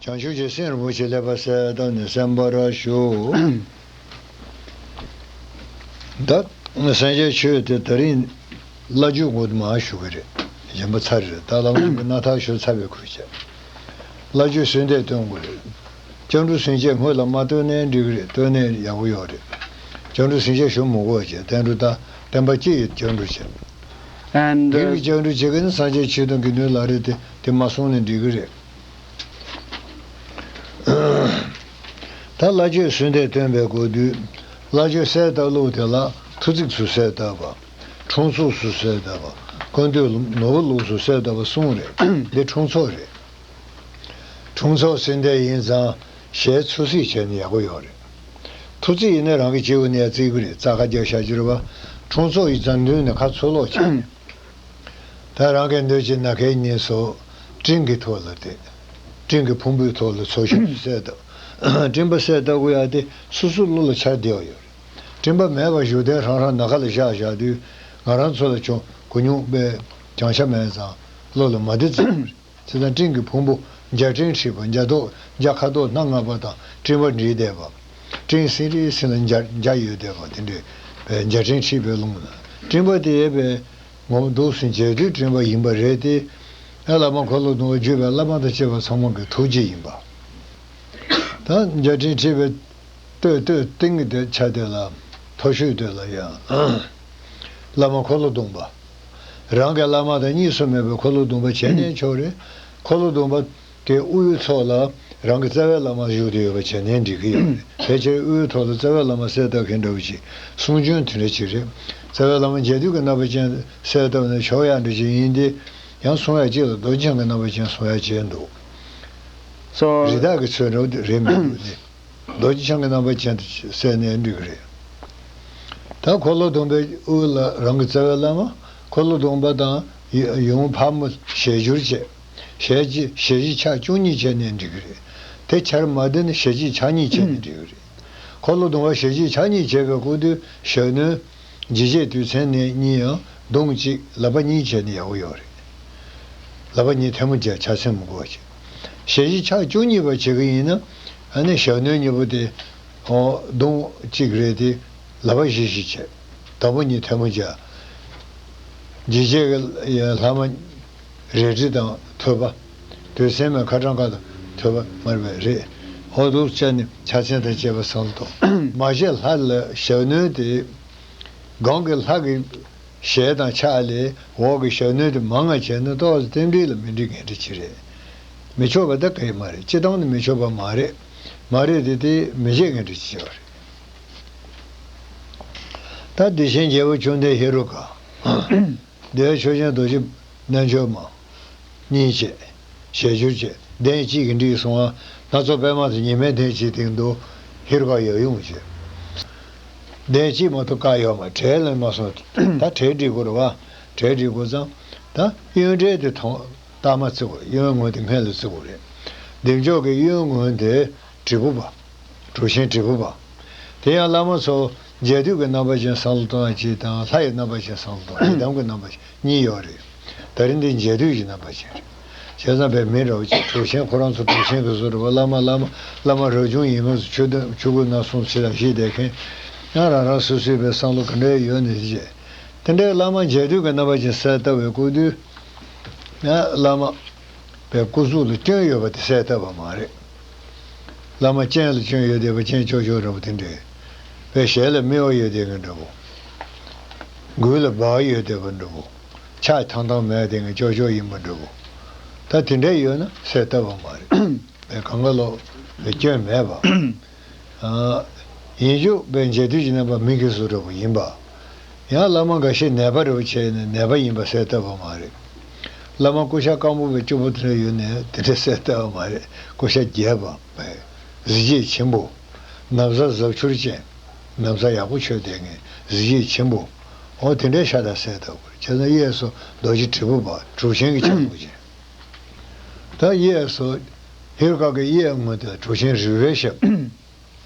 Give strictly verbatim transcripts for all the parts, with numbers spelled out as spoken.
བྱང་ཆུབ་ཀྱི་སེམས་རིན་པོ་ཆེ་ལེགས་པར་གསལ་བཏབ་ནས་གསན་པར་ཞུ། ད་སངས་རྒྱས་ཆོས་དེ་ད་རིང་བླ་བརྒྱུད་ངོ་མ་ཞུ་གི་རེད། གཞན་པ་ཚར་རེད། ད་བླ་མ་གི་རྣ་ཐག་ཞུ་ཚར་བའི་ཁུལ་བྱས། བླ་བརྒྱུད་གསོལ་འདེབས་སྟོན་དགོས་རེད། སྐྱབས་འགྲོ་སེམས་བསྐྱེད་སྔོན་ལ་མ་བཏོན་ནའི་འགྲིག་གི་རེད། བཏོན་ནའི་ཡག་པོ་ཡོད་རེད། སྐྱབས་འགྲོ་སེམས་བསྐྱེད་ཞུ་མི་དགོས་བྱས། བསྟན་འགྲོ་དང་བསྟན་པ་སྤྱི་ཡི་སྐྱབས་འགྲོ་བྱས། And འདི་uh, གི་སྐྱབས་འགྲོ་བྱེད་མཁན་ནི་སངས་རྒྱས་ཆོས་དང་དགེ་འདུན་ལག་རེད་དེ། དེ་མ་གསུངས་ནས་འགྲིག་གི་རེད། ད་བླ་བརྒྱུད་གསོལ་འདེབས་སྟོན་པའི་སྐབས་དུས། བླ་བརྒྱུད་གསལ་བཏབ་ལུགས་དེ་ལ་ཐོ་བརྩེགས་སུ་གསལ་བཏབ་པ། འཁྲུངས་ཚོགས་སུ་གསལ་བཏབ་པ། ཀུན་བཏུས་ནོར་བུ་ལུགས་སུ་གསལ་བཏབ་པ་གསུམ་རེད། འདི་འཁྲུངས་ཚོགས་རེད། འཁྲུངས་ཚོགས་གསོལ་འདེབས་ཡིན་ཙང་ཞལ་ཚོད་རྩིས་བྱས་ན་ཡག་པོ་ཡོད་རེད། ཐོ་བརྩེགས་ཡིན་ན་རང་གི་སྤྱི་བོ་ནས་བརྩི་གི་རེད། རྩ་ཁ་རྒྱག་བཞག་རྒྱུ་རེད་པ། འཁྲུངས་ཚོགས་ཡིན་ཙང་མདུན་ནས་ཁ་ཚུར་ལོག་བྱས། ད་རང་གི་འདོད་ཀྱི་སྣ་ཁའི་གཉིས་སུ་སྤྲིན་གྱི་ཐོག་ལ་བལྟས། སྤྲིན་གྱི་ཕུང་པོའི་ཐོག་ལ་ཚོགས་ཞིང་གསལ་བཏབ། སྤྲིན་པ་གསལ་བཏབ་དགོས་ཡ་དེ་སོ་སོ་བློ་ལ་འཆར་བསྡད་ཡོད་རེད། སྤྲིན་པ་མེད་པར་བཞུགས་གདན་ཧྲང་ཧྲང་ནམ་མཁའ་ལ་བཞག་བཞག་དུས། ང་རང་ཚོ་ལ་ཅུང་གུ་ཉུག་པའི་བྱང་ཆ་མེད་ཙང་བློ་ལ་མ་བདེ་ཙམ་རེད། བྱས་ཙང་སྤྲིན་གྱི་ཕུང་པོ་འཇའ་སྤྲིན་འཁྲིགས་པ། འཇའ་ཐོག་འཇའ་ཁ་དོག་སྣ་ལྔ་པ་དང་སྤྲིན་པ་འདྲེས་བསྡད་པ། སྤྲིན་སིང་རི་སིང་ལ་འཇའ་འཇའ་ཡོད་བསྡད་པ་དེ་འདྲའི་བའི་འཇའ་སྤྲིན་འཁྲིགས་པའི་ཀློང་ན། སྤྲིན་པ་དེ་བའི་ངོ་བོ་འདུག་སེ་མཇལ་དུས་སྤྲིན་པ་ཡིན་པ་རེད་དེ། ཨ། བླ་མ་འཁོར་ལོ་སྡོམ་པ་བརྒྱུད་པའི་བླ་མ་དང་བཅས་པ་ཚང་མ་གི་ཐུགས་རྗེ་ཡིན་པ། ད་འཇའ་སྤྲིན་འཁྲིགས་པའི་སྟོད་སྟོད་སྟེང་གི་དེ་ཆ་དེ་ལ། མཐོ་ཤོས་དེ་ལ་ཡང་བླ་མ་འཁོར་ལོ་སྡོམ་པ། རང་གི་བླ་མ་དང་གཉིས་སུ་མེད་པའི་འཁོར་ལོ་སྡོམ་པ་བྱས་ནའི་ཆོག་རེད། འཁོར་ལོ་སྡོམ་པ་དེ་དབུའི་ཐོག་ལ་རང་གི་རྩ་བའི་བླ་མ་བཞུགས་བསྡད་ཡོད་པ་བྱས་ནའི་འགྲིག་གི་ཡོད་རེད། ཕལ་ཆེར་དབུའི་ཐོག་ལ་རྩ་བའི་བླ་མ་གསལ་བཏབ་མཁན་འདྲ་བོ་ཅིག་གསུང་རྒྱུན་དེ་འདྲ་ཅིག་རེད། རྩ་བའི་བླ་མ་འཇའ་འདུས་ཀྱི་རྣམ་པ་ཅན་གསལ་བཏབ་ན་ཆོག་ཡག་འདྲ་ཅིག་ཡིན་ཏེ། ཡང་གསུང་ཡག་ཅིག་ལ་རྡོ་རྗེ་འཆང་གི་རྣམ་པ་ཅན་གསུང་ཡག་ཅིག་འདུག So རི་དྭགས་ཀྱི་ཚོད་འདྲ་བོ་དེ་རེད་མི་འདུག་ནི། རྡོ་རྗེ་འཆང་གི་རྣམ་པ་ཅན་དུ་གསལ་ནའི་འགྲིག་གི་རེད། ད་འཁོར་ལོ་སྡོམ་པའི་དབུ་ལ་རང་གི་རྩ་བའི་བླ་མ། འཁོར་ལོ་སྡོམ་པ་དང་ཡུམ་ཕག་མོ་ཞལ་སྦྱོར་བྱས། ཞལ་གཅིག་ཞལ་བཞི་ཕྱག་བཅུ་གཉིས་བྱས་ནའི་འགྲིག་གི་རེད། དེ་ཆར་མ་བསྡད་ན་ཞལ་གཅིག་ཕྱག་གཉིས་བྱས་ནའི་འགྲིག་གི་རེད། འཁོར་ལོ་སྡོམ་པ་ཞལ་གཅིག་ཕྱག་གཉིས་བྱས་པའི་སྐབས་དུས་ཞབས་གནོན། འཇིགས་བྱེད་དུས་མཚན་ནས་གཉིས་ཡང་གདོང་གཅིག་ལག་པ་གཉིས་བྱས་ནས་ཡག་པོ་ཡོད་རེད། ལག་པ་གཉིས་ཐལ་མོ་སྦྱར། ཕྱག་མཚན་མི་དགོས་པ་བྱས། ཞལ་བཞི་ཕྱག་བཅུ་གཉིས་པ་བྱེད་ཀྱི་ཡིན་ན། ཨ་ནི་ཞབས་གནོན་གཉིས་པོ་དེ། ཨོ། གདོང་གཅིག་རེད་དེ། ལག་པ་བཞི་བཞི་བྱས། དང་པོ་གཉིས་ཐལ་མོ་སྦྱར། འཇིགས་བྱེད་ཀྱི་ལྷག་མ་རལ་གྲི་དང་ཐོད་པ། དུས་མཚན་མའི་ཁ་བྲང་ཁ་དང་ཐོད་པ་མར་བས་རེད། ཨོ། འདུག་བྱས་ནས་ཕྱག་མཚན་དང་བཅས་པ་བསམ་བློ་གཏོང་། མ་བྱས་ལྷ་ལ་ཞབས་གནོན་དེ། སྒང་གི་ལྷ་གི་ཞལ་དང་ཕྱག་ལས་འོག་གི་ཞབས་གནོན་དེ་མང་ང་བྱས་ན་ཏོག་ཙམ་རྟེན་འབྲེལ་ལ་མི་འགྲིག་མཁན་འདྲ་ཅིག་རེད། མི་ཆོག་པ་ད་ག་ཡེ་མ་རེད། སྤྱིར་བཏང་ནི་མི་ཆོག་པ་མ་རེད། མ་རེད་དེ་དེ་མི་བྱེད་མཁན་འདྲ་ཅིག་ཡོད་རེད། ད་བདེ་ཆེན་རྒྱལ་པོ་བཅོམ་ལྡན་ཧེ་རུ་ཀ། བདེ་བའི་ཆོས་ཅན་རྡོ་རྗེ་རྣལ་འབྱོར་མ། གཉིས་བྱས། ཞལ་སྦྱོར་བྱས། གདན་གཅིག་གིས་འགྲིག་སོང་ང་། སྣ་ཚོགས་པད་མ་དང་ཉི་མའི་གདན་གཅིག་སྟེང་དུ་ཧེ་རུ་ཀ་ཡབ་ཡུམ་བྱས། གདན་གཅིག་མ་གཏོགས་བཀག་ཡོད་མ་རེད། གྲལ་ལ་མ་སོང་། ད་གྲལ་སྒྲིག་དགོས་རེད་པ། གྲལ་སྒྲིག་དགོས་ཙང་། ད་གཡོན་གྲལ་དེ་ཐོག་ལྟག་མ་བརྩི་དགོས། གཡོན་ངོས་དེ་སྔོན་ལ་བརྩི་དགོས་རེད། བདེ་མཆོག་གི་གཡོན་ངོས་དེ་དྲིལ་བུ་པ། གྲུ་ཆེན་དྲིལ་བུ་པ། དེ་ཡང་བླ་མ་ཚོ་འཇའ་འདུས་ཀྱི་རྣམ་པ་ཅན་བསམ་བློ་གཏོང་ཡག་གཅིག་དང་། ལྷ་ཡི་རྣམ་པ་ཅན་བསམ་བློ་གཏོང་། ཡི་དམ་གྱི་རྣམ་པ་ཅན་གཉིས་ཡོད་རེད། ད་རིང་འདི་འཇའ་འདུས་ཀྱི་རྣམ་པ་ཅན་རེད། བྱས་ཙང་བའི་མི་འདྲ་བོ་ཅིག་གྲུ་ཆེན། ཁོ་རང་ཚོ་གྲུ་ཆེན་གྱི་བཟོ་འདྲ་བོ། བླ་མ་བླ་མ་བླ་མ་རབ་བྱུང་ཡིན་མིན་སོགས་ཆོས་དོན་ཆོས་སྐུ་སྣ་གསུམ་ཕྱི་ལ་བཞེས་བསྡད་མཁན། ཡང་རང་རང་སོ་སོའི་བའི་བསམ་བློ་ག་འདྲ་ཡོད་ནི་བྱས། དེ་འདྲའི་བླ་མ་འཇའ་འདུས་ཀྱི་རྣམ་པ་ཅན་གསལ་བཏབ་པའི་སྐབས་དུས། ཡང་བླ་མ་བའི་སྐུ་གཟུགས་ལ་སྐྱོན་ཡོད་པ་དེ་གསལ་བཏབ་པ་མ་རེད། བླ་མ་སྤྱན་ལ་སྐྱོན་ཡོད་བསྡད་པ། སྤྱན་ལྕོག་ལྕོག་འདྲ་བོ་དེ་འདྲས། བའི་ཞལ་ལ་སྨེ་བ་ཡོད་བསྡད་མཁན་འདྲ་བོ། མགུལ་ལ་འབར་བ་ཡོད་བསྡད་པ་འདྲ་བོ། ཕྱག་ཐང་ཐང་མེད་བསྡད་མཁན་ལྕོག་ལྕོག་ཡིན་པ་འདྲ་བོ། ད་དེ་འདྲས་ཡོད་ན་གསལ་བཏབ་པ་མ་རེད། བའི་གང་ག་ལོག་བའི་སྐྱོན་མེད་པ། ཨ། ཡིན་རྒྱུ་བའི་འཇའ་འདུས་ཀྱི་རྣམ་པ་མི་གི་གཟུགས་འདྲ་བོ་ཡིན་པ། ཡང་བླ་མ་འགའ་ཤས་ནད་པ་རེ་བྱས་ནས་ནད་པ་ཡིན་པ་གསལ་བཏབ་པ་མ་རེད། བླ་མ་ཀུ་ཤ་སྐམ་པོ་བའི་སྐྱུག་པོ་དེ་འདྲ་ཡོད་ནས་དེ་འདྲ་གསལ་བཏབ་པ་མ་རེད། ཀུ་ཤ་རྒྱས་པ། གཟི་བརྗིད་ཆེན་པོ། ན་བཟའ་གཟབ་འཕྱོར་ཅན། ན་བཟའ་ཡག་པོ་མཆོད་བསྡད་མཁན་གཟི་བརྗིད་ཆེན་པོ། འོ་དེ་འདྲའི་ཤ་སྟག་གསལ་བཏབ་དགོས་རེད། བྱས་ཙང་གཡས་སུ་རྡོ་རྗེ་དྲིལ་བུ་པ། གྲུ་ཆེན་གྱི་ཕྱག་མཚན་ཅན། ད་གཡས་སུ་ཧེ་རུ་ཀ་གི་གཡས་ངོས་དེ་གྲུ་ཆེན་རིལ་བུའི་ཞབས།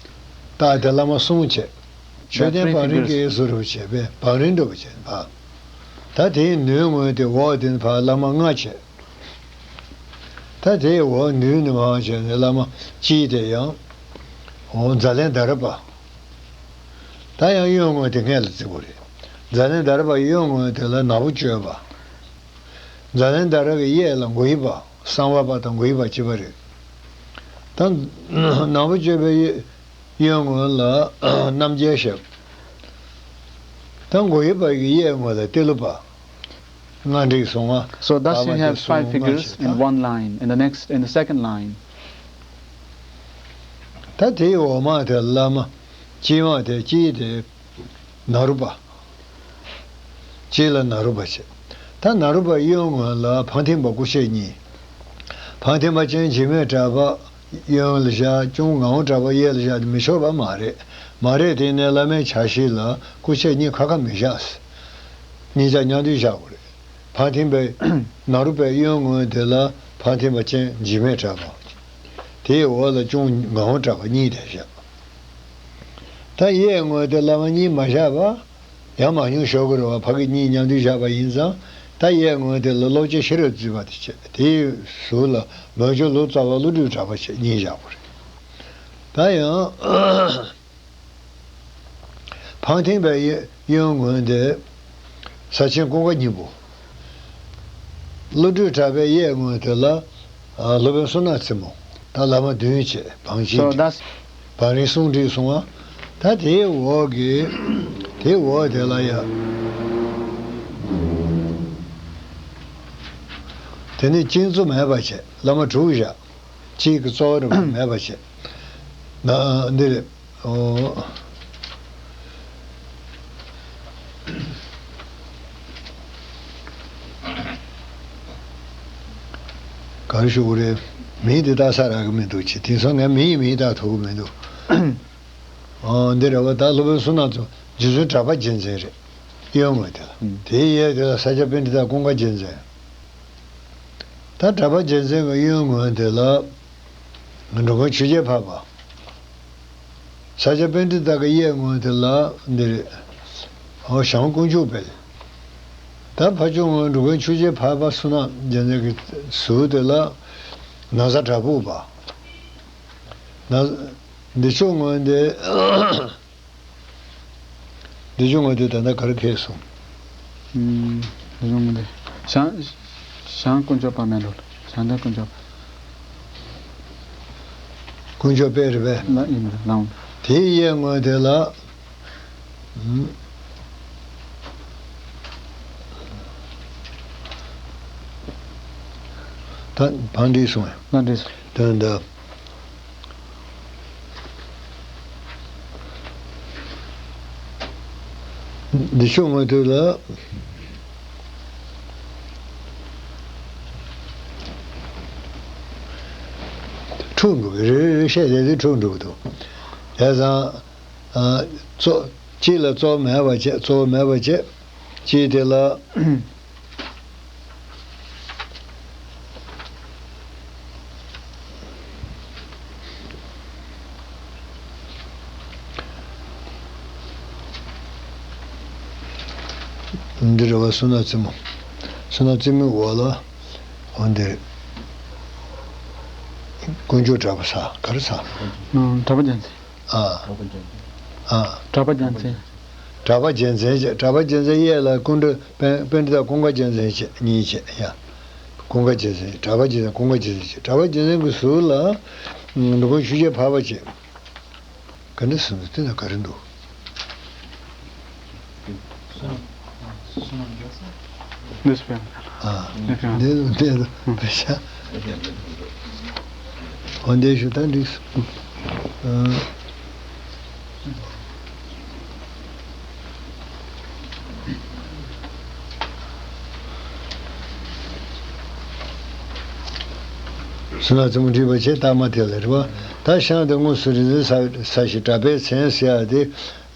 རྟགས་དེ་བླ་མ་གསུམ་བྱས། མཆོད་རྟེན་བང་རིམ་གྱི་བཟོ་འདྲ་བོ་བྱས་པས་བང་རིམ་འདྲ་བོ་བྱས་པ། ད་དེའི་ནུབ་ངོས་དེ་འོག་དེ་ཕར་བླ་མ་ལྔ་བྱས། ད་ ད་དེའི་འོག་མདུན་ནས་མར་བྱས་ནས་བླ་མ་སྤྱིའི་དེ་ཡང་འོ་ཛཱ་ལན་དྷ་ར་པ། ད་ཡང་གཡོན་ངོས་དེ་སྔས་ལ་བརྩི་དགོས་རེད། ཛཱ་ལན་དྷ་ར་པ་གཡོན་ངོས་དེ་ལ་ནག་པོ་སྤྱོད་པ། ཛཱ་ལན་དྷ་ར་གི་གཡས་ལ་མགོ་ཡི་པ། གསང་བ་པ་དང་མགོ་ཡི་པ་གཅིག་པ་རེད། ད་ནག་པོ་སྤྱོད་པའི་གཡོན་ངོས་ལ་རྣམ་རྒྱལ་ཞབས། ད་མགོ་ཡི་པ་གི་གཡས་ངོས་ལ་ཏི་ལོ་པ། ལྔ་འགྲིག་སོང་ང་། So thus you have five figures in one line, in the next, in the second line. ད་དེའི་འོག་མ་དེ་བླ་མ། དཀྱིལ་མ་དེ་དཀྱིལ་དེ་ནཱ་རོ་པ། དཀྱིལ་ལ་ནཱ་རོ་པ་བྱས། ད་ནཱ་རོ་པ་གཡོན་ངོས་ལ་འཕང་མཐིང་པ་སྐུ་ཕྱེད་གཉིས། འཕང་མཐིང་པ་ཅན་འཇིགས་མེད་གྲགས་པ་གཡོན་ལ་བཞག། གཅུང་ངག་དབང་གྲགས་པ་གཡས་ལ་བཞག་དེ་མི་ཆོག་པ་མ་རེད། མ་རེད། དེ་ནས་བླ་མའི་ཕྱག་བཞི་ལ་སྐུ་ཕྱེད་གཉིས་ཁ་ཁ་མི་བཞག་གཉིས་ཆ་མཉམ་དུ་བཞག་དགོས་རེད། འཕང་མཐིང་པའི་ནཱ་རོ་པའི་གཡོན་ངོས་དེ་ལ་འཕང་མཐིང་པ་ཅན་འཇིགས་མེད་གྲགས་པ། དེའི་འོག་ལ་གཅུང་ངག་དབང་གྲགས་པ་གཉིས་དེ་བཞག་ད་གཡས་ངོས་དེ་བླ་མ་གཉིས་མ་བཞག་པ། ཡང་མང་ཉུང་ཤོར་གི་རེད་བ། ཕ་གི་གཉིས་མཉམ་དུ་བཞག་པ་ཡིན་ཙང་། ད་གཡས་ངོས་དེ་ལ་ཀློག་སྐྱེས་ཤེས་རབ་བརྩེགས་པ་དེ་བྱས། དེའི་ཟུར་ལ་མོས་སྤྱོད་ལོ་ཙཱ་བ་བློ་གྲོས་གྲགས་པ་བྱས་གཉིས་བཞག་དགོས་རེད། ད་ཡང་འཕང་མཐིང་པའི་གཡོན་ངོས་དེ་ས་ཆེན་ཀུན་དགའ་སྙིང་པོ། བློ་གྲོས་གྲགས་པའི་གཡས་ངོས་དེ་ལ་ཨ། སློབ་དཔོན་བསོད་ནམས་རྩེ་མོ། ད་བླ་མ་བདུན་བྱས། བང་ཆེན་So གྱི that's བང་རིམ་གསུམ་བསྒྲིགས་སོང་ང་། ད་དེའི་འོག་གི་དེའི་འོག་དེ་ལ་ཡ། དེ་ནས་གཅིག་མཚུངས་མེད་པ་བྱས། བླ་མ་དྲུག་བཞག་གཅིག་གི་གཙོ་བོ་རུ་མེད་པ་བྱས། ན་འདི་རེད། ཨོ། ག་རེ་ཞུ་དགོས་རེད། མིང་འདི་བཏགས་ས་རག་གི་མི་འདུག་ཅེས། དེང་སང་ངས་མི་ཡི་མིང་བཏགས་ཐུབ་ཀྱི་མི་འདུག་ཨོ། འདི་རེད་བ། ད་སློབ་དཔོན་བསོད་ནམས་ཚོ་རྗེ་བཙུན་གྲགས་པ་རྒྱལ་མཚན་རེད། གཡོན་ངོས་དེ་ལ། ཨུམ། དེའི་གཡས་དེ་ལ་ས་སྐྱ་པཎྜི་ཏ་ཀུན་དགའ་རྒྱལ་མཚན། ད་གྲགས་པ་རྒྱལ་མཚན་གྱི་གཡོན་ངོས་དེ་ལ་འགྲོ་མགོན་ཆོས་རྒྱལ་འཕགས་པ། ས་སྐྱ་པཎྜི་ཏ་གི་གཡས་ངོས་དེ་ལ་འདི་རེད། ཨོ། ཞང་དཀོན་མཆོག་དཔལ། ད་ཕར་ཕྱོགས་ངོས་འགྲོ་མགོན་ཆོས་རྒྱལ་འཕགས་པ་བསོད་ནམས་རྒྱལ་མཚན་གྱི་ཟུར་དེ་ལ་ན་བཟའ་བྲག་ཕུག་པ། ན་འདི་ཕྱོགས་ངོས་འདི། འདི་ཕྱོགས་ངོས་དེ་ད་ལྟ་ག་རེ་ཁེལ་སོང་། ཨུམ། འདི་ཕྱོགས་ངོས་དེ། ཞང་ཞང་དཀོན་མཆོག་དཔལ་མེད་འགྲོ། ཞང་བདག་དཀོན་མཆོག་དཔལ། དཀོན་མཆོག་དཔལ་རེད་པས། ལ་ཡིན་ལ། དེའི་གཡས་ངོས་དེ་ལ། ཨུམ། ད་བང་བསྒྲིགས་སོང་ཡ། བང་བསྒྲིགས་སོང་། དོན་དུ། འདི་ཕྱོགས་ངོས་དེ་ལ། འཁྲུག་འགྲོ་གི་རེད། རེ་རེ་བཤད་བསྡད་དུས་འཁྲུག་འགྲོ་གི་འདུག་བྱས་ཙང་། ཨ། གཙོ། གཅིག་ལ་གཙོ་བོ་མེད་པ་བྱས། གཙོ་བོ་མེད་པ་བྱས། གཅིག་དེ་ལ། འདི་རེད་བ། བསོད་ནམས་རྩེ་མོ། བསོད་ནམས་རྩེ་མོའི་འོག་ལ། འོ་འདི། དཀོན་མཆོག་གྲགས་པ་ས། ག་རེ་ས། ཨང་། གྲགས་པ་རྒྱལ་མཚན། ཨ། གྲགས་པ་རྒྱལ་མཚན། གྲགས་པ་རྒྱལ་མཚན་བྱས། གྲགས་པ་རྒྱལ་མཚན་གཡས་ལ་ཀུན་འགྲོ་པཎ་པཎྜི་ཏ་ཀུན་དགའ་རྒྱལ་མཚན་བྱས། གཉིས་བྱས་ཡ། ཀུན་དགའ་རྒྱལ་མཚན། གྲགས་པ་རྒྱལ་མཚན། ཀུན་དགའ་རྒྱལ་མཚན་བྱས། གྲགས་པ་རྒྱལ་མཚན་གྱི་ཟུར་ལ་འགྲོ་མགོན་ཆོས་རྒྱལ་འཕགས་པ་བྱས། ག་འདྲ་ཟེར་འདུག་དེ་ན་ག་རེ་འདུག་འདི་སྤེལ། ཨ། འདི་འདི་འདི་ཤ། འོ་འདི་ཞུ་ད་འགྲིག་སོང་། ཨ། བསོད་ནམས་རྩེ་མོ་བྲིས་པ་བྱས། རྟགས་མ་དེ་ལ་རེད་བ། ད་ཞང་དེ་དངོས་སུ་རིག་འཛིན་ས་ས་ཞེས་གྲགས་པའི་མཚན་ཟེར་ཡ་དེ།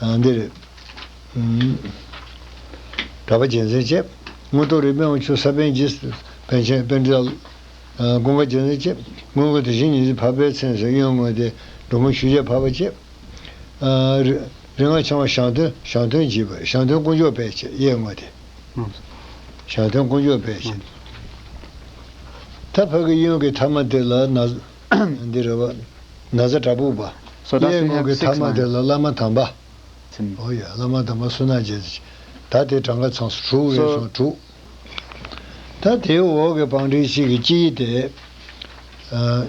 ཨ། འདི་རེད། ཨུམ། གྲགས་པ་རྒྱལ་མཚན་བྱས། མངོན་རྟོགས་རིག་པའི་དབང་ཕྱུག་ས་པཎ་གྱི་པཎ་ཆེན་པཎྜི་ཏ། ཨ། ཀུན་དགའ་རྒྱལ་མཚན་བྱས། མངོན་ཀུན་དེ་བཞིན་ཉེར་འཛིན་འཕགས་པའི་མཚན་ཟེར། གཡོན་ངོས་དེ་འགྲོ་མགོན་ཆོས་རྒྱལ་འཕགས་པ་བྱས། ཨ། རིག་རིག་སྔགས་འཆང་བ་ཞང་སྟོན། ཞང་སྟོན་བགྱིས་པ། ཞང་སྟོན་དཀོན་མཆོག་དཔལ་བྱས། གཡས་ངོས་དེ། ཨང་། ཞང་སྟོན་དཀོན་མཆོག་དཔལ་བྱས། ཨང་། ད་ཕ་གི་གཡོན་གྱི་ཐ་མ་དེ་ལ་ན་འདི་རེད་བ། ན་བཟའ་བྲག་ཕུག་པ། So that's གཡས་we have ངོས་ཀྱི་six ཐ་མ་དེ་ལ་བླ་མ་དམ་པ། ཨོ་ཡ། བླ་མ་དམ་པ་བསོད་ནམས་རྒྱལ། ད་དེ་གྲངས་ཀ་ཚང་སོང་དྲུག་རེད། So སོང་དྲུག་ད་དེའི་འོག་གི་བང་སྒྲིག་གཅིག་གི་དཀྱིལ་དེ། ཨ།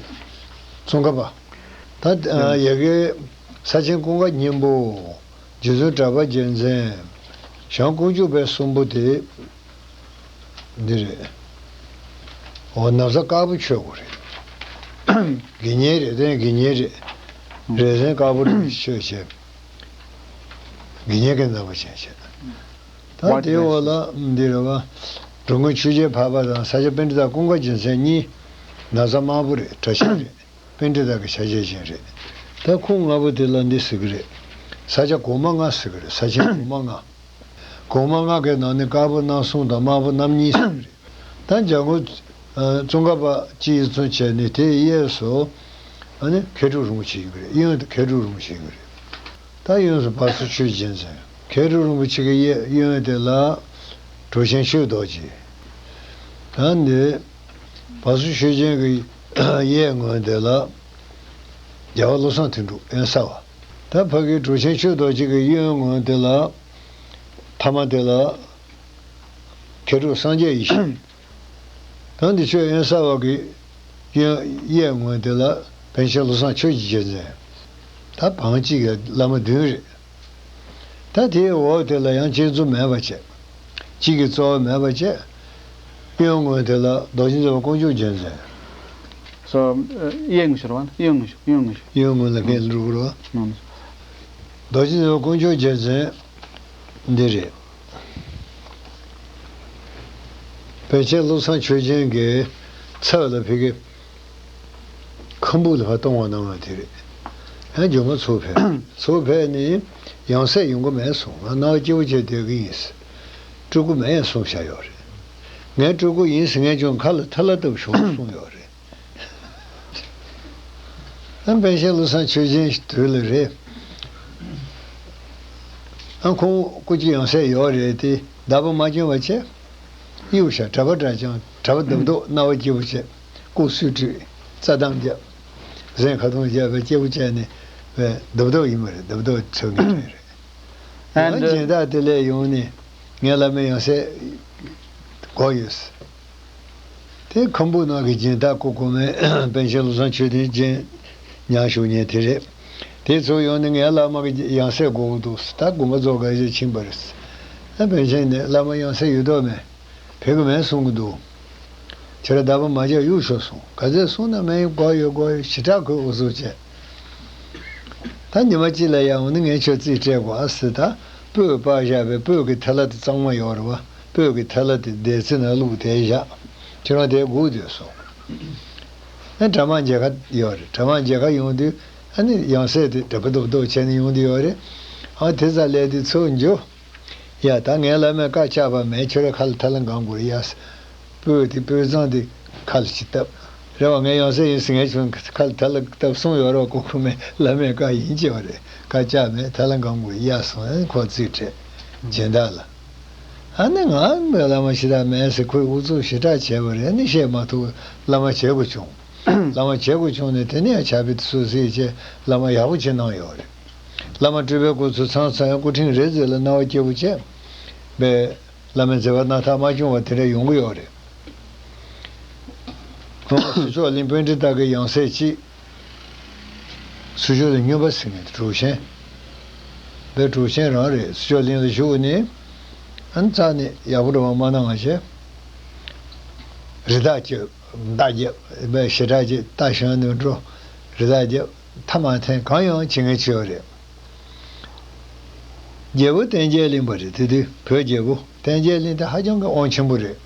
ཙོང་ཁ་པ། ད་ཨ། ཡ་གི་ས་ཆེན་ཀུན་དགའ་སྙིང་པོ། རྗེ་བཙུན་གྲགས་པ་རྒྱལ་མཚན། ཞང་དཀོན་མཆོག་དཔལ་གསུམ་པོ་དེ། འདི་རེད། འོ་ན་བཟའ་དཀར་པོ་མཆོད་དགོས་རེད། དགེ་བསྙེན་རེད། དེ་དགེ་བསྙེན་རེད། རས་གཟན་དཀར་པོ་རེད་མཆོད་བྱས། དགེ་བསྙེན་གྱི་རྣམ་པ་ཅན་བྱས། ད་དེའི་འོག་ལ་འདི་རེད་བ། འགྲོ་མགོན་ཆོས་རྒྱལ་འཕགས་པ་དང་ས་སྐྱ་པཎྜི་ཏ་ཀུན་དགའ་རྒྱལ་མཚན་གཉིས། ན་བཟའ་དམར་པོ་རེད། གྲྭ་ཤག་རེད། པཎྜི་ཏ་གི་ཆ་བྱད་ཅན་རེད། ད་ཁོང་ལྔ་པོ་དེ་ལ་འདི་ཟེར་གི་རེད། ས་སྐྱ་གོང་མ་ལྔ་ཟེར་གི་རེད། ས་ཆེན་གོང་མ་ལྔ། གོང་མ་ལྔ་གི་ནང་ནས་དཀར་པོ་རྣམ་གསུམ་དང་དམར་པོ་རྣམ་གཉིས་ཟེར་གི་རེད། ད་འཇམ་མགོན། ཨ། ཙོང་ཁ་པ་སྤྱི་ཡི་ཚུན་ཆད་ནས་དེའི་གཡས་སུ། ཨ་ནི་མཁས་གྲུབ་རིན་པོ་ཆེ་ཡོད་གི་རེད། གཡོན་དུ་མཁས་གྲུབ་རིན་པོ་ཆེ་ཡོད་གི་རེད། ད་གཡོན་སུ་བ་སུ་ཆོས་རྒྱལ་མཚན། མཁས་གྲུབ་རིན་པོ་ཆེ་གི་གཡས་གཡོན་དེ་ལ་གྲུབ་ཆེན་ཆོས་རྡོ་རྗེ། ད་འདི་བ་སུ་ཆོས་རྒྱལ་གྱི་གཡས་ངོས་དེ་ལ་རྒྱལ་བ་བློ་བཟང་དོན་གྲུབ་དབེན་ས་པ། ད་ཕ་གི་གྲུབ་ཆེན་ཆོས་རྡོ་རྗེ་གི་གཡོན་ངོས་དེ་ལ་ཐ་མ་དེ་ལ་མཁས་གྲུབ་སངས་རྒྱས་ཡེ་ཤེས། ད་འདི་ཆོས་དབེན་ས་པ་གི་གཡོན་གཡས་ངོས་དེ་ལ་པཎ་ཆེན་བློ་བཟང་ཆོས་ཀྱི་རྒྱལ་མཚན། ད་བང་གཅིག་གི་བླ་མ་བདུན་རེད། ད་དེའི་འོག་དེ་ལ་ཡང་བསྐྱེད་རྫོགས་མེད་པ་བྱས། གཅིག་གི་རྩ་བ་མེད་པ་བྱས། གཡོན་ངོས་དེ་ལ་རྡོ་རྗེ་འཛིན་པ་དཀོན་མཆོག་རྒྱལ་མཚན། སོ། གཡས་ངོས་ཤོར་བ་ན་གཡོན་ངོས་ཤོར། གཡོན་ངོས་ཤོར། གཡོན་ངོས་ལ་ག་རེ་འགྲོ་དགོས་རེད་བ། ནང་། རྡོ་རྗེ་འཛིན་པ་དཀོན་མཆོག་རྒྱལ་མཚན། འདི་རེད། པཎ་ཆེན་བློ་བཟང་ཆོས་རྒྱན་གྱི་ཚབ་ལ་ཕ་གི་ཁམ་བུ་ལ་ཕར་གཏོང་བ་གནང་བ་དེ་རེད། ཡང་རྒྱུ་མ་ཚུར་ཕེབས། ཚུར་ཕེབས་ནས་ཡང་སྲིད་ཡོང་གི་མེད་གསུངས། ང་རྣ་བ་སྐྱིད་པོ་བྱས་སྡོད་ཀྱི་ཡིན། སྤྲུལ་སྐུ་མེད་གསུངས་བཞག་ཡོད་རེད། ངས་སྤྲུལ་སྐུ་ཡིན་ཟེར། ངས་ཀྱང་ཁ་ལ་ཐལ་བ་བཏབ་ཤོག་གསུངས་ཡོད་རེད། ཨ། པཎ་ཆེན་བློ་བཟང་ཆོས་རྒྱན་དུས་ལ་རེད། ཨ། ཁོང་སྐུ་ཅིག་ཡང་སྲིད་ཡོད་རེད་དེ། བདག་པོ་མ་བྱུང་བ་བྱས། གཡུག་བཞག་གྲྭ་པ་འདྲ་ཅང་གྲྭ་པ་རྡབ་རྡོབ་རྣ་བ་སྐྱིད་པོ་བྱས། སྐུ་གསུང་ཐུགས་རྩ་གདམས་རྒྱབ། གཟན་ཁ་ཐུང་རྒྱབ་པའི་སྐྱིད་པོ་བྱས་ནས་པའི་རྡབ་རྡོབ་ཡིན་པ་རེད། རྡབ་རྡོབ་ཚོད་ངེས་རེད། ཡང་And སྦྱིན་བདག་དེ་ལས་ཡོང་ནས་ངའི་བླ་མའི་ཡང་སྲིད་དགོས་ཡོད། དེ་ཁམ་བུ་ནང་གི་སྦྱིན་བདག་སྐུ་གོང་མའི་པཎ་ཆེན་བློ་བཟང་ཆོས་ལྡན་རྒྱན་ཉག་ཞུ་མཁན་དེ་རེད། དེ་ཚོ་ཡོང་ནས་ངའི་བླ་མ་གི་ཡང་སྲིད་དགོས་ཀྱི་འདུག། ད་དགོངས་པ་རྫོགས་དགའ་ཞིག་ཕྱིན་པ་རེད། ཨ། པཎ་ཆེན་ནས་བླ་མ་ཡང་སྲིད་ཡོད་དོ་མེད། ཕེབས་ཀྱི་མེད་གསུང་གི་འདུག། ཁྱེད་རང་བདག་པོ་མ་བྱས་གཡུག་ཤོག་གསུངས། ག་ཚོད་གསུངས་ན་མེད། དགོས་ཡོད་དགོས་ཡོད་ཞེ་དྲག་ཁོས་ཨུ་ཚུགས་བྱས། ད་ཉི་མ་གཅིག་ལ་ཡང་འོ་ན་ངས་ཁྱོད་རྩིས་སྤྲད་དགོས་ཨ་ཟེར། ད་སྤོས་སྤར་བཞག་པའི་སྤོས་ཀྱི་ཐལ་བ་དེ་གཙང་མ་ཡོད་རེད་བ། སྤོས་ཀྱི་ཐལ་བ་དེ་སྡེར་རྩེ་ནང་བླུགས་དེ་བཞག། ཁྱེད་རང་དེ་སྒུག་སྡོད་གསུངས། ཨ། གྲྭ་མང་མཇལ་ཁ་ཡོད་རེད། གྲྭ་མང་མཇལ་ཁ་ཡོང་དུས་ཨ་ནི་ཡང་སྲིད་དེ་གྲྭ་པ་རྡོབ་རྡོབ་བྱས་ནས་ཡོང་དུས་ཡོད་རེད། ཨ། དེ་ཙམ་ལས་དེ་ཚུར་འགྱོ། ཡ། ད་ངའི་བླ་མས་བཀའ་བཅག་པ་མེད། ཁྱོད་རའི་ཁ་ལ་ཐལ་བ་གང་དགོས་རེད་ཡ། སྤོས་དེ་སྤོས་གཙང་དེ་ཁ་ལ་ཅིག་བཏབ། རེད་བ། ངའི་ཡང་སྲིད་ཡིན་ཟེར། ངས་ཁྱོད་ཁ་ལ་ཐལ་བ་བཏབ་གསུངས་ཡོད་རེད་བ། ཁོ་ཁོ་མོས་བླ་མའི་བཀའ་ཡིན་གྱི་ཡོད་རེད། བཀའ་བཅག་མེད། ཐལ་བ་གང་དགོས་ཡ་གསུངས། ཨ། ཁོ་རྩིས་སྤྲད། སྦྱིན་བདག་ལ། ཨ་ནི་ང་བླ་མ་ཞེ་དྲག་མེད་ཟེར། ཁོས་ཨུ་ཚུགས་ཞེ་དྲག་བྱས་པ་རེད། ཨ་ནི་བཤད་མ་ཐུབ། བླ་མ་བྱེད་དགོས་བྱུང་། བླ་མ་བྱེད་དགོས་བྱུང་ནས་དེ་ནས་ཡང་ཕྱག་དཔེ་དེ་ཚོ་གཟིགས་བྱས་བླ་མ་ཡག་པོ་ཅིག་གནང་ཡོད་རེད། བླ་མ་སྤྲུལ་པའི་སྐུ་ཚོ་ཚང་ཚང་ཡང་སྐུ་ཕྲེང་རེ་ཟུང་ལ་རྣ་བ་སྐྱིད་པོ་བྱས་པས། བླ་མའི་མཛད་པ་སྣ་ཐག་མ་བྱུང་བ་དེ་འདྲ་ཡོང་གི་ཡོད་རེད། ཁོང་གཟུགས་མཆོག་གླིང་པཎྜི་ཏ་གི་ཡང་སྲིད་ཅིག། གཟུགས་མཆོག་གླིང་སྨྱོན་པ་ཟེར་མཁན་དེ་གྲུབ་ཆེན། དཔེ་གྲུབ་ཆེན་རང་རེད། གཟུགས་མཆོག་གླིང་ལ་བཞུགས་ནས། ཨ་ནི་རྩ་ནས་ཡག་པོ་འགྲོ་བ་མ་གནང་བ་བྱས། རི་དྭགས་ཀྱི་མདའ་རྒྱབ་པའི་ཞེ་དྲག་ཅིག་རྟ་ཞོན་ནས་འགྲོ། རི་དྭགས་རྒྱབ། ཐ་མག་འཐེན། གང་ཡང་བྱེད་མཁན་ཅིག་ཡོད་རེད། རྒྱལ་པོ་བསྟན་རྒྱས་གླིང་པ་རེད། དེ་དུས་བོད་རྒྱལ་པོ་བསྟན་རྒྱས་གླིང་དེ་ཧ་ཅང་གི་དབང་ཆེན་པོ་རེད།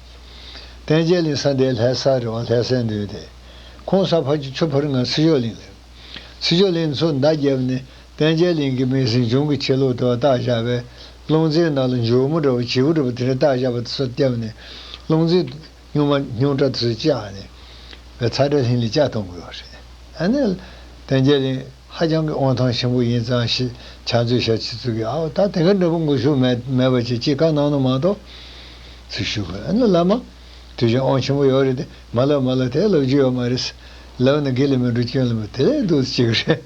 བསྟན་རྒྱས་གླིང་ས་འདིའི་ལྷ་ས་རེད་བ། ལྷ་སའི་མདུན་དེ། ཁོང་ས་ཕར་ཆུ་ཕར་ང་ཚུར་ཕྱོགས་གླིང་ལ། ཚུར་ཕྱོགས་གླིང་ཚོ་མདའ་བརྒྱབ་ནས་བསྟན་རྒྱས་གླིང་གི་མི་ཟིན་ཆུང་གི་ཆེ་ལོག་དུ་བ་བཏགས་བཞག་པའི་ལུང་རྫིང་ནང་ལ་འཇོལ་མོ་འདྲ་བོ་བྱིའུ་འདྲ་བོ་དེ་འདྲ་བཏགས་བཞག་པ་དེ་ཚོ་བརྒྱབ་ནས་ལུང་རྫིང་སྨྱུག་མ་སྨྱུག་འདྲ་དེ་ཚོ་བཅག་ནས་བའི་ཚ་བྲག་གླིང་ལ་བཅའ་གཏོང་གི་ཡོད་རེད། ཨ་ནི་བསྟན་རྒྱས་གླིང་ཧ་ཅང་གི་དབང་ཐང་ཆེན་པོ་ཡིན་ཙང་ཞེས་ཕྱག་མཛོད་ཞབས་ཕྱི་ཚོ་གིས་ཨའོ་ད་དེ་ག་འདྲ་པོ་མགོ་མཇུག་མེད་མེད་པ་ཅིག་ཅིག་བཀའ་གནང་ནོ་མ་གཏོགས་ཚུར་ཞུ་དགོས། ཨ་ནི་བླ་མ་ དུས་ཆེན་དབང་ཆེན་པོ་ཡོད་རེད་དེ། མ་ལབ་མ་ལབ་དེ་ལབ་རྒྱུ་ཡོད་མ་རེད། ལབ་ན་དགེ་ལ་མི་འགྲོ། སྐྱོན་ལ་མི། དེ་ལས་སྡུག་ཅིག་རེད།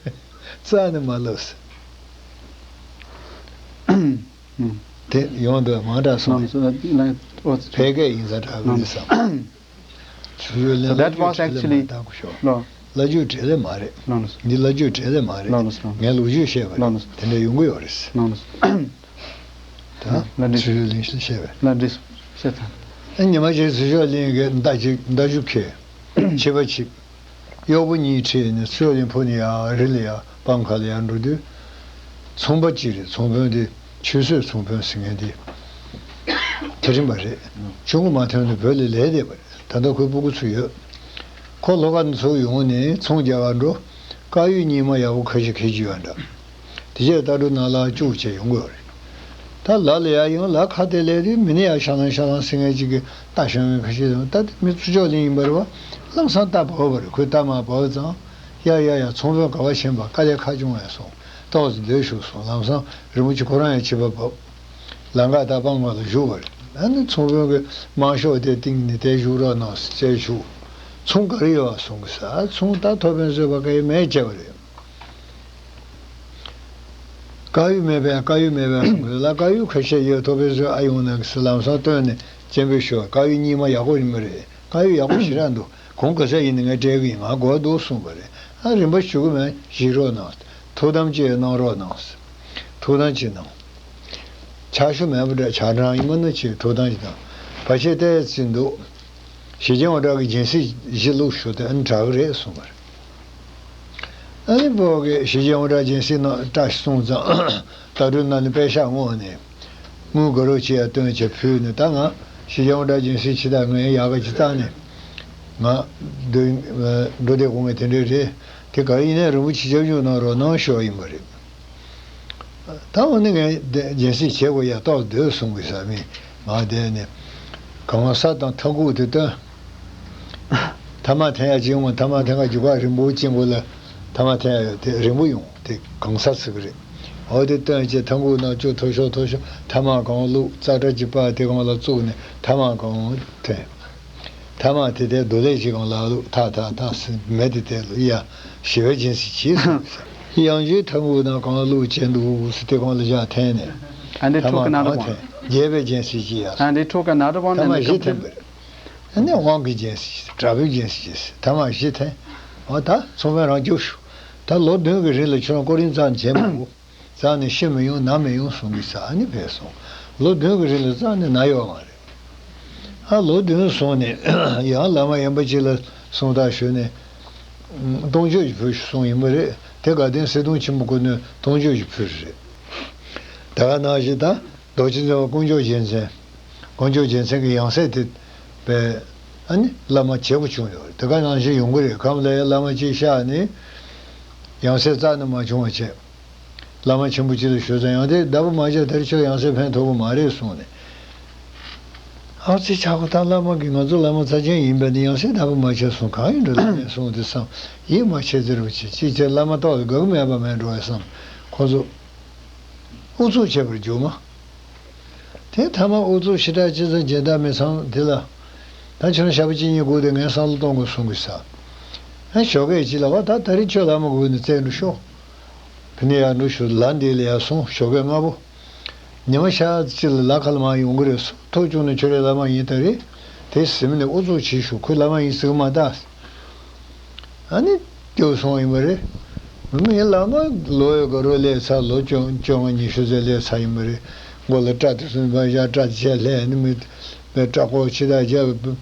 རྩ་ནས་མ་ལབ། དེ་ཡོང་འདོད་མང་དྲགས་སོང་། ལགས་སོ། ཕལ་སྐད་ཡིན་ས་དྲག་གི་རེད་བསམ། ཆུ་ཚོད་ལེན། So that was actually ལ་རྒྱུ་བྲེལ་ལེ་མ་རེད། ལོ། ལ་རྒྱུ་བྲེལ་ལེ་མ་རེད། ལོ་ལོ། འདི་ལ་རྒྱུ་བྲེལ་ལེ་མ་རེད། ལོ་ལོ། ངས་ལོ་རྒྱུས་བཤད་པ་རེད། ལོ་ལོ། དེ་འདྲ་ཡོང་གི་ཡོད་རེད། ལོ་ལོ། ད་ལ་འདྲི། ཆུ་ཚོད་ལེན་ཤིག་བཤད་པས། ལ་འདྲི། བཤད་ཐལ། ཨ། ཉི་མ་གཅིག་ཚུར་ཤོག་གླིང་གི་མདའ་གཅིག་མདའ་གཞུ་འཁྱེར། ཕྱི་པ་གཅིག་གཡོག་པོ་གཉིས་ཁྲིད་ནས་ཚུར་ཤོག་གླིང་ཕུ་ནས་ཡར་རི་ལ་ཡར་སྤང་ཁ་ལ་ཡར་འགྲོ་དུས། ཚོང་པ་གཅིག་རེད། ཚོང་དཔོན་དེ་ཆུད་ཟོས་ཚོང་དཔོན་ཟེར་མཁན་དེ། དེ་རིམ་པ་རེད། ཆུང་ངུ་མ་ཐོན་ནས་བོད་ལ་ལས་བསྡད་པ་རེད། ད་ལྟ་ཁོའི་སྤུ་གུ་ཚོ་ཡོད། ཁོ་ལྷོ་ཁ་ནས་ཚུར་ཡོང་ནས་ཚོང་རྒྱག་ག་འགྲོ། དཀར་ཡོལ་རྙིང་མ་ཡག་པོ་ཁ་ཤས་འཁྱེར་གྱི་ཡོད་འདྲ། དེ་རྗེས་ལྟ་གྲུ་ནང་ལ་བཅུག་བྱས་ཡོང་དགོས་རེད། ད་ལ་ལ་ཡར་ཡོང་། ལ་ཁ་གཏད་ལས་དུས་མི་ནི་ཡར་ཤང་ལང་ཤང་ལང་ཟེར་མཁན་ཅིག་གིས་རྟ་ཞོན་མཁན་ཁ་ཤས་ཡོང་། ད་དེ་མི་ཚུར་ཤོག་གླིང་ཡིན་པ་རེད་པ། ལམ་སང་རྟ་བབས་པ་རེད། ཁོས་རྟ་མར་བབས་ཙང་། ཡ་ཡ་ཡ། ཚོང་དཔོན་ག་པར་ཕྱིན་པ། དཀའ་ལས་ཁག་བྱུང་བས་སོང་། ཏོག་ཙམ་སྡོད་ཤོག་གསུངས། ལམ་སང་རིན་པོ་ཆེ་ཁོ་རང་ཡང་ཕྱི་པ་བབས། ལམ་ཁ་ད་སྤང་ཁ་ལ་བཞུགས་པ་རེད། ཨ་ནི་ཚོང་དཔོན་གྱིས་དམར་ཤོག་དེ་བཏིང་ནས་དེར་བཞུགས་རོགས་གནང་ཟེར་བྱས་བཞུགས། ཚོང་ག་རེ་ཡོད་པ་གསུང་གི་ཟེར། ཚོང་ད་ཐོ་ཕན་བཟོས་པ་ག་ཡེ་མེད་བྱས་པ་རེད། དཀར་ཡོལ་མེད་པས། དཀར་ཡོལ་མེད་པས་གསུང་གི་ལ། དཀར་ཡོལ་ཁ་ཤས་ཡོད། ཐོ་ཕན་བཟོས་ཨ་ཡོང་ན་གི་ཟེར། ལམ་སང་བཏོན་ནས་སྤྱན་འབུལ་ཞུ། དཀར་ཡོལ་རྙིང་མ་ཡག་པོ་ཡིན་པ་རེད། དཀར་ཡོལ་ཡག་པོ་ཞེ་དྲག་འདུག་གོང་ག་ཚད་ཡིན་ནའི་ངས་སྤྲད་གི་ཡིན། ང་དགོས་འདུག་གསུངས་པ་རེད། ཨ། རིན་པ་ཞུ་གི་མེད། བཞེས་རོགས་གནང་། ཐུགས་དམ་ཅིག་གནང་རོགས་གནང་། ཐུགས་དམ་ཅིག་གནང་། ཕྱག་ཞུ་མེད་པ་འདྲ། ཕྱག་གྲངས་ཡིན་པ་ན་ཅིག་ཐུགས་དམ་ཅིག་གནང་། བར་ཆད་ཏོག་ཙམ་འདུག་ཞེ་ཆེན་འོ་བྲག་གི་སྦྱིན་སྲེག་བཞི་བླུགས་ཞུ། དེ་ཨ་ནི་དྲག་གི་རེད་གསུངས་པ་རེད། ཨ་ནི་བོད་ཀྱི་ཞེ་ཆེན་འོ་བྲག་སྦྱིན་སྲེག་གནང་བཀྲ་ཤིས་གསུངས་ཙང་། ལྟ་གྲུ་ནང་ནས་པད་ཤག་བརྔོས་ནས། དངུལ་དགའ་རོགས་ཅིག་ཡར་བཏོན་བྱས་ཕུལ་ནས། ད་ང་ཞེ་ཆེན་འོ་བྲག་སྦྱིན་སྲེག་བྱེད་དང་། ངས་ཡག་ག་ཅིག་བཏང་ནས། ང་འགྲོ་འགྲོ་བསྡད་དགོས་ངེས་དེ་འདྲས་རེད། དེ་ག་ཡིན་ནའི་རིན་པོ་ཆེ་སྐྱབས་འཇུག་གནང་རོགས་གནང་ཞུ་བ་ཡིན་པ་རེད། ད་འོ་ན་ངས་སྦྱིན་སྲེག་བྱེད་དགོས། ཡ། ཏོག་སྡོད་གསུང་གི་ཟེར་མི་མ་བསྡད་ནས། གང་ས་དང་ཐང་ཁུག་དེ་བཏོན། ཐ་མག་འཐེན་ཡག་ཅིག་འོང་། ཐ་མག་འཐེན་ཁ་རྒྱུག་ཁ་རིང་པོ་ཅིག་གོ་ལ། ཐ་མག་འཐེན་ཡག་ཡོད། དེ་རིང་པོ་ཡོང་། དེ་གང་ས་ཟེར་གི་རེད། འོ་དེ་བཏོན་བྱས་ཐང་ཁུག་ནང་བཅུག། མཐོ་ཤོས་མཐོ་ཤོས་ཐ་མག་གང་བླུགས། ཙག་སྒྲ་ཅིག་པ་དེ་གང་ལ་བཙུགས་ནས་ཐ་མག་གང་འཐེན། ཐ་མག་དེ་དེ་རྡོ་ལེབ་ཅིག་གང་ལ་བླུགས། ཐག་ཐག་ཐག་ཟེར། མེ་དེ་དེ་ལ་ཡ་ཞི་བའི་སྦྱིན་སྲེག་གྱིས་ཟེར། ཡང་ཅིག་ཐང་ཁུག་ནང་གང་བླུགས་བྱས་འདུག་ཟེར། དེ་གང་ལ་བཞག་འཐེན་ནས། And they ཐ་མག་took another གང་one. འཐེན། རྒྱས་པའི་སྦྱིན་སྲེག་གྱིས་ཡ། And they took another one ཐ་and མག they བཞི་འཐེན་completed པ་རེད། ཨ་ནི་དབང་གི་སྦྱིན་སྲེག་གྱིས། དྲག་པོའི་སྦྱིན་སྲེག་གྱིས། ཐ་མག་བཞི་འཐེན། འོ་ད་ཚོང་དཔོན་རང་སྐྱོབ་ཞུ། ད་ལོ་བདུན་གྱི་རིང་ལ་ཁྱོད་རང་སྐུ་རིམ་རྩ་ནས་བྱེད་མི་དགོས། རྩ་ནས་ཤི་མི་ཡོང་། ན་མི་ཡོང་གསུང་གི་ཟེར། ཨ་ནི་ཕེབས་སོང་། ལོ་བདུན་གྱི་རིང་ལ་རྩ་ནས་ན་ཡོད་མ་རེད། ཨ། ལོ་བདུན་སོང་ནས་ཡང་བླ་མ་གཞན་པ་ཅིག་ལ་གསུང་ཐག་ཞུས་ནས། ཨ། གཏོང་ཆོག་ཅིག་ཕུལ་ཞུ་གསུངས་ཡིན་པ་རེད། དེ་དགའ་ལྡན་གསེར་གདུང་ཆེན་པོ་ཁོ་ནས་གཏོང་ཆོག་ཅིག་ཕུལ་རེད། དེ་ག་ནང་བཞིན་ད་རྡོ་རྗེ་འཛིན་པ་དཀོན་མཆོག་རྒྱལ་མཚན། དཀོན་མཆོག་རྒྱལ་མཚན་གྱི་ཡང་སྲིད་དེ་པའི་ཨ་ནི་བླ་མ་བྱེད་དགོས་བྱུང་ཡོད་རེད། དེ་ག་ནང་བཞིན་ཡོང་གི་རེད། ཁམས་ལ་ཡ་བླ་མ་གཅིག་གཤེགས་ནས་ཡང་སྲིད་རྩ་ནས་མ་བྱུང་བ་བྱས། བླ་མ་ཆེན་པོ་གཅིག་ལ་ཞུས་ཙང་། ཡང་དེ་བདག་པོ་མ་བྱས། དེར་ཁྱོད་ཡང་སྲིད་ཕན་ཐོགས་ཀྱི་མ་རེད་གསུངས་ནས། ཨ་ཙི། ཆག་གོ། ད་བླ་མ་གིས་ང་ཚོ་བླ་མ་རྩ་ཆེན་ཡིན་པས་ནི་ཡང་སྲིད་བདག་པོ་མ་བྱས་གསུངས། གང་ཡིན་འགྲོ་ལ་མེད་གསུངས་དུས་བསམ། ཡིད་མ་ཆེས་ཟེར་བ་ཅིག་ཅིག་བྱས། བླ་མ་ཏོག་ལ་དགའ་གི་མེད་པ་མེད་འགྲོ་བས་བསམ། ཁོ་ཚོ་ཨུ་ཚུགས་བྱས་པར་འགྱུར་མ། དེ་མཐའ་མ་ཨུ་ཚུགས་ཞེ་དྲག་ཅི་ཙམ་བྱས། ད་མི་ཚང་དེ་ལ། ད་ཁྱོད་རང་ཞག་པོ་གཅིག་གཉིས་སྒུག་སྟེ་ངས་བསམ་བློ་གཏོང་དགོས་གསུང་གི་ཟེར། ཨ། ཞོགས་ཀས་ཅིག་ལ་བ། ད་ད་རེས་ཁྱོད་བླ་མ་སྒུག་ནས་བཙལ་འགྲོ་ཤོག་ཕ་ནས་ཡར་འགྲོ་ཤོག་ལ་འདི་ལ་ཡར་སོང་། ཞོགས་ཀས་སྔ་པོ། ཉི་མ་ཤར་ཅིག་ལ་ལ་ཁ་ལ་མར་ཡོང་གི་རེད་གསུངས། ཐུག་བྱུང་ནས་ཁྱོད་རའི་བླ་མ་ཡིན་ད་རེད། དེ་ཟིན་ནས་ཨུ་ཚུགས་བྱེད་ཤོག་ཁོའི་བླ་མ་ཡིན་ཟེར་གི་མ་ད། ཨ་ནི་སྐྱོ་སོང་ཡིན་པ་རེད། མི་མིན་བླ་མ་ལོ་ཡི་དགའ་རོགས་སླེབས་ཚར། ལོ་བཅོ་བཅོ་ལྔ་ཉི་ཤུ་ཙམ་སླེབས་ཚར་ཡིན་པ་རེད། མགོ་ལ་སྐྲ་དེ་ཚོ་མ་བཞག་སྐྲ་དེ་བཅད་ལྷས་ནི་མི་མི་སྐྲ་ཀོ་ཕྱི་དག་བརྒྱབ།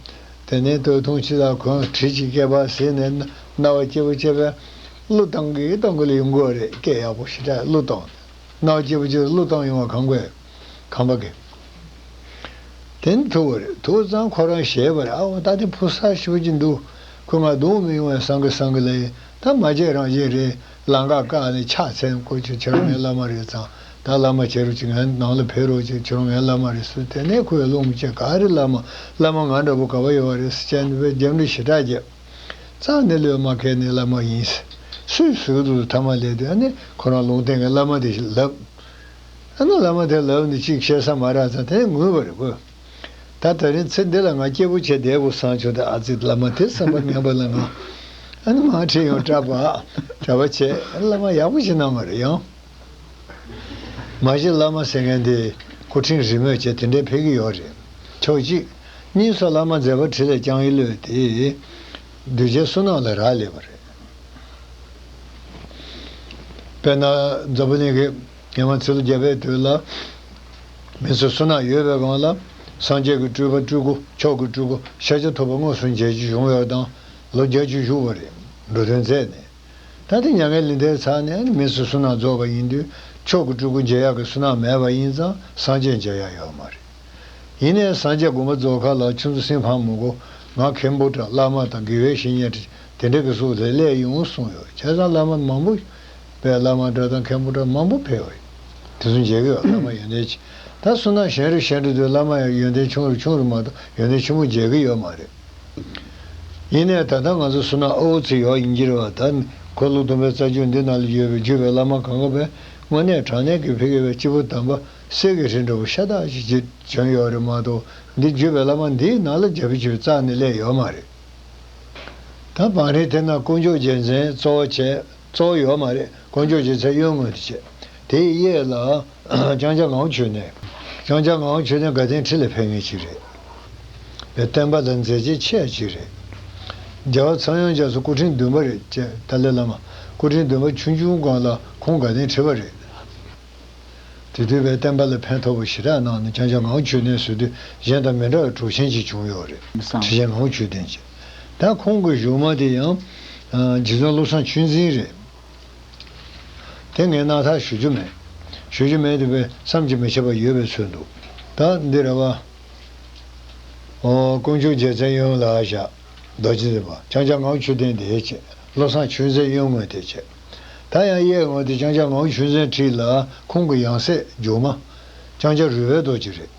དེ་ནས་སྟོད་ཐུང་ཕྱི་དག་གོན། གྲི་གཅིག་སྐེད་པར་ཟིན་ནས་རྣ་བ་སྐྱིད་པོ་བྱས་པས། གླུ་བཏང་གི་བཏང་གི་ལ་ཡོང་གི་རེད། སྐད་ཡག་པོ་ཞེ་དྲག་གླུ་བཏང་། རྣ་བ་སྐྱིད་པོ་བྱས་གླུ་བཏང་ཡོང་བ་ཁང་པའི་ཁང་པ་གི། དེ་ནི་ཐུག་པ་རེད། ཐུག་ཙང་ཁོ་རང་ཞེད་པ་རེད། ཨ་འོ་ད་དེ་ཕུ་ས་ཞེ་པོ་ཅིག་འདུག་ཁོས་ང་རྡུང་མི་ཡོང་བས་བསམ་གི་བསམ་གི་ལ། ད་མ་བྱེད་རང་བྱེད་རེད། ལམ་ཁ་བཀག་ནས་ཕྱག་འཚལ། ཁོ་ཁྱོད་ཁྱེད་རང་ངའི་བླ་མ་རེད་ཙང་། ད་བླ་མ་བྱེད་རོགས་གྱིས། ངའི་ནང་ལ་ཕེབས་རོགས་གྱིས། ཁྱེད་རང་ངའི་བླ་མ་རེད་ཟེར། དེ་ནས་ཁོས་རླུང་བཅད། ག་རེ་བླ་མ། བླ་མ་ང་འདྲ་པོ་ག་པར་ཡོད་པ་རེད་ཟེར་བྱས་ནས་རྒྱབ་འདྲི་ཞེ་དྲག་བརྒྱབ། རྩ་ནས་བློས་མ་འཁེལ་ནས་བླ་མ་ཡིན་ཟེར། སུས་ཟེར་གི་འདུག་ཐ་མག་སླེབས་དུས་ཨ་ནི་ཁོ་རང་ལུང་བསྟན་གྱི་བླ་མ་དེ་ལབ། ཨ་ནི་བླ་མ་དེ་ལབ་ནས་ཅིག་བཤད་ས་མ་རག་ཙང་དེ་ངུས་པ་རེད་གོ། ད་ ད་ད་རིང་ཚེ་འདི་ལ་ང་སྐྱིད་པོ་བྱས་བསྡད་དགོས་བསམ་བྱུང་། ད་ཨ་ཙི་བླ་མ་དེ་བསམ་པ་ངན་པ་ལ་ང་ཨ་ནི་མར་ཁྲིད་ཡོང་གྲྭ་པ་གྲྭ་པ་བྱས། བླ་མ་ཡག་པོ་ཞིག་གནང་བ་རེད། ཡང་མ་གཞི་བླ་མ་ཟེར་མཁན་དེ་སྐུ་ཕྲེང་རིས་མོས་བྱས་དེ་འདྲའི་ཕེབས་ཀྱི་ཡོད་རེད། ཕྱོགས་གཅིག། གཉིས་སུ་བླ་མ་མཛད་པ་འཕྲིན་ལས་བསྐྱངས་ཡུལ་ལོས་དེ་གདུལ་བྱའི་བསོད་ནམས་ལ་རག་ལས་པ་རེད། དཔེར་ན་འཛམ་བུ་གླིང་གི་ཉི་མ་ཚེ་ལོ་བརྒྱ་པའི་དུས་ལ་མི་ཚོ་བསོད་ནམས་ཡོད་པའི་སྒང་ལ་སངས་རྒྱས་ཀྱི་སྤྲུལ་པ་སྤྲུལ་སྐུ་མཆོག་གི་སྤྲུལ་སྐུ་ཤཱཀྱ་ཐུབ་པ་དངོས་སུ་མཇལ་རྒྱུ་བྱུང་ཡོད་དང་། ལོ་བརྒྱད་ཅུ་བཞུགས་པ་རེད། འགྲོ་དོན་མཛད་ནས། ད་ལྟ་མྱ་ངན་ལས་འདས་ཚར་ནས་མི་ཚོ་བསོད་ནམས་རྫོགས་པ་ཡིན་དུས་མཆོག་གི་སྤྲུལ་སྐུ་མཇལ་ཡག་གི་བསོད་ནམས་མེད་པ་ཡིན་ཙང་སངས་རྒྱས་མཇལ་ཡག་ཡོད་མ་རེད། ཡིན་ནའི་སངས་རྒྱས་དགོངས་པ་རྫོགས་ཁ་ལ་ཁྱོད་ཚོ་སེམས་ཕམ་མི་དགོས། ང་མཁན་པོ་འདྲ་བླ་མ་དང་དགེ་བའི་བཤེས་གཉེན་དེ་འདྲ་གི་གཟུགས་ལས་སླེབས་ཡོང་གསུངས་ཡོད། བྱས་ཙང་བླ་མ་མང་པོ་པས་བླ་མ་འདྲ་དང་མཁན་པོ་འདྲ་མང་པོ་ཕེབས་པ་ཡིན། དེ་ཚོ་མཇལ་གི་ཡོད། བླ་མ་ཡོན་ཏན་ཆེ། ད་བསོད་ནམས་གཞན་རིགས་གཞན་རིགས་དུས་བླ་མ་ཡང་ཡོན་ཏན་ཆུང་རུ་ཆུང་རུ་མ་གཏོགས་ཡོན་ཏན་ཆེན་པོ་མཇལ་གི་ཡོད་མ་རེད། ཡིན་ནའི་ད་ལྟ་ང་ཚོ་བསོད་ནམས་ཨོ་ཙི་ཡོད་ཡིན་གྱི་རེད་བ། ད་འཁོར་ལོ་སྡོམ་པའི་རྩ་རྒྱུད་འདི་ནང་ལ་ཡོད་པའི་བརྒྱུད་པའི་བླ་མ་གང་ག་བས་དངོས་གནས་དྲང་གནས་ཀྱི་ཕ་གི་བའི་སྐྱེས་བུ་དམ་པ་གསེར་གྱི་རི་འདྲ་བོ་ཤ་སྟག་ཅིག་ཅིག་བྱོན་ཡོད་རེད་མ་གཏོགས། འདི་བརྒྱུད་པའི་བླ་མ་འདིའི་ནང་ལ་རྒྱ་བོད་ཅིག་རྩ་ནས་སླེབས་ཡོད་མ་རེད། ད་བང་རིམ་དེ་ན་དཀོན་མཆོག་རྗེ་བཙུན་གཙོ་བོ་བྱས། གཙོ་བོ་ཡོད་མ་རེད། དཀོན་མཆོག་རྗེ་བཙུན་གཡོན་ངོས་དེ་བྱས། དེའི་གཡས་ལ་ལྕང་སྐྱ་ངག་དབང་ཆོས་གནས། ལྕང་སྐྱ་ངག་དབང་ཆོས་གནས་དགའ་ལྡན་ཁྲི་ལ་ཕེབས་མཁན་ཅིག་རེད། བསྟན་པ་ལ་མཛད་རྗེས་ཆེ་ཅིག་རེད། རྒྱལ་བ་ཚངས་དབྱངས་རྒྱ་མཚོ་སྐུ་ཕྲེང་བདུན་པ་རེད་ཅེས། ཏཱ་ལའི་བླ་མ་སྐུ་ཕྲེང་བདུན་པ་ཆུང་ཆུང་སྒང་ལ་ཁོང་དགའ་ལྡན་ཁྲི་པ་རེད། དེ་དུས་བས་བསྟན་པ་ལ་ཕན་ཐོགས་པ་ཞེ་དྲག་གནང་ནས། ལྕང་སྐྱ་ངག་དབང་ཆོས་གནས་ཟེར་དུས་གཞན་དང་མི་འདྲ་བའི་གྲོགས་ཆེན་ཅིག་བྱུང་ཡོད་རེད། ཁྲི་ཆེན་ངག་དབང་ཆོས་ལྡན་ཅེས། ད་ཁོང་གི་བཞུགས་མ་དེ་ཡང་རྗེ་བཙུན་བློ་བཟང་ཆོས་འཛིན་རེད། དེ་ངས་རྣ་ཐག་ཞུ་རྒྱུ་མེད། ཞུ་རྒྱུ་མེད་དེ་བས་བསམ་གྱིས་མི་ཁྱབ་པ་ཡོད་པའི་ཚོད་འདུག་ད་འདི་རེད་བ། ཨོ། དཀོན་མཆོག་རྗེ་བཙུན་གཡོན་ལ་བཞག་རྡོ་རྗེ་འཛིན་པ། ལྕང་སྐྱ་ངག་དབང་ཆོས་ལྡན་དེ་བྱས། བློ་བཟང་ཆོས་འཛིན་གཡོན་ངོས་དེ་བྱས། ད་ཡང་གཡས་ངོས་དེ་ལྕང་སྐྱ་ངག་དབང་ཆོས་འཛིན་འཁྲིས་ལ་ཁོང་གི་ཡང་སྲིད་མཇུག་མ་ལྕང་སྐྱ་རོལ་པའི་རྡོ་རྗེ་རེད།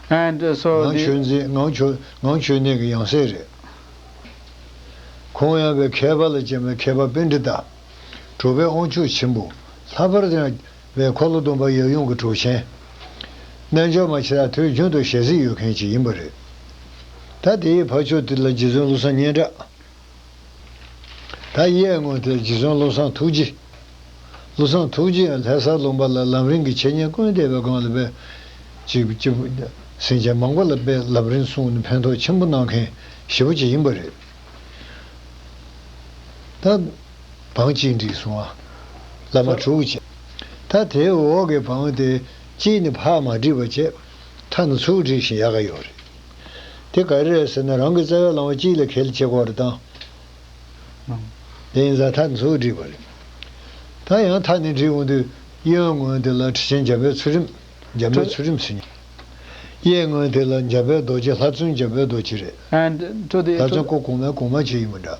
And uh, so ངག་the ཆོས་འཛིན། ངག་ཆོས། ངག་ཆོས་གནས་ཀྱི་ཡང་སྲིད་རེད། ཁོང་ཡང་བའི་མཁས་པ་ལ་སྤྱན་པའི་མཁས་པ་པཎྜི་ཏ། གྲུབ་པའི་དབང་ཕྱུག་ཆེན་པོ། ལྷག་པར་དུ་ཡང་བའི་འཁོར་ལོ་སྡོམ་པ་ཡབ་ཡུམ་གྱི་གྲོགས་ཆེན། རྣལ་འབྱོར་མ་ཆེ་དག་དུས་རྒྱུན་དུ་ཞལ་གཟིགས་ཡོད་མཁན་ཅིག་ཡིན་པ་རེད། ད་དེའི་ཕར་ཕྱོགས་དེ་ལ་རྗེ་བཙུན་བློ་བཟང་སྙན་གྲགས། ད་གཡས་ངོས་དེར་རྗེ་བཙུན་བློ་བཟང་ཐུགས་རྗེ། བློ་བཟང་ཐུགས་རྗེ་ཡང་ལྷ་ས་ལུང་པ་ལ་ལམ་རིམ་གྱི་འཆད་ཉན་ཀུན་བསྡད་པའི་སྒང་ལ་དཔེ་ཅིག་ཅིག་སེམས་ཅན་མང་པོ་ལ་དཔེ་ལམ་རིམ་གསུངས་ནས་ཕན་ཐོགས་ཆེན་པོ་གནང་མཁན་ཞེ་པོ་ཅིག་ཡིན་པ་རེད། ད་བང་གཅིག་བསྒྲིགས་སོང་ཨ། བླ་མ་དྲུག་བྱས། ད་དེའི་འོག་གི་བང་དེ་གཅིག་ནི་ཕར་མ་བསྒྲིགས་པ་བྱས། མཐའ་ནས་ཚུར་བསྒྲིགས་ཤིང་ཡག་ག་ཡོད་རེད། དེ་ག་རེ་རེད་ཟེར་ན། རང་གི་རྩ་བའི་བླ་མ་གཅིག་ལ་གལ་ཆེ་གོ་རེ་བཏང་། དེ་ཡིན་ཙང་མཐའ་ནས་ཚུར་བསྒྲིགས་པ་རེད། ད་ཡང་མཐའ་ནས་བསྒྲིགས་འོང་དུས་གཡོན་ངོས་དེ་ལ་ཁྲི་ཆེན་འཇམ་དཔལ་ཚུལ་ཁྲིམས། འཇམ་དཔལ་ཚུལ་ཁྲིམས་ཟེར་མཁན། གཡས་ངོས་དེ་ལ་འཇམ་དཔལ་རྡོ་རྗེ། ལྷ་བཙུན་འཇམ་དཔལ་རྡོ་རྗེ་རེད། And to the ལྷ་བཙུན་སྐུ་གོང་མའི་གོང་མ་ཅིག་ཡིན་པ་འདྲ།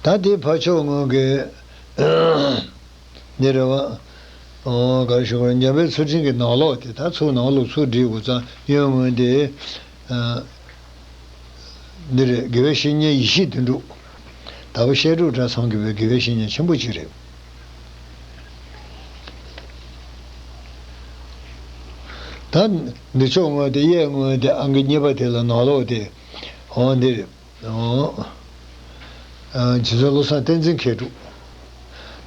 ད་དེའི་ཕར་ཕྱོགས་ངོས་ཀྱི་འདི་རེད་བ། ཨོ། ག་རེ་ཞུ་དགོས་རེད། འཇམ་དཔལ་ཚུལ་ཁྲིམས་ཀྱི་ནང་ལོགས་དེ། ད་ཚུར་ནང་ལོགས་ཚུར་བསྒྲིགས་དགོས་ཙང་། གཡོན་ངོས་དེ་ཨ་འདི་རེད། དགེ་བའི་བཤེས་གཉེན་ཡེ་ཤེས་དོན་གྲུབ། ཟླ་བ་བཤད་སྒྲུབ་གྲྭ་ཚང་གི་བའི་དགེ་བའི་བཤེས་གཉེན་ཆེན་པོ་ཅིག་རེད། ད་འདི་ཕྱོགས་ངོས་དེ། གཡས་ངོས་དེ། ཨང་ཀི་གཉིས་པ་དེ་ལ་ནང་ལོགས་དེ། ཨོ། འདི་རེད། ཨོ། ཨ། རྗེ་བཙུན་བློ་བཟང་བསྟན་འཛིན་མཁས་གྲུབ།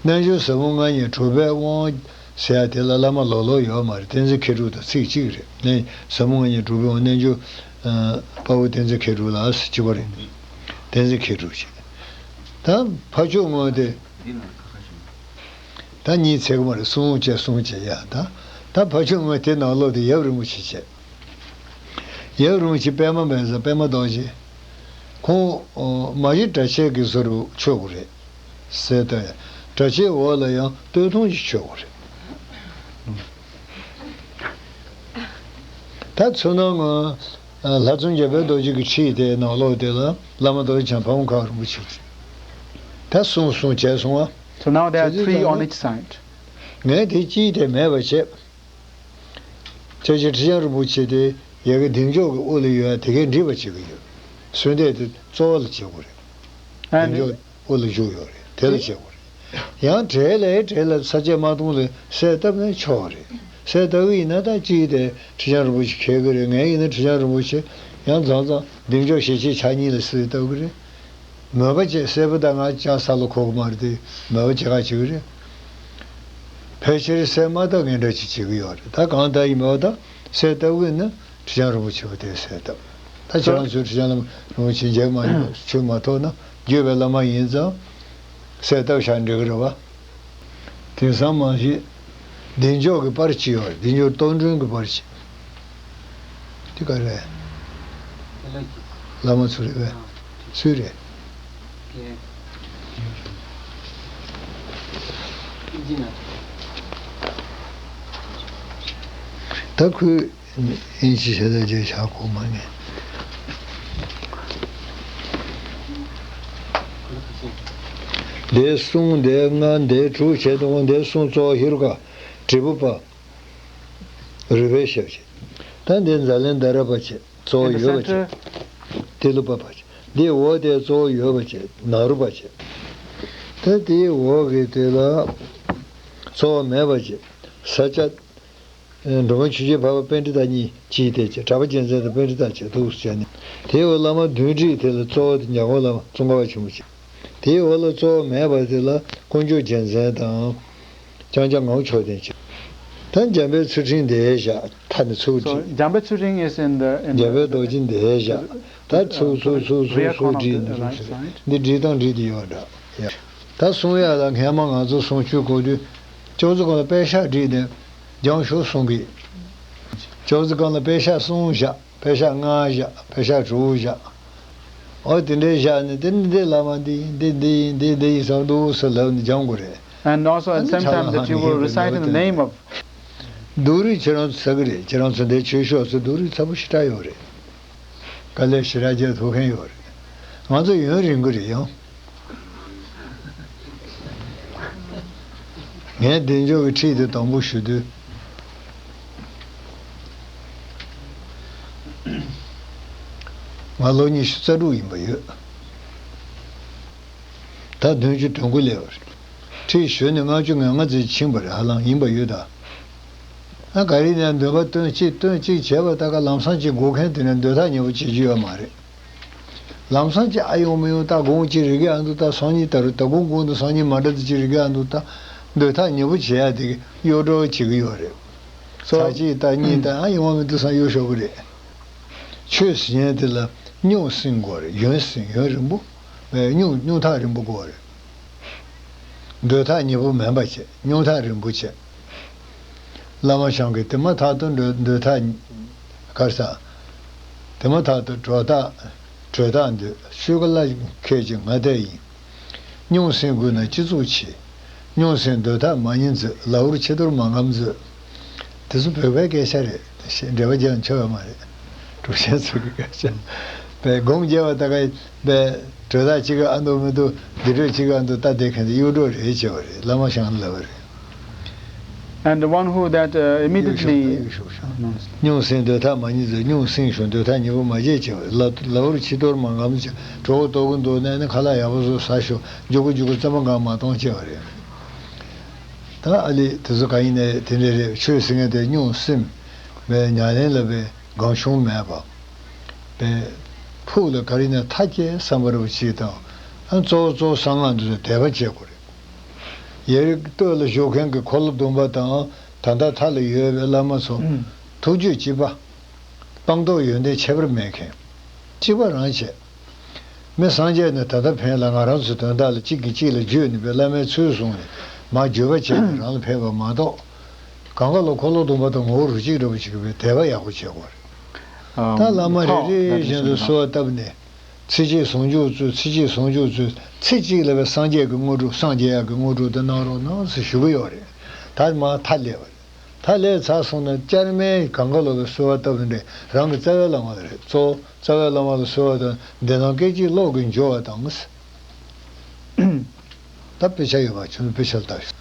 རྣལ་འབྱོར་ཟབ་མོ་ལྔ་བརྙེས་གྲུབ་པའི་དབང་ཟེར་ཡ་དེ་ལ་བླ་མ་ལོགས་ལོགས་ཡོད་མ་རེད། བསྟན་འཛིན་མཁས་གྲུབ་དང་ཚིག་གཅིག་རེད། ནས་ཟབ་མོ་ལྔ་བརྙེས་གྲུབ་པའི་དབང་། རྣལ་འབྱོར་ཨ་དཔའ་བོ་བསྟན་འཛིན་མཁས་གྲུབ་ལ་ཟེར་གཅིག་པ་རེད། བསྟན་འཛིན་མཁས་གྲུབ་ཅེས། ད་ཕར་ཕྱོགས་ངོས་དེ། ད་གཉིས་ཚེག་མ་རེད། གསུམ་བྱས་གསུམ་བྱས་ཡ། ད་ད་ཕར་ཕྱོགས་ངོས་དེ་ནང་ལོགས་དེ་ཡབ་རིན་པོ་ཆེ་བྱས། ཡབ་རིན་པོ་ཆེ་པདྨ་མེད་ཟེར། པདྨ་རྡོ་རྗེ། ཁོང་ཨོ་མ་གཞི་གྲྭ་ཆས་ཀྱི་བཟོ་རུ་མཆོད་དགོས་རེད་ཟེར་ཏེ། གྲྭ་ཆས་འོག་ལ་ཡང་སྟོད་ཐུང་ཞིག་མཆོད་དགོས་རེད། ད་མཚོ་སྣ་ངོས་ལྷ་བཙུན་འཇམ་དཔལ་རྡོ་རྗེ་གི་ཁྲི་དེའི་ནང་ལོགས་དེ་ལ་བླ་མ་རྡོ་རྗེ་འཆང་། ཕ་བོང་ཁ་རིན་པོ་ཆེ་རེད། ད་གསུམ་གསུམ་བྱས་སོང་ཨ། So now there are three on each side. ངས་དེ་གཅིག་དེ་མེད་པ་བྱས། སྐྱབས་རྗེ་ཁྲི་བྱང་རིན་པོ་ཆེ་དེ་ཡ་གི་གདེང་འཇོག་གི་དབུ་ལ་ཡོད་ཡ་དེ་གས་འགྲིག་པ་བྱེད་ཀྱི་ཡོད། གསོལ་འདེབས་དེ་གཙོ་བོ་ལ་བྱེད་དགོས་རེད། གདེང་འཇོག་དབུ་ལ་བཞུགས་ཡོད་རེད། དེ་ལ་བྱེད་དགོས་རེད། ཡང་གྲལ་ལ་གྲལ་ལ་ས་བཅད་མ་སྟོང་ལ་གསལ་བཏབ་ན་ཆོག་རེད། གསལ་ལྟ་བུ་ཡིན་ན་ད་ཅི་ཡིན་དེ་ཁྲི་བྱང་རིན་པོ་ཆེ་མཁས་གི་རེད། ངས་ཡིན་ན་ཁྲི་བྱང་རིན་པོ་ཆེ་ཡང་མཚམས་མཚམས་གདེང་འཇོག་ཞལ་ཕྱེ་ཕྱག་གཉིས་ལ་གསལ་ལྟ་བུ་རེད། མོས་པ་བྱས་གསལ་པོ་ད་ང་ཅག་ས་ལ་གོ་གི་མ་རེད་དེ། མོས་པ་བྱེད་ག་བྱེད་གི་རེད། ཕལ་ཆེར་གསལ་མ་ཐག་ངན་འདྲ་ཅིག་བྱེད་གི་ཡོད་རེད། ད་གང་ལྟར་ཡིན་མོད་ད་གསལ་ལྟ་བུ་ཡིན་ན་ཁྲི་བྱང་རིན་པོ་ཆེ་བ་དེ་གསལ་ལྟ་བུ། ད་ཁྱེད་རང་ཚོས་ཁྲི་བྱང་རིན་པོ་ཆེ་མཇལ་མ་མྱོང་ཆོས་མ་ཐོབ་ན་བརྒྱུད་པའི་བླ་མ་ཡིན་ཙང་གསལ་ལྟ་བུ་ཞིག་འགྲིག་གི་རེད་བ། དེང་སང་མང་ཞིག་གདེང་འཇོག་གི་པར་ཅིག་ཡོད་རེད། གདེང་འཇོག་རྟོག་སྒྲུང་གི་པར་ཅིག་དེ་ག་རེད། བླ་མ་ཚོ་རེད་པས། སུའི་རེད། ད་ཁོས་ཨིན་ཇི་ཞེ་ད་རྗེས་ཆགས་གོ་མ་ངེས། འདས་གསུང་འདས་ལྔ་འདས་དྲུག་བྱས་དང་འདས་གསུང་གཙོ་བོ་ཧེ་རུ་ཀ་དྲིལ་བུ་པ་རུས་པའི་ཞབས་ཀྱི། ད་འདི་ཛཱ་ལན་དྷ་ར་པ་བྱས་གཙོ་བོ་ཡོད་པ་བྱས། ཏི་ལོ་པ་པ་བྱས། འདི་འོ་དེ་གཙོ་བོ་ཡོད་པ་བྱས་ནཱ་རུ་པ་བྱས། ད་དེའི་འོག་གི་དེ་ལ་གཙོ་བོ་མེད་པ་བྱས་ས་སྐྱ། འགྲོ་མགོན་ཆོས་རྒྱལ་འཕགས་པ་པཎྜི་ཏ་གཉིས་ཀྱིས་དེ་བྱས། གྲགས་པ་རྒྱལ་མཚན་དང་པཎྜི་ཏ་བྱས་འདུག་ཟེར་ནས། དེའི་འོག་བླ་མ་བདུན་བསྒྲིགས་དེ་ལ་གཙོ་བོ་དེ་འཇམ་མགོན་བླ་མ་ཙོང་ཁ་པ་ཆེན་པོ་བྱས། དེའི་འོག་ལ་གཙོ་བོ་མེད་པ་དེ་ལ་དཀོན་མཆོག་རྒྱལ་མཚན་དང་། ལྕང་སྐྱ་ངག་དབང་མཆོག་ལྡན་བྱས། ད་འཇམ་དཔལ་ཚུལ་ཁྲིམས་འདིར་བཞག་མཐའ་ནས་ཚུར་So, བསྒྲིགས། Jambe Tsuring is in the, in འཇམ་དཔལ་རྡོ་རྗེ་འདིར་བཞག་ད་ཚུར་ཚུར་ཚུར་ཚུར་ཚུར་བསྒྲིགས་འདི་ཚུར་ཚུར། འདི་བསྒྲིགས་སྟངས་བསྒྲིགས་དེ་ཡོད་འདྲ། ཡ། ད་གསུང་ཡག་ལ་སྔས་མ་ང་ཚོ་གསུང་ཆོས་གོ་དུས། ཅོག་ཙེ་སྒང་ལ་པད་ཤག་བསྒྲིགས་ནས་རྒྱང་ཤོག་གསུང་གི། ཅོག་ཙེ་སྒང་ལ་པད་ཤག་གསུམ་བཞག་པད་ཤག་ལྔ་བཞག་པད་ཤག་དྲུག་བཞག་འོ་དེ་འདྲའི་བཞག་ནས་དེ་ནི་འདི་བླ་མ་འདི་ཡིན་འདི་འདི་ཡིན་འདི་འདི་ཡིན་བསམ་འདུག་སེ་ལབ་ནས་སྦྱང་དགོས་རེད། And also at the same time that you will recite in the name of སྡུག་རུས་ཁྱེད་རང་ཚོ་ཟ་གི་རེད། ཁྱེད་རང་ཚོ་འདིར་ཆོས་ཞུ་ཡག་ཚོ་སྡུག་རུས་ཚ་པོ་ཞེ་དྲག་ཡོད་རེད། དཀའ་ལས་ཞེ་དྲག་རྒྱག་ཐུབ་མཁན་ཡོད་རེད། ང་ཚོ་ཡུན་རིང་གི་རེད་ཡང་། ངས་བདེ་མཆོག་གི་ཁྲིད་དེ་དང་པོ་ཞུ་དུས། ང་ལོ་ཉི་ཤུ་རྩ་དྲུག་ཡིན་པ་ཡོད། ད་བདུན་ཅུ་དོན་དགུ་སླེབས་པ་རེད། ཁྲིད་ཞུས་ནས་ལྔ་བཅུ་ང་ལྔ་ཙམ་ཕྱིན་པ་རེད། ཧ་ལམ་ཡིན་པ་ཡོད་ད། ཨ་ག་རེ་ཡིན་ན་འདོན་པ་སྟོན་གཅིག་སྟོན་གཅིག་བྱས་པ་ད་ག་ལམ་སང་གཅིག་སྒུག་མཁན་དེ་ནས་འདོད་ཐག་ཉེ་པོ་བྱེད་རྒྱུ་ཡོད་མ་རེད། ལམ་སང་གཅིག་ཨ་ཡོང་མི་ཡོང་ད་དགོང་གཅིག་རིག་གི་ཨ་འདུག་ད་སང་ཉིན་ད་རུ་ད་དགོང་དགོང་དུ་སང་ཉིན་མ་འདྲ་ད་གཅིག་རིག་གི་ཨ་འདུག་ད་འདོད་ཐག་ཉེ་པོ་བྱེད་ཡ་དེ་གི་གཡོ་འགྲོ་བྱེད་གི་ཡོད་རེད། ཚར་གཅིག་ད་གཉིས་ད་ཨ་ཡོང་བ་མི་འདུག་བསམ་གཡོ་ཤོར་གི་རེད། ཆོས་ཟེར་མཁན་དེ་ལ་རྙོག་ཟིང་དགོས་རེད། ཡུན་ཟིང་ཡུན་རིང་པོ། རྙོག་རྙོག་ཐག་རིང་པོ་དགོས་རེད། འདོད་ཐག་ཉེ་པོ་མིན་པ་བྱས་རྙོག་ཐག་རིང་པོ་བྱས། བླ་མ་ཞང་གིས་དེ་མ་ཐག་ཏུ་འདོད་འདོད་ཐག་གར་ས། དེ་མ་ཐག་ཏུ་གྲོལ་ཐག་གྲོལ་ཐག་འདོད་ཆོས་ཀ་ལ་ཁད་ཀྱི་ང་དེ་ཡིན། རྙོག་ཟིང་དགོས་ན་སྤྱི་ཚོགས་ཆེ། རྙོག་ཟིང་འདོད་ཐག་མ་ཉིན་མཛོད་ལ་འུར་ཕྱི་དོར་མ་ངམ་མཛོད། དེ་ཚོ་བོད་པའི་སྐད་ཆ་རེད། འགྲེལ་པ་རྒྱག་ཆོག་ཡོད་མ་རེད། གྲུབ་ཆེན་ཚོ་གི་སྐད་ཆ། བས་སྒོམ་རྒྱབ་པ་ད་ག་བས་གྲོས་ཐག་གཅིག་ག་ཨ་འདུག་མི་འདུག་འདི་འགྲོས་གཅིག་ག་ཨ་འདུག་ད་དེ་ཁན་དེ་གཡུག་འགྲོ་རེད་བྱས་པ་རེད། བླ་མ་ཞང་ལ་ལབ་པ་རེད། And the one who that uh, གཡུག་ཤོག་ད immediately གཡུག་ཤོག་ཤོག་རྙོག་ཟིང་འདོད་ཐག་མ་ཉིད་ཟེར། རྙོག་ཟིང་ཤོག་འདོད་ཐག་ཉེ་པོ་མ་བྱེད་བྱས་པ་རེད། ལ་ལ་འུར་ཕྱི་དོར་མ་ངམ་བྱས་གྲོགས་པོ་ལྟོགས་ཀྱི་འདུག་ན་ནི་ཁ་ལག་ཡག་པོ་ཟོས་ཟ་ཤོག་མགྱོགས་པོ་མགྱོགས་པོ་རྩམ་པ་འགའ་མ་གཏོང་བྱས་པ་རེད། ད་ཨ་ལི་དེ་ཚོ་ག་ཡིན་ནའི་དེ་འདྲ་རེད། ཆོས་ཟེར་མཁན་དེ་སྙུང་སེམས་པའི་ཉམས་ལེན་ལ་བའི་སྒང་ཆུང་མེད་པ། པའི་ཕུགས་ལ་ག་རེ་ཡིན་ན་མཐའ་སྐྱེལ་བསམ་པ་རེ་བ་ཅིག་དང་། ཨ་གཙོ་བོ་གཙོ་བོ་གསང་སྔགས་འདི་ཚོ་དད་པ་བྱེད་དགོས་རེད། ཡ་རིགས་སྟོད་ལ་བཞུགས་མཁན་གྱི་འཁོར་ལོ་བདུན་པ་དང་ད་ལྟ་མཐའ་ལ་ཡོད་པའི་བླ་མ་ཚོ་ཐུགས་རྒྱུད་གཅིག་པ། སྤངས་རྟོགས་ཡོན་ཏན་ཁྱད་པར་མེད་མཁན། གཅིག་པ་རང་བྱས། མི་སངས་རྒྱས་ནི་ད་ལྟ་ཕན་ལ་ང་རང་ཚོའི་དོན་དག་ལ་གཅིག་གིས་གཅིག་ལ་བརྗོད་ནུས་པའི་བླ་མའི་ཚུལ་བཟུང་ནས་མར་བརྗོད་པ་བྱས་ནས་རང་ལ་ཕན་པ་མ་གཏོགས། གང་ག་ལ་འཁོར་ལོ་སྡོམ་པ་དང་ངོ་བོ་རུ་གཅིག་འདྲ་བོ་ཞིག་གི་དད་པ་ཡག་པོ་བྱེད་དགོས་རེད། ད་བླ་མ་རེ་རེ་བཞིན་དུ་གསོལ་བ་བཏབ་ནས་ཚིག་གཅིག་ཟུང་འཇུག་སྩོལ། ཚིག་གཅིག་ཟུང་འཇུག་སྩོལ། ཚིག་གཅིག་ལ་བའི་སངས་རྒྱས་ཀྱི་དངོས་གྲུབ་སངས་རྒྱས་ཡག་གི་དངོས་གྲུབ་དེ་གནང་རོགས་གནང་ཟེར་ཞུ་གི་ཡོད་རེད། ད་མར་མཐའ་སླེབས་པ་རེད། མཐའ་ལས་ཚར་སོང་ན་བཅར་མའི་གང་ག་ལོ་བའི་གསོལ་བ་བཏབ་ནས་རང་གི་རྩ་བའི་བླ་མ་ལ་རེད། གཙོ་བོ་རྩ་བའི་བླ་མ་ལ་གསོལ་བ་བཏབ། འདི་ནང་སྐད་ཅིག་ལོག་གིས་འགྱུར་བ་དང་། ད་དཔེ་ཆ་ཡོད་པ་ཁྱོད་ཚོ་དཔེ་ཆ་ལ་ལྟ་ཞོག་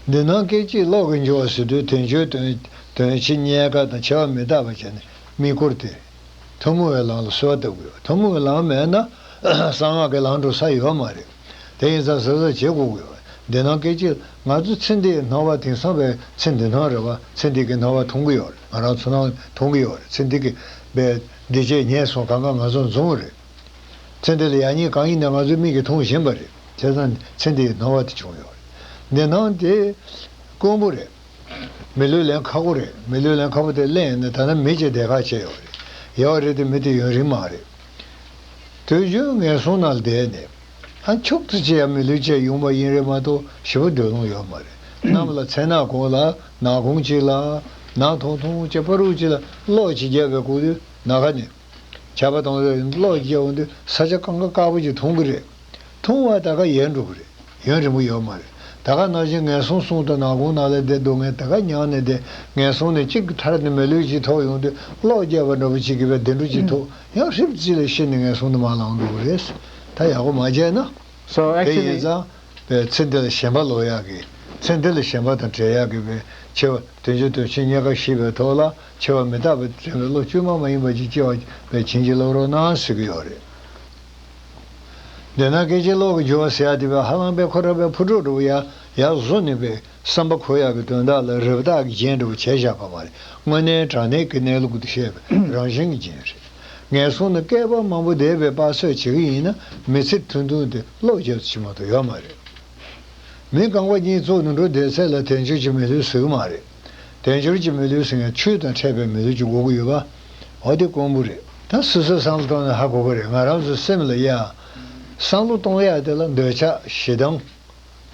འདི་ནང་སྐད་ཅིག་ལོག་གིས་འགྱུར་བ་ཟེར་དུས་དོན་བརྗོད་དོན་དོན་བྱེད་རྙེད་དཀའ་དང་བྱ་བ་མི་རྟག་པ་བྱས་ནས་དམིགས་སྐོར་དེ། ཐུན་མོང་བའི་ལམ་ལ་གསོལ་བ་བཏབ་དགོས། ཐུན་མོང་བའི་ལམ་མེད་ན་གསང་སྔགས་ཀྱི་ལམ་འགྲོ་ས་ཡོད་མ་རེད། དེ་ཡིན་ཙང་གཟབ་གཟབ་བྱེད་དགོས་ཀྱི་ཡོད། འདི་ནང་སྐད་ཅིག་ང་ཚོ་ཚེ་འདིའི་སྣང་བ་དེང་སང་བའི་ཚེ་འདི་སྣང་རེད་བ། ཚེ་འདི་གི་སྣང་བ་མཐོང་གི་ཡོད་རེད། ང་རང་ཚོ་སྣང་མཐོང་གི་ཡོད་རེད། ཚེ་འདི་གི་བའི་འདི་བྱས་ཉེས་སོང་གང་ག་ང་ཚོ་འཛོམས་རེད། ཚེ་འདི་ལ་ཡག་ཉེས་གང་ཡིན་ན་ང་ཚོའི་མིག་གིས་མཐོང་བཞིན་པ་རེད། བྱས་ཙང་ཚེ་འདིའི་སྣང་བ་དེ་བྱུང་ཡོད་རེད། འདི་སྣང་དེ་དཀོན་པོ་རེད། མི་ལུས་ལེན་ཁག་པོ་རེད། མི་ལུས་ལེན་ཁག་པོ་དེ་ལེན་ཡོང་ན་ད་ནི་མི་གཅིག་བསྡད་ཁག་བྱས་ཡོད་རེད། ཡོད་རེད་དེ་མི་དེ་ཡུན་རིང་མ་རེད། དུས་རྒྱུན་ངན་སོང་ནང་བསྡད་ནས། ཨ་ཁྱུག་ཙམ་ཅིག་ཡང་མི་ལུས་བཅས་ཡོང་བ་ཡིན་རེད་མ་གཏོགས་ཞེ་པོ་འདོད་ལོང་ཡོད་མ་རེད། གནམ་ལ་མཚན་ནག་གོང་ལ་ནག་ཁུང་གཅིག་ལ་ནག་ཐུང་ཐུང་བྱས་པ་རུ་གཅིག་ལ་གློག་ཅིག་བརྒྱབ་པའི་སྐུ་དུས་ནམ་མཁའ་ནས། ཆར་པ་གཏོང་རེས་གློག་རྒྱག་འོང་དུས་ས་ཆ་གང་ག་དཀར་པོ་ཅིག་མཐོང་གི་རེད། མཐོང་བ་ད་ག་ཡལ་འགྲོ་གི་རེད། ཡུན་རིང་པོ་ཡོད་མ་རེད། ད་ག་ནང་བཞིན་ངན་སོང་གསུམ་དང་ནག་ཁུང་ནང་ལ་བསྡད་སྡུག་བསྔལ་ད་ག་མྱངས་ནས་བསྡད། ངན་སོང་ནས་གཅིག་གི་མཐར་ནས་མི་ལུས་ཅིག་ཐོབ་ཡོང་དུས་གློག་རྒྱག་པ་འདྲ་པོ་ཅིག་གིས་བསྡད་འགྲོ་ཅིག་ཐོབ་ཡང་ཧྲིབ་ཙི་ལ་ཤི་ནས་ངན་སོང་དུ་མར་ལངས་འགྲོ་གི་རེད། ད་ཡག་པོ་མ་བྱས་ན། So དེ་ཡིན actually ཙང་། པའི་ཚེ་འདི་ལ་ཞེན་པ་ལོག་ཡག་གི། ཚེ་འདི་ལ་ཞེན་པ་དང་བྲལ་ཡག་གི་པའི་ཆེ་བ་དོན་བྱེད་དོན་བྱེད་རྙེད་དཀའ་ཞེས་པའི་ཐོག་ལ་ཆེ་བ་མི་རྟག་པའི་དྲན་པའི་བློ་བཅོས་མ་མ་ཡིན་པ་ཅིག་སྐྱེ་བ་པའི་བྱིན་གྱིས་བརླབ་རོགས་གནང་ཟེར་གི་ཡོད་རེད། འདི་ན་སྐད་ཅིག་གློག་གི་འགྱུར་བ་ཟེར་ཡག་དེ་བས་ཧ་ལམ་པའི་ཁོ་ར་པའི་ཕུ་གྲོགས་འགྲོ་བ་ཡ་ཡག་བཟོ་ནས་པའི་བསམ་པ་འཁོར་ཡག་གི་དོན་དག་ལ་རི་བ་ཏག་གི་རྒྱན་འདྲ་བོ་བྱས་བཞག་པ་མ་རེད། དངོས་གནས་དྲང་གནས་ཀྱི་གནས་ལུགས་དེ་བཤད་པའི་རང་བཞིན་གྱི་རྒྱན་རེད། ངན་སོང་ནི་བསྐལ་པ་མང་པོ་འདས་པའི་དཔག་ཚོད་བྱེད་ཀྱི་ཡིན་ན་མི་ཚེ་ཐུང་ཐུང་དེ་བློ་རྒྱབ་ཚོད་ཅིག་མ་གཏོགས་ཡོད་མ་རེད། མི་རྐང་པ་གཉིས་བཙུགས་ནས་འགྲོ་བསྡད་ཚད་ལ་དལ་འབྱོར་གྱི་མི་ལུས་ཟེར་གྱི་མ་རེད། དལ་འབྱོར་གྱི་མི་ལུས་ཟེར་མཁན་ཆོས་དང་འཕྲད་པའི་མི་ལུས་ཅིག་དགོས་ཀྱི་ཡོད་པ། འོ་དེ་དཀོན་པོ་རེད། ད་སོ་སོའི་བསམ་བློ་བཏང་ནས་ཧ་གོ་གི་རེད། ང་རང་ཚོའི་སེམས་ལ་ཡ། བསམ་བློ་གཏོང་ཡག་དེ་ལ་འདོད་ཆགས་ཞེ་སྡང་།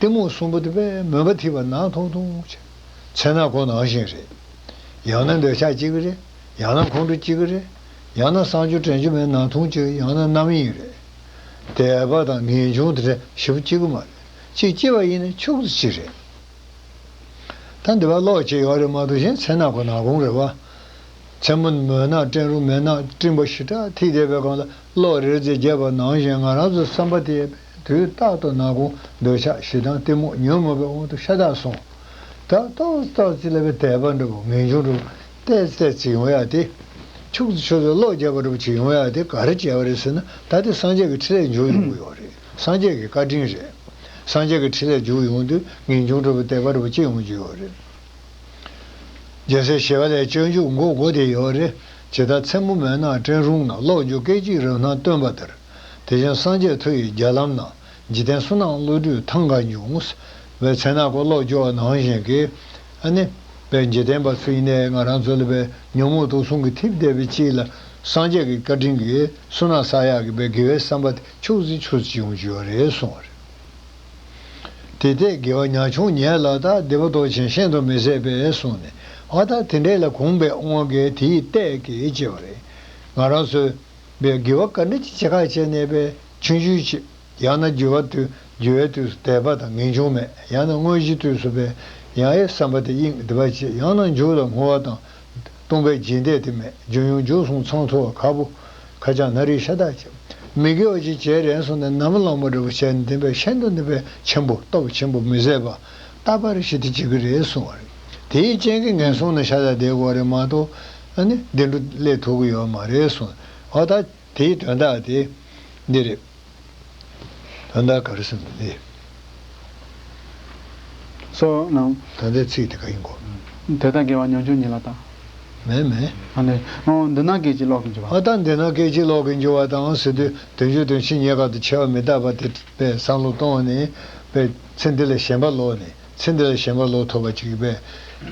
གཏི་མུག་གསུམ་པོ་དེ་དཔེ་མུན་པ་ཐིགས་པ་ནག་ཐུང་ཐུང་བྱས། མཚན་ནག་གོང་ནང་བཞིན་རེད། ཡང་ན་འདོད་ཆགས་གཅིག་གི་རེད། ཡང་ན་ཁོང་ཁྲོ་གཅིག་གི་རེད། ཡང་ན་བསམ་བརྗོད་དྲན་རྒྱུ་མེད་ནག་ཐུང་གཅིག་ཡང་ན་རྣམ་གཡེང་རེད། དད་པ་དང་ངེས་འབྱུང་དེ་འདྲ་ཞེ་པོ་གཅིག་གི་མ་རེད། གཅིག་སྐྱེ་བ་ཡིན་ན་ཁྱུག་ཙམ་གཅིག་རེད། ད་འདི་པར་གློག་ཅིག་ཡོད་རེད་མ་གཏོགས་གཞན་མཚན་ནག་གོང་ནག་གོང་རེད་བ། མཚན་མོ་མུན་ནག་སྤྲིན་རུམ་མུན་ནག་སྤྲིན་པ་ཞེ་དྲག་ཐིགས་བསྡད་པའི་སྒང་ལ་གློག་རེག་ཙམ་བརྒྱབ་པ་ནང་བཞིན་ང་རང་ཚོའི་བསམ་པ་དེ་དུས་རྟག་ཏུ་ནག་ཁུང་འདོད་ཆགས་ཞེ་སྡང་གཏི་མུག་ཉོན་མོངས་པའི་དབང་དུ་ཤ་སྟག་སོང་། ད་ཏོག་ཙམ་ཅིག་ལ་བའི་དད་པ་འདྲ་བོ་ངེས་འབྱུང་འདྲ་བོ་ཏོག་ཙམ་ཅིག་ཡོང་ཡག་དེ། ཕྱུགས་སུ་ཆུ་ཚོད་གློག་བརྒྱབ་པ་འདྲ་བོ་ཅིག་ཡོང་ཡག་དེ་ག་རེ་བྱས་པ་རེད་ཟེར་ན། ད་དེ་སངས་རྒྱས་ཀྱི་ཕྲིན་ལས་འཇུག་ཡོང་གི་ཡོད་རེད། སངས་རྒྱས་ཀྱི་བཀའ་དྲིན་རེད། སངས་རྒྱས་ཀྱི་ཕྲིན་ལས་འཇུག་ཡོང་དུས་ངེས་འབྱུང་འདྲ་བོ་དད་པ་འདྲ་བོ་ཅིག་ཡོང་གི་ཡོད་རེད། རྒྱལ་སྲས་ཞི་བ་ལྷས་སྤྱོད་འཇུག་མགོ་སྒོ་དེ་ཡོད་རེད། ཇི་ལྟར་མཚན་མོ་མུན་ནག་སྤྲིན་རུམ་ན། གློག་འགྱུ་སྐད་ཅིག་རབ་སྣང་སྟོན་པ་ལྟར། དེ་བཞིན་སངས་རྒྱས་མཐུ་ཡི་རྒྱ་ལམ་ན། འཇིག་རྟེན་བསོད་ནམས་བློ་གྲོས་ཐང་ག་འབྱུང་། བའི་མཚན་ནག་གོང་གློག་འགྱུ་བ་ནང་བཞིན་གྱི། ཨ་ནི། བའི་འཇིག་རྟེན་པ་ཚོ་ཡིན་ནའི་ང་རང་ཚོ་ལ་བའི་ཉོན་མོངས་དུག་གསུམ་གྱིས་ཐིབས་བསྡད་པའི་དཀྱིལ་ལ་སངས་རྒྱས་ཀྱི་བཀའ་དྲིན་གྱིས་བསོད་ནམས་བསགས་ཡག་གི་བའི་དགེ་བའི་བསམ་པ་དེ་ཁྱུག་ཙམ་ཁྱུག་ཙམ་ཡོང་གི་ཡོད་རེད་གསུངས་པ་རེད། དེ་ལྟས་དགེ་བ་ཉག་ཆུང་ཉལ་ལ་དག། སྡིག་པ་སྟོབས་ཆེན་ཤིན་ཏུ་མི་བཟད་པས་གསུངས་ནས། འོ་ད་དེ་འདྲས་ལ་གོམས་པའི་དབང་གིས་དེའི་ལྟས་ཀྱིས་ཅེས་པ་རེད། ང་རང་ཚོས་པའི་དགེ་བ་ག་འདྲ་ཅིག་བྱེད་ཁ་བྱས་ནས་པའི་ཆུང་ཆུང་ཅིག་ཡང་ན་འགྱུར་བ་དུས་འགྱུར་བའི་དུས་སུ་དད་པ་དང་ངེས་འབྱུང་མེད། ཡང་ན་དངོས་གཞིའི་དུས་སུ་པའི་ཡང་ཡི་བསམ་པ་དེ་དབྱིངས་སྡུད་པ་བྱེད། ཡང་ན་མཇུག་ལ་བསྔོ་བ་དང་སྟོང་པའི་རྗེས་འདེད་དེ་མེད། རྒྱུན་ཡོང་འཇུག་གསུམ་ཚང་ཐུབ་པ་ཁག་པོ། ཁ་བྱང་སྣ་རིགས་ཤ་སྟག་ཅིག་མི་དགེ་བ་ཅིག་བྱས་རན་སོང་ན་ནམ་ལངས་པ་འདྲ་བོ་བྱས་ནས་དེ་པའི་ཤིན་ཏུ་ནི་པའི་ཆེན་པོ་སྟོབས་ཆེན་པོ་མི་བཟད་པ་རྟག་པར་ཞི་བདེ་བྱེད་ཀྱི་རེད་གསུངས་པ་རེད། དེའི་རྐྱེན་གྱིས་ངན་སོང་ན་ཤ་སྟག་བསྡད་དགོས་རེད་མ་གཏོགས་ཨ་ནི་བདེ་འགྲོ་སླེབས་ཐུབ་ཀྱི་ཡོད་མ་རེད་གསུངས། འོ་ད་དེའི་དོན་དག་དེ་འདི་རེད། དོན་དག་ག་རེ་ཟེར་ན་འདི། སོ་ནང་། ད་ལྟའི་ཚིག་དེ་ག་ཡིན་གོ། དེ་ལྟར་དགེ་བ་ཉམ་ཆུང་ཉིད་ལ་བལྟ། མེད་མེད། ཨ་ནི། འོ་འདི་ན་སྐད་ཅིག་གློག་གིས་འགྱུར་བ། ཨ་ད་འདི་ན་སྐད་ཅིག་གློག་གིས་འགྱུར་བ་དང་ཟེར་དུས་དོན་བྱེད་དོན་བྱེད་རྙེད་དཀའ་དང་ཆེ་བ་མི་རྟག་པ་དེ་པའི་བསམ་བློ་གཏོང་ནས་པའི་ཚེ་འདི་ལ་ཞེན་པ་ལོག་ནས། ཚེ་འདི་ལ་ཞེན་པ་ལོག་ཐུབ་པ་ཅིག་པའི་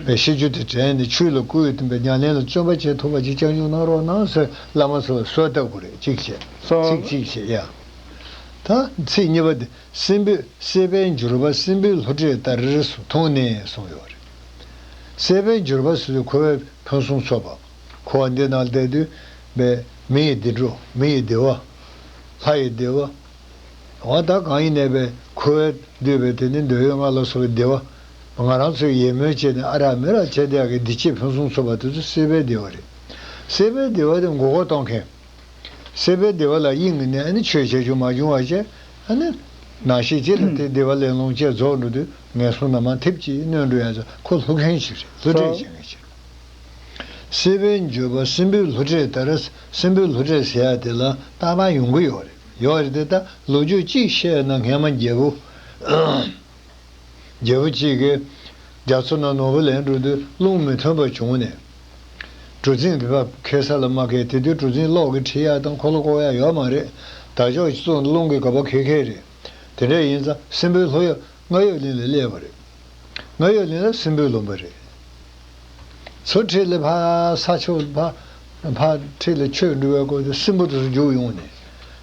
པའི་ཤེས་རྒྱུད་དེ་དྲན་ནས་ཆོས་ལ་བསྐུལ་བའི་ཉམས་ལེན་ལ་བརྩོན་པ་བྱེད་ཐུབ་པ་ཅིག་སྐྱབས་འཇུག་གནང་རོགས་གནང་ཟེར་བླ་མ་ཚོ་ལ་གསོལ་བཏབ་དགོས་རེད་གཅིག་བྱས། སོ། ཚིག་གཅིག་བྱས་ཡ། ད་ཚིག་གཉིས་པ་དེ་སྲིན་པོའི་སྲེད་པས་འགྱུར་བ་སྲིན་པོའི་སླུ་བྲིད་ལྟར་མཐོང་ནས་གསུངས་ཡོད་རེད། སྲེད་པས་འགྱུར་བ་ཟེར་དུས་འཁོར་བའི་ཕུན་སུམ་ཚོགས་པ། འཁོར་བ་འདི་ནང་བསྡད་དུས་པའི་མི་ཡི་བདེ་འགྲོ་མི་ཡི་བདེ་བ། ལྷ་ཡི་བདེ་བ། འོ་ད་གང་ཡིན་ནའི་པའི་འཁོར་བའི་འདོད་པའི་དེ་ནི་འདོད་ཡོན་ལྔ་ལ་སོགས་པའི་བདེ་བ། ང་རང་ཚོས་ཡིད་སྨོན་བྱས་ནས་ཨ་རག་མི་རག་བྱས་བསྡད་ཡག་གི་བདེ་སྐྱིད་ཕུན་སུམ་ཚོགས་པ་དེ་ཚོ་སྲེད་པའི་བདེ་བ་རེད། སྲེད་པའི་བདེ་བ་དེ་མགོ་སྐོར་གཏོང་མཁན། སྲེད་པའི་བདེ་བ་ལ་གཡེང་ནས་ཨ་ནི་ཆོས་བྱེད་རྒྱུ་མ་བྱུང་བ་བྱས་ཨ་ནི། ནང་ཤེས་ཅིག་ལ་དེ་བདེ་བ་ལེན་ལོང་བྱས་རྫོགས་འགྲོ་དུས་ངན་སོང་ནང་མར་ཐིབས་ཅིག་གནོན་འགྲོ་ཡག་ཚོ་ཁོ་སླུ་མཁན་ཞིག་རེད། སླུ་བྲིད་བྱེད་མཁན་ཞིག་རེད། སྲིན་པོའི་འགྱུར་བ་སྲིན་པོའི་སླུ་བྲིད་ལྟར། སྲིན་པོའི་སླུ་བྲིད་ཟེར་ཡག་དེ་ལ་རྟག་པར་ཡོང་གི་ཡོད་རེད། ཡོད་རེད་དེ་ད་ལོ་རྒྱུས་གཅིག་བཤད་ན་སྔས་མ་རྒྱལ་པོ། རྒྱལ་པོ་གཅིག་གིས་རྒྱ་མཚོ་ནང་ནོར་བུ་ལེན་འགྲོ་དུས་རླུང་མི་ཐོན་པ་བྱུང་ནས། གྲུ་གཟིངས་དེ་ཕར་འཁེལ་ས་ལ་མ་འཁེལ། དེ་དུས་གྲུ་གཟིངས་གློག་གིས་འཁྲིད་ཡག་དང་འཁོར་ལོ་བསྐོར་ཡག་ཡོད་མ་རེད། དར་ལྕོག་ཅིག་བཙུགས་ནས་རླུང་གིས་ག་པར་འཁེལ་འཁེལ་རེད། དེ་འདྲ་ཡིན་ཙང་སྲིན་པོའི་ལྷོ་ཡུལ་རྔ་ཡབ་གླིང་ལ་སླེབས་པ་རེད། རྔ་ཡབ་གླིང་ལ་སྲིན་པོའི་ལུང་པ་རེད། མཚོ་འཁྲིས་ལ་ཕར་ས་ཕྱོགས་ཕར་ཕར་འཁྲིས་ལ་ཆོས་འགྲོ་བའི་སྐོར་དུ་སྲིན་པོ་དེ་ཚོ་རྒྱུགས་ཡོང་ནས།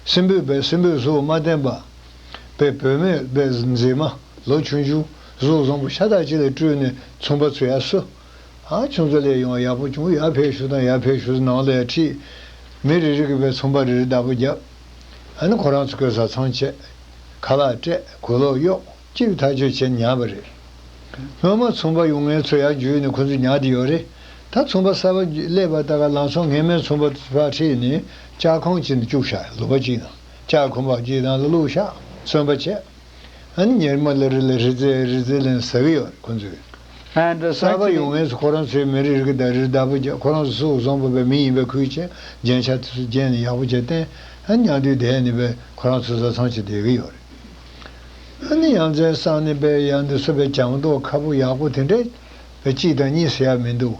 སྲིན་པོས་པའི་སྲིན་པོའི་གཟུགས་མ་བསྟན་པ། པའི་བུད་མེད་པའི་མཛེས་མ་ལོ་ཆུང་ཆུང་གཟུགས་བཟང་པོ་ཤ་སྟག་ཅིག་ལ་སྤྲུལ་ནས་ཚོང་པ་ཚོ་ཡར་བསུ། ཨ་ཁྱོད་ཚོ་སླེབས་ཡོང་ཡག་པོ་བྱུང་། ཡར་ཕེབས་ཤོག་དང་ཡར་ཕེབས་ཤོག་ནང་ལ་ཡར་ཁྲིད། མི་རེ་རེ་གིས་པའི་ཚོང་པ་རེ་རེ་བདག་པོ་བརྒྱབ། ཨ་ནི་ཁོ་རང་ཚོ་གིས་བཟའ་ཚང་བྱས། ཁ་ལག་སྤྲད། གོས་ལོག་གཡོགས། སྐྱིད་ཐག་ཆོད་བྱས་ཉར་བ་རེད། སྔོན་མ་ཚོང་པ་ཡོང་མཁན་ཚོ་ཡར་འཇུས་ནས་ཁོ་ཚོས་ཉར་བསྡད་ཡོད་རེད། ད་ཚོང་པ་གསར་པ་སླེབས་པ་ད་ག་ལམ་སང་སྔན་མའི་ཚོང་པ་ཕར་ཁྲིད་ནས་ལྕགས་ཁང་ཅིག་ནང་བཅུག་བཞག་ལུང་པ་ཅིག་ནང་ལྕགས་ཁང་པ་ཅིག་ནང་ལ་བླུགས་བཞག་བཙོན་པ་བྱས། ཨ་ནི་ཉི་མ་ལ་རེ་ལ་རི་རྩེ་རི་རྩེ་ལ་ཟ་གི་ཡོད་རེད་ཁོ་ཚོས། ཨ་འདྲ་གསར་པ་ཡོང་མཁན་ཚོ་ཁོ་རང་ཚོའི་མི་རེ་རེ་གིས་ད་རེས་བདག་པོ་བརྒྱབ། ཁོ་རང་ཚོ་གཟུགས་བཟང་པོ་པའི་མི་ཡིན་པའི་ཁུལ་བྱས། རྒྱན་ཆ་དེ་ཚོ་བརྒྱན་ནས་ཡག་པོ་བྱས་བསྟན། ཨ་ནི་མཉམ་དུ་བསྡད་ནས་པའི་ཁོ་རང་ཚོ་བཟའ་ཚང་བྱས་བསྡད་ཀྱི་ཡོད་རེད། ཨ་ནི་ཡ་མཚན་བསམ་ནས་པའི་ཡང་འདི་ཚོ་པའི་བྱམས་མདོག་ཁ་པོ་ཡག་པོ་དེ་འདྲས་པའི་གཅིག་དང་གཉིས་ཟེར་ཡ་མི་འདུག་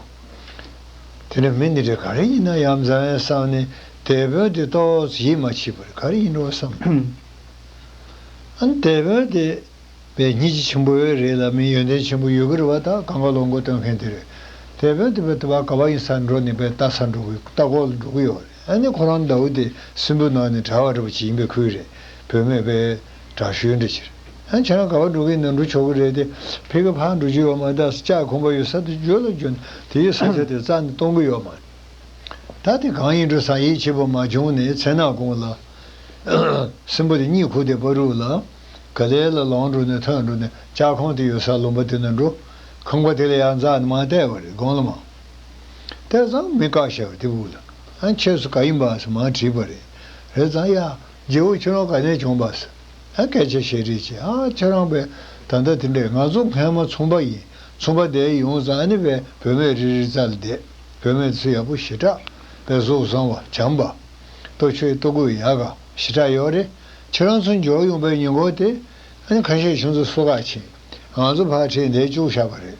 དེ་འདྲ་མི་འདི་འདྲས་ག་རེ་ཡིན་ན་ཡ་མཚན་བསམ་ནས་དེད་དཔོན་དེ་ཏོག་ཙམ་ཡིད་མ་ཆེས་པར་ག་རེ་ཡིན་འགྲོ་བསམ། ཨ་ནི་དེད་དཔོན་དེ། པའི་སྙིང་རྗེ་ཆེན་པོ་རེད་ལ། མི་ཡོན་ཏན་ཆེན་པོ་ཡོད་ཀྱི་རེད་བ། ད་གང་ག་ལོག་མགོ་སྟོན་མཁན་དེ་རེད། དེད་དཔོན་དེ་བས་དེ་བ་ག་བ་ཡིན་ས་འགྲོ་ནས་པའི་ལྟ་ས་འགྲོ་གི། ལྟ་སྐོར་ལ་འགྲོ་གི་ཡོད་རེད། ཨ་ནི་ཁོ་རང་ཟླ་བོ་དེ་སྲིན་པོའི་ནང་ནས་གྲྭ་བ་འདྲ་བོ་ཅིག་ཡིན་པའི་ཁུལ་རེད། བུད་མེད་པའི་དྲག་ཤུལ་འདྲ་ཅིག་རེད། ཨ་ཁྱེད་རང་ག་བ་འགྲོ་གི་ཡིན་ན་འགྲོ་ཆོག་གི་རེད་དེ། ཕ་གི་ཕར་འགྲོ་རྒྱུ་ཡོད་མ་རེད། ད་ལྕགས་ཁང་པ་ཡོད་ས་དེ་འཇོལ་ལ་འཇོལ་ནས་དེའི་ས་ཆ་དེ་རྩ་ནས་གཏོང་གི་ཡོད་མ་རེད། ད་དེ་གང་ཡིན་འགྲོ་བསམ་ཡིད་ཆེས་པོ་མ་བྱུང་ནས་མཚན་ནག་གུང་ལ། སྲིན་པོ་དེ་གཉིད་ཁུག་དེ་བར་དུ་ལ། ག་ལེ་ལ་ལོང་འགྲོ་ནས་ཐོན་འགྲོ་ནས་ལྕགས་ཁང་དེ་ཡོད་ས་ལུང་པ་དེ་ན་འགྲོ། ཁང་པ་དེ་ལ་ཡར་འཛེགས་ནས་མར་བལྟས་པ་རེད། དགོང་ལ་མར་བལྟས་ཙང་མི་བཀག་བཞག་པ་དེ་འུ་ལ། ཨ་ཁྱེད་ཚོ་ག་ཡིན་པ་ཟེར་མར་དྲིས་པ་རེད། རེད་ཙང་ཡ། རྗེ་བོ་ཁྱེད་རང་ག་ནས་བྱུང་བ་ཟེར། ཨ་སྐད་ཆ་བཤད་རེས་བྱས། ཨ་ཁྱེད་རང་པས་ད་ལྟ་དེ་འདྲས། ང་ཚོ་སྔན་མ་ཚོང་པ་ཡིན། ཚོང་པ་བསྡད་ཡོང་ཙང་ཨ་ནི་པས་བུད་མེད་རེ་རེ་རྩ་ལ་བསྡད། བུད་མེད་ཚོ་ཡག་པོ་ཞེ་དྲག་པས་གཟུགས་བཟང་བ་བྱམས་པ། ལྟོ་ཆོས་ལྟོ་གོས་ཡག་ག་ཞེ་དྲག་ཡོད་རེད། ཁྱེད་རང་ཚོ་འབྱོར་ཡོང་པའི་ཉིན་གུང་དེ། ཨ་ནི་ཁ་ཤས་ཁྱོད་ཚོ་སུ་ག་ཕྱིན། ང་ཚོ་ཕར་ཁྲིད་འདིར་བཅུག་བཞག་པ་རེད།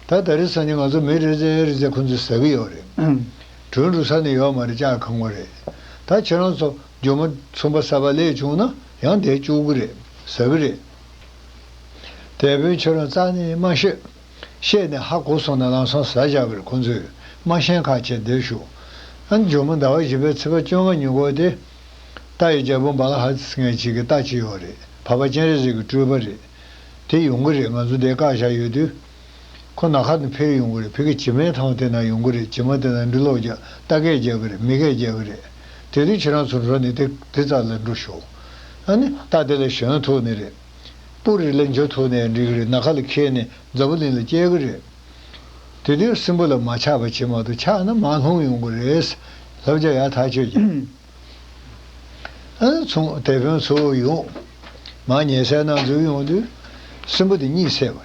ད་ད་རེས་སང་ཉིན་ང་ཚོ་མི་རེ་རེ་རེ་རེ་ཁོ་ཚོས་ཟ་གི་ཡོད་རེད། གྲོན་འགྲོ་ས་ནི་ཡོད་མ་རེད། ལྕགས་ཁང་པ་རེད། ད་ཁྱེད་རང་ཚོ་ཇོ་མོ་ཚོང་པ་གསར་པ་སླེབས་བྱུང་ན་ཡང་འདིར་བཅུག་གི་རེད། ཟ་གི་རེད། དེད་དཔོན་ཁྱོད་རང་རྩ་ནས་མ་བཤད། བཤད་ནས་ཧ་གོ་སོང་ན་ལམ་སང་ཟ་བཞག་གི་རེད། ཁོ་ཚོས་མ་ཤེས་ཁ་བྱས་བསྡད་བཞུགས། ཨ་ནི་ཇོ་མོ་ཟླ་བ་བཞི་པའི་ཚེས་པ་བཅོ་ལྔ་ཉིན་གུང་དེ། རྟ་ཡི་རྒྱལ་པོ་བ་ལ་ཧ་ཟེར་མཁན་ཅིག་གི་རྟ་ཅིག་ཡོད་རེད། འཕགས་པ་སྤྱན་རས་གཟིགས་ཀྱི་སྤྲུལ་པ་རེད། དེ་ཡོང་གི་རེད། ང་ཚོ་འདིར་བཀག་བཞག་ཡོད་དུས། ཁོ་ནམ་མཁའ་ནས་འཕུར་ཡོང་གི་རེད། ཕ་གི་བྱེ་མའི་ཐང་དེ་ན་ཡོང་གི་རེད། བྱེ་མ་དེ་ན་འབྲི་ཀློག་རྒྱག་རྟ་སྐད་རྒྱག་གི་རེད། མི་སྐད་རྒྱག་གི་རེད། དེ་དུས་ཁྱེད་རང་ཚོ་འགྲོ་ནས་དེ་དེ་རྩ་ལ་འགྲོ་ཤོག་ཨ་ནི་རྟ་དེ་ལ་ཞོན་ཐུབ་ནི་རེད། སྤུ་རིས་ལ་འཇུ་ཐུབ་ནའི་འགྲིག་གི་རེད། ནམ་མཁའ་ལ་འཁྱེར་ནས་འཛམ་བུ་གླིང་ལ་སྐྱེལ་གི་རེད། དེ་དུས་སྲིན་པོ་ལ་མ་ཆགས་པ་བྱེད་མ་གཏོགས། ཆགས་ན་མར་ལྷུང་ཡོང་གི་རེད། ལབ་བྱས་ཡར་ཐག་ཆོད་ཀྱི། ཨ་ནི་ཚོང་དེད་དཔོན་ཚུར་ཡོང་། མར་ཉལ་སའི་ནང་འཛུལ་ཡོང་དུས། སྲིན་པོ་དེ་གཉིད་སད་པ་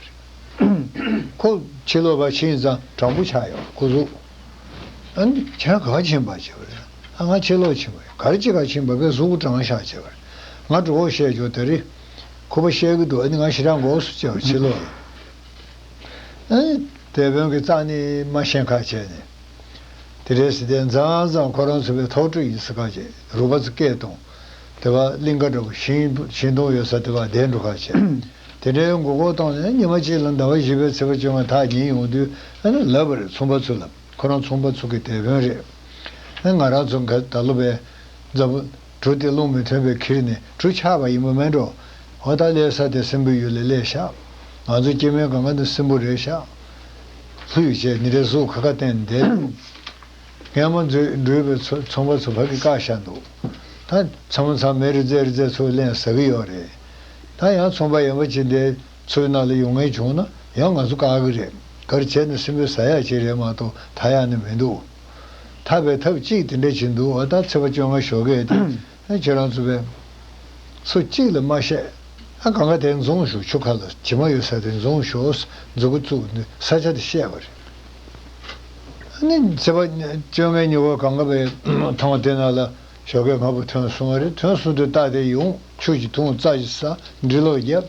རེད། ཁོ་ཕྱི་ལོགས་ཕར་ཕྱིན་ཙང་དྲང་པོ་ཆགས་ཡོང་སྐུ་གཟུགས། ཨ་ནི་ཁྱེད་རང་ག་པར་ཕྱིན་པ་བྱས་པ་རེད། ཨ་ང་ཕྱི་ལོགས་ཕྱིན་པ་རེད། ག་རེ་བྱེད་ག་ཕྱིན་པ་བས་གཟུགས་པོ་གྲང་ཤག་བྱས་པ་རེད། ང་གྲོགས་པོ་བཤད་ཆོག་དེ་རེད། ཁོ་པ་བཤད་གི་འདུག་ཨ་ནི་ང་ཞེ་དྲག་འགོག་སུ་བྱས་པ་ཕྱི་ལོགས་ལ། ཨ་ནི་དེད་དཔོན་གྱིས་རྩ་ནས་མ་ཤེས་ཁ་བྱས་ནས། དེ་འདྲའི་ཟེར་ཏེ་མཚམས་མཚམས་ཁོ་རང་ཚོ་པའི་ཐོག་ཁྲོས་ཡིན་ཟེར་ཁ་བྱས། རུས་པ་ཚོ་སྐད་གཏོང་། དེ་བ་གླིང་ག་འདྲ་བོ་ཤིང་ཤིང་སྡོང་ཡོད་ས་དེ་བ་བསྡད་འགྲོ་ཁ་བྱས། དེ་འདྲའི་མགོ་སྐོར་བཏང་ནས་ཉི་མ་གཅིག་ལ་ཟླ་བ་བཞི་པའི་ཚེས་པ་བཅོ་ལྔ་ཐག་ཉེ་ཡོང་དུས། ཨ་ནི་ལབ་པ་རེད། ཚོང་པ་ཚོ་ལ། ཁོ་རང་ཚོང་པ་ཚོ་གི་དེད་དཔོན་རེད། ཨ་ང་རང་ཚོ་ག་ད་ལོ་བའི་འཛམ་བུ་གྲུ་དེ་རླུང་མི་ཐོན་པའི་ཁྱེར་ནས་གྲུ་ཆག་པ་ཡིན་པ་མེད་འགྲོ། འོ་ད་སླེབས་ས་དེ་སྲིན་པོའི་ཡུལ་ལ་སླེབས་ཤག་ང་ཚོ་སྐྱེ་དམན་གང་ག་འདི་སྲིན་པོ་རེད་ཤག་ལྷོད་བྱས་ནི་རེ་གཟུགས་ཁ་ཁ་བསྟན་བསྡད་འདུག་སྔན་མ་འཛུལ་འགྲུལ་པའི་ཚོ་ཚོང་པ་ཚོ་ཕ་གི་བཀག་བཞག་འདུག་ད་མཚམས་མཚམས་མི་རེ་རྩེ་རེ་རྩེ་ཚུར་ལེན་ཟ་གི་ཡོད་རེད། ད་ཡང་ཚོང་པ་ཡན་པ་ཅིག་འདི་ཚོའི་ནང་ལ་ཡོང་མཁན་བྱུང་ན་ཡང་ང་ཚོ་བཀག་གི་རེད། ག་རེ་བྱས་ན་སྲིན་པོས་ཟ་ཡག་ཅིག་རེད་མ་གཏོགས་ཐར་ཡག་ནི་མི་འདུག་ཐར་པའི་ཐབས་གཅིག་དེ་འདྲ་ཅིག་འདུག་འོ་ད་ཚེས་པ་བཅོ་ལྔ་ཞོགས་ཀས་དེ། ཨ་ཁྱེད་རང་ཚོ་བས་སུ་གཅིག་ལ་མ་བཤད། ཨ་གང་ག་དེ་འཛོམས་ཤོག་ཆུ་ཁ་ལ་བྱེ་མ་ཡོད་ས་དེ་འཛོམས་ཤོག་མཛུབ་གུ་བཙུགས་ནས་ས་ཆ་དེ་བཤད་པ་རེད། ཨ་ནི་ཚེས་པ་བཅོ་ལྔའི་ཉིན་མོ་གང་ག་བའི་ཐང་དེ་ནང་ལ་ཞོགས་ཀས་སྔ་པོ་ཐོན་སོང་བ་རེད། ཐོན་སོང་དུས་རྟ་དེ་ཡོང་། ཆུ་ཞིག་འཐུང་། རྩྭ་ཞིག་ཟ། འབྲི་ཀློག་བརྒྱབ།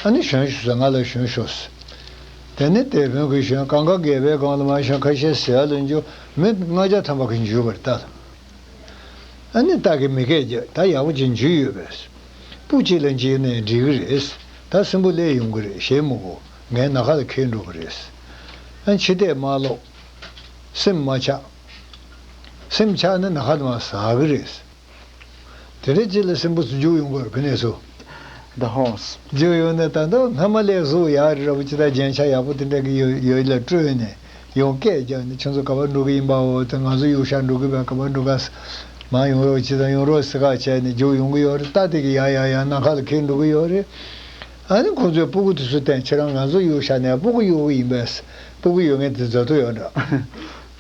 ཨ་ནི་ཞོན་ཤོག་ཟེར། ང་ལ་ཞོན་ཤོག་ཟེར། དེ་ནི་དེད་དཔོན་གྱིས་ཞོན། གངྒཱ་བརྒལ་བའི་སྒང་ལ་མར་ཞོན། ཁ་ཤས་ཟེར་ཡ་ལ་འཇུག་མི་ལྔ་བརྒྱ་ཐམ་པ་གིས་འཇུས་པ་རེད་ད། ཨ་ནི་སྟག་གིས་མི་སྐད་རྒྱག་ད་ཡག་པོ་ཅིག་འཇུས་ཡོད་པས། སྤུ་གཅིག་ལ་འཇིགས་ནས་འགྲིག་གི་རེད། ད་སྲིན་པོ་སླེབས་ཡོང་གི་རེད། ཞེད་མི་དགོས། ངས་ནམ་མཁའ་ལ་འཁྱེར་འགྲོ་གི་རེད། ཨ་ཕྱི་བལྟས་མར་ལོག་སེམས་མ་ཆགས། སེམས་ཆགས་ན་ནམ་མཁའ་དེ་མར་ཟག་གི་རེད། དེ་འདྲའི་རྗེས་ལ་སྲིན་པོ་ཚོ་རྒྱུགས་ཡོང་གི་རེད། ཕ་ནས་སུ། The horse. རྒྱུགས་ཡོང་ནས་ད་ལྟ་སྔ་མ་ལས་གཟུགས་ཡག་རེད་ར་བ་ཅིག་དང་རྒྱན་ཆ་ཡག་པོ་དེ་འདྲ་གི་ཡོད་ཡོད་ལ་སྤྲོད་ནས་ཡང་སྐད་རྒྱག་ནས། ཁྱོད་ཚོ་ག་པར་འགྲོ་གི་ཡིན་པའོ། དེ་ང་ཚོ་གཡུག་བཞག་འགྲོ་གི་བས། ག་པར་འགྲོ་ག་ས། མར་ཡོང་རོགས་ཅིག་དང་། ཡོང་རོགས་ཟེར་ཁ་བྱས་ནས་རྒྱུགས་ཡོང་གི་ཡོད་རེད། སྟག་དེ་གིས་ཡ་ཡ་ཡ་ནམ་མཁའ་ལ་འཁྱེར་འགྲོ་གི་ཡོད་རེད། ཨ་ནི་ཁོ་ཚོས་སྤུ་གུ་དེ་ཚོ་བསྟན། ཁྱེད་རང་ང་ཚོ་གཡུག་བཞག་ནས་སྤུ་གུ་གཡུག་གི་ཡིན་པས། སྤུ་གུ་གཡུག་མཁན་དེ་མཛའ་མཐུན་ཡོད་འདྲ།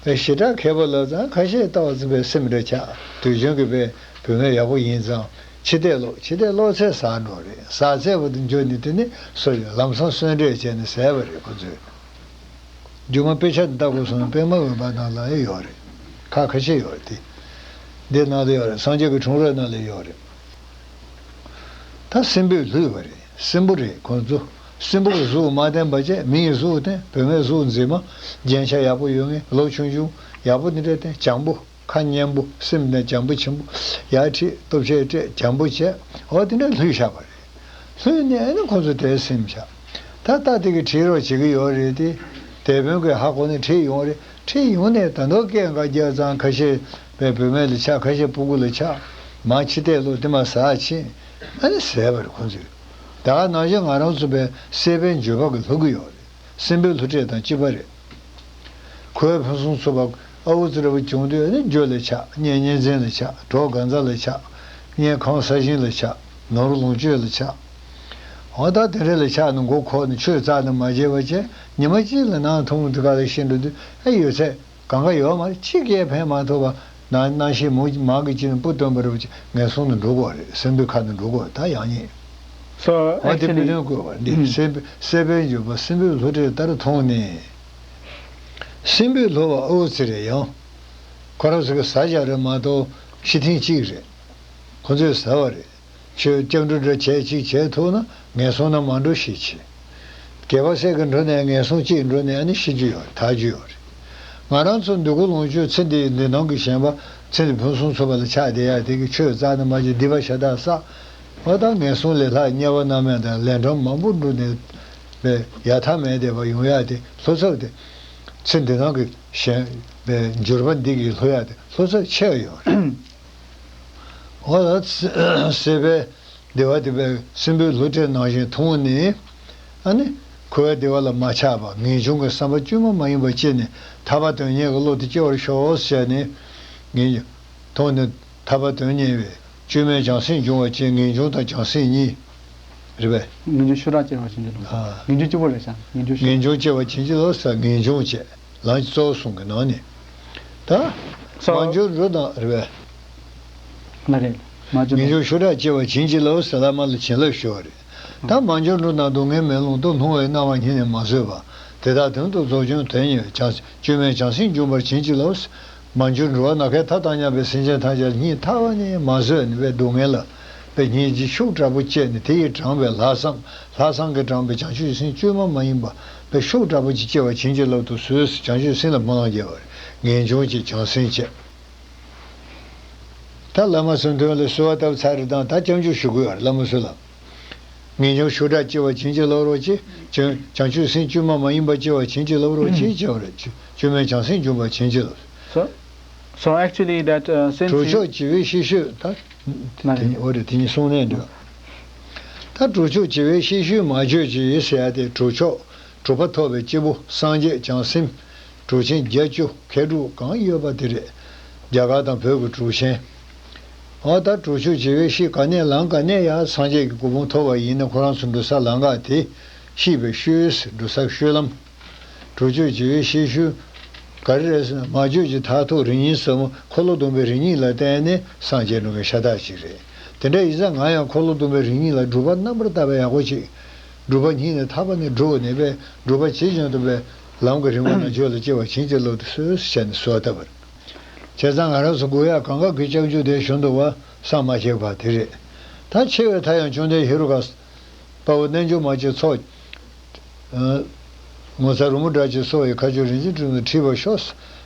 དེ་ཞེ་དྲག་མཁས་པོ་ལབ་ཙང་ཁ་ཤས་ལྟ་བ་ཙམ་པའི་སེམས་རེ་ཆགས། དུས་རྒྱུན་གྱི་བའི་བུད་མེད་ཡག་པོ་ཡིན་ཙང་། ཕྱི་བལྟས་ལོག་ཕྱི་བལྟས་ལོག་ཚད་ཟག་འགྲོ་རེད། ཟག་ཚད་པོ་དེ་འཇོག་ནས། དེ་ནི་སོ་ཡོད་ལམ་སང་གསོན་བྲལ་བྱས་ནས་ཟད་པ་རེད་ཁོ་ཚོས། སྒྱུ་མ་དཔེ་ཆ་འདི་ལྟ་དགོས་སོང་། པདྨ་འོད་འབར་ནང་ལ་ཡོད་རེད། ཁག་ཁ་ཤས་ཡོད་རེད་དེ། འདི་ནང་དུ་ཡོད་རེད། སངས་རྒྱས་ཀྱི་འཁྲུངས་རབས་ནང་ལ་ཡོད་རེད། ད་སྲིན་པོས་བསླུས་པ་རེད། སྲིན་པོ་རེད་ཁོང་ཚོ། སྲིན་པོ་གི་གཟུགས་མ་བསྟན་པ་བྱས། མི་ཡི་གཟུགས་བསྟན། བུད་མེད་གཟུགས་འཛིན་མ། རྒྱན་ཆ་ཡག་པོ་ཡོད་མཁན། ལོ་ཆུང་ཆུང་ཡག་པོ་འདི་འདྲ་བསྟན། འཇམ་པོ། ཁ་སྙན་པོ། སེམས་ནི་འཇམ་པོ་ཆེན་པོ། ཡར་ཁྲིད། ལྟོ་ཆས་སྤྲད། འཇམ་པོ་བྱས། འོ་དེ་འདྲ་བསླུས་བཞག་པ་རེད། བསླུས་ནས་ཨ་ནི་ཁོ་ཚོ་དེར་སེམས་ཆགས། ད་སྟག་དེ་གིས་ཁྲིད་རོགས་བྱེད་ཀྱི་ཡོད་རེད་དེ། དེད་དཔོན་གྱིས་ཧ་གོ་ནས་ཁྲིད་ཡོང་རེད། ཁྲིད་ཡོང་ནས་ད་དུང་སྐད་འགའ་རྒྱག་ཙང་ཁ་ཤས་བུད་མེད་ལ་ཆགས། ཁ་ཤས་སྤུ་གུ་ལ་ཆགས། མར་ཕྱི་བལྟས་ལོག་དེ་མར་ཟག་ཕྱིན། ཨ་ནི་ཟད་པ་རེད་ཁོ་ཚོས། ད་ག་ནང་བཞིན་ང་རང་ཚོ་བའི་སྲེད་པའི་འགྱོད་པ་གིས་བསླུ་གི་ཡོད་རེད། སྲིན་པོའི་བསླུ་བྲིད་དང་གཅིག་པ་རེད། ཁོའི་ཕུན་སུམ་ཚོགས་པ་ཨ་ཨུ་ཙི་ར་བ་བྱུང་དུས་ནི་འགྱོད་ལ་ཆགས། གཉེན་གཉེན་ཚན་ལ་ཆགས། གྲོགས་གང་ཟག་ལ་ཆགས། གཉེན་ཁང་ས་ཞིང་ལ་ཆགས། ནོར་ལོངས་སྤྱོད་ལ་ཆགས། འོ་ད་དེ་འདྲ་ལ་ཆགས་ནས་མགོ་འཁོར་ནས་ཆོས་རྩ་ནས་མ་བྱས་པ་བྱས། ཉི་མ་གཅིག་ལ་ནང་འཐུང་དུས་ག་ལ་ཤི་འགྲོ་དུས། ཨ་ཡོད་ཚད་གང་ག་ཡོད་མ་རེད། ཅི་གས་ཕན་མ་ཐོགས་པ། ནང་གནམ་གཤིས་མུ་མང་གི་ཅི་ནས་སྤུ་སྟོན་པ་རེད་པ་ཅིག་ངན་སོང་དུ་འགྲོ་དགོས་རེད། སྲིན་པོའི་ཁ་ནས་འགྲོ་དགོས་རེད། ད་ཡང་ཉིད། So འོ་དེ་དཔེ་actually, སྟོན་དགོས་པ་འདི། སྲེད་པའི་འགྱོད་པ་སྲིན་པོའི་བསླུ་བྲིད་ལྟར་མཐོང་ནས། སྲིན་པོས་བསླུ་བ་ཨོ་ཙི་རེད། ཡང་ཁོ་རང་ཚོ་གིས་ཟ་བཞག་རེད་མ་གཏོགས་ཤི་ཐེངས་གཅིག་རེད། ཁོ་ཚོས་ཟ་བ་རེད། ཆོས་སྐྱབས་འགྲོ་འདྲ་བྱས་གཅིག་བྱས་ཐུབ་ན་ངན་སོང་ན་མ་འགྲོ་ཤེས་བྱེད། རྒྱལ་བ་སྲས་ཀྱི་འགྲོ་ནས་ངན་སོང་གཅིག་འགྲོ་ནས་ཨ་ནི་ཤི་རྒྱུ་ཡོད་རེད། ཐར་རྒྱུ་ཡོད་རེད། ང་རང་ཚོ་འདོད་རྒུ་ལོངས་སྤྱོད་ཚེ་འདིའི་འདི་སྣང་གི་ཞེན་པ། ཚེ་འདི་ཕུན་སུམ་ཚོགས་པ་ལ་ཆགས་བསྡད་ཡ་དེ་གིས་ཆོས་རྩ་ནས་མ་བྱེད། སྡིག་པ་ཤ་སྟག་བསགས། འོ་ད་ངན་སོང་ལས་ལྷག་དམྱལ་བ་མནར་མེད་དང་ལན་གྲངས་མང་པོ་འགྲོ་ནས་པའི་ཡ་མཐའ་མེད་བསྡད་པ་ཡོང་ཡ་དེ་ལྷུ་ཚབས་དེ། ཚེ་འདི་སྣང་གི་ཞེན་པའི་འགྱུར་བ་འདི་གིས་ལྷུ་ཡ་དེ་ལྷུ་ཚབས་ཆེ་བ་ཡོད་རེད། འོ་ད་སྲེད་པའི་བདེ་བ་དེ་བས་སྲིན་པོའི་བསླུ་བྲིད་ནང་བཞིན་མཐོང་ནས། ཨ་ནི་འཁོར་བའི་བདེ་བ་ལ་མ་ཆགས་པ། ངེས་འབྱུང་གི་བསམ་པ་བཅོས་མ་མ་ཡིན་པ་སྐྱེས་ནས་ཐར་པ་དོན་གཉེར་གྱི་བློ་དེ་སྐྱེ་བར་ཤོག་ཟེར་ནས། ངེས་མཐོང་ནས་ཐར་པ་དོན་གཉེར་བས་བཅོས་མའི་བྱང་སེམས་འབྱུང་བར་བྱེད། ངེས་འབྱུང་དང་བྱང་སེམས་གཉིས། རེད་པས། ངེས་འབྱུང་ཤུགས་དྲག་སྐྱེ་བར་བྱིན་གྱིས་རློབས། ཨ། ངེས་འབྱུང་གཅིག་པོ་རེད་ཤག་ངེས་འབྱུང་ཤུགས། ངེས་འབྱུང་སྐྱེ་བར་བྱིན་གྱིས་རློབས་ཟེར། ངེས་འབྱུང་བྱས། ལམ་གྱི་གཙོ་བོ་གསུམ་གྱི་ནང་ནས། ད། སོ། མར་གྱུར་འགྲོ་དང་རེད་པས། ལ་རེད། མར་གྱུར་ངེས་འབྱུང་ཤུགས་དྲག་སྐྱེ་བར་བྱིན་གྱིས་རློབས་ཟེར། བླ་མ་ལ་བྱིན་རླབས་ཞུ་བ་རེད། ད་མར་གྱུར་འགྲོ་དང་སྡུག་བསྔལ་མེ་རླུང་དུ། ལྷུང་བའི་སྣང་བ་སྙིང་ནས་མ་བཟོད་པ། དེ་དག་དོན་དུ་རྫོགས་བྱུང་དོན་གཉེར་བའི། བྱང་བཅོས་མའི་བྱང་སེམས་འབྱུང་བར་བྱིན་གྱིས་རློབས། མར་གྱུར་འགྲོ་བ་ནམ་མཁའི་མཐའ་དང་མཉམ་པའི་སེམས་ཅན་ཐམས་ཅད་ལ་སྙིང་ཐག་པ་ནས་མ་བཟོད་ནས་པའི་སྡུག་བསྔལ་ལ་པའི་སྙིང་རྗེ་ཤུགས་དྲག་པོ་སྐྱེས་ནས། དེ་ཡིས་དྲངས་པའི་ལྷག་བསམ། ལྷག་བསམ་གྱིས་དྲངས་པའི་བྱང་ཆུབ་སེམས་བཅོས་མ་མ་ཡིན་པ་པའི་ཤུགས་དྲག་པོ་ཅིག་སྐྱེ་བར་བྱིན་གྱིས་བརླབ་ཏུ་གསོལ་ཟེར། བྱང་ཆུབ་སེམས་ལ་སྨོན་ལམ་རྒྱབ་པ་རེད། ངེས་འབྱུང་གཅིག་བྱང་སེམས་གཅིག་ད་བླ་མ་ཚོའི་མདུན་ལ་གསོལ་བ་བཏབ་ཚར་རེད་དང་། ད་སྐྱབས་འཇུག་ཞུ་དགོས་པ་རེད། བླ་མ་ཚོ་ལ། ངེས་འབྱུང་ཤུགས་དྲག་སྐྱེ་བར་བྱིན་གྱིས་རློབས་རོགས་གྱིས། བྱང་བྱང་ཆུབ་སེམས་བཅོས་མ་མ་ཡིན་པ་སྐྱེ་བར་བྱིན་གྱིས་རློབས་རོགས་གྱིས། བྱས་པ་རེད། བཅོས་མའི་བྱང་སེམས་འབྱུང་བར་བྱིན་གྱིས་རློབས། So, so actually that, uh, since གྲོགས་མཆོག་བྱེ་བའི་ཤེད་ཤོད་ད། ལ་དེ་ཉིད་འོ་རེད། དེ་ཉིད་གསུང་ནས་འདུག་ད་གྲོགས་མཆོག་བྱེ་བའི་ཤེད་ཤོད་མ་བྱོས་ཀྱིས་ཟེར་ཡ་དེ། གྲོགས་མཆོག་གྲོགས་པ་ཐོབ་པའི་སྐྱེས་བུ་སངས་རྒྱས་བྱང་སེམས། གྲོགས་ཆེན་བརྒྱད་ཅུ་མཁས་གྲུབ་གང་ཡོད་པ་དེ་རེད། རྒྱ་གར་དང་བོད་ཀྱི་གྲོགས་ཆེན། འོ་ད་གྲོགས་མཆོག་བྱེ་བའི་ཤེད་ག་ནས་ལངས། ག་ནས་ཡར་སངས་རྒྱས་ཀྱི་གོ་འཕང་ཐོབ་པ་ཡིན་ན། ཁོ་རང་ཚོ་འགྲོ་ས་ལམ་ཁ་དེ་ཤེས་པས་ཤོད་ཟེར། འགྲོ་ས་ཤོད་ལམ། གྲོགས་མཆོག་བྱེ་བའི་ཤེད་ཤོད་ག་རེ་རེད་ཟེར་ན། མ་བཅོས་ཀྱི་མཐར་ཐུག་རིམ་གཉིས་ཟབ་མོ། འཁོར་ལོ་སྡོམ་པའི་རིམ་གཉིས་ལ་བརྟེན་ནས་སངས་རྒྱས་འགྲོ་མཁན་ཤ་སྟག་ཅིག་རེད། དེ་འདྲ་ཡིན་ཙང་ང་ཡང་འཁོར་ལོ་སྡོམ་པའི་རིམ་གཉིས་ལ་སྒྲུབ་པ་རྣམ་པར་དག་པའི་ཡག་པོ་ཅིག་སྒྲུབ་པ་སྙིང་ནས་ཐག་པ་ནས་སྒྲུབ་ནས་པས། སྒྲུབ་པ་ཇི་བཞིན་དུ་པས་ལམ་གྱི་རིམ་པ་ནང་བཅུག་ལ་སྐྱེ་བར་བྱིན་གྱིས་རློབས་ཏུ་གསོལ་ཟེར་ནས་གསོལ་བ་བཏབ་པ་རེད། བྱས་ཙང་ང་རང་ཚོ་དགོས་ཡག་གང་ག་གི་སྐྱབས་འཇུག་དེ་ཞུ་འདུག་པ་བསམ་མ་ཁྱབ་པ་དེ་རེད། ད་ཆེ་བའི་མཐའ་ཡང་བཅོམ་ལྡན་ཧེ་རུ་ཀ་དཔའ་བོ་རྣལ་འབྱོར་མ་ཅིག་ཚོགས། ངོ་མཚར་རོལ་མོ་སྒྲ་ཅན་སོགས་ཡི། མཁའ་སྤྱོད་རིག་འཛིན་དྲུང་དུ་ཁྲིད་པར་ཤོག།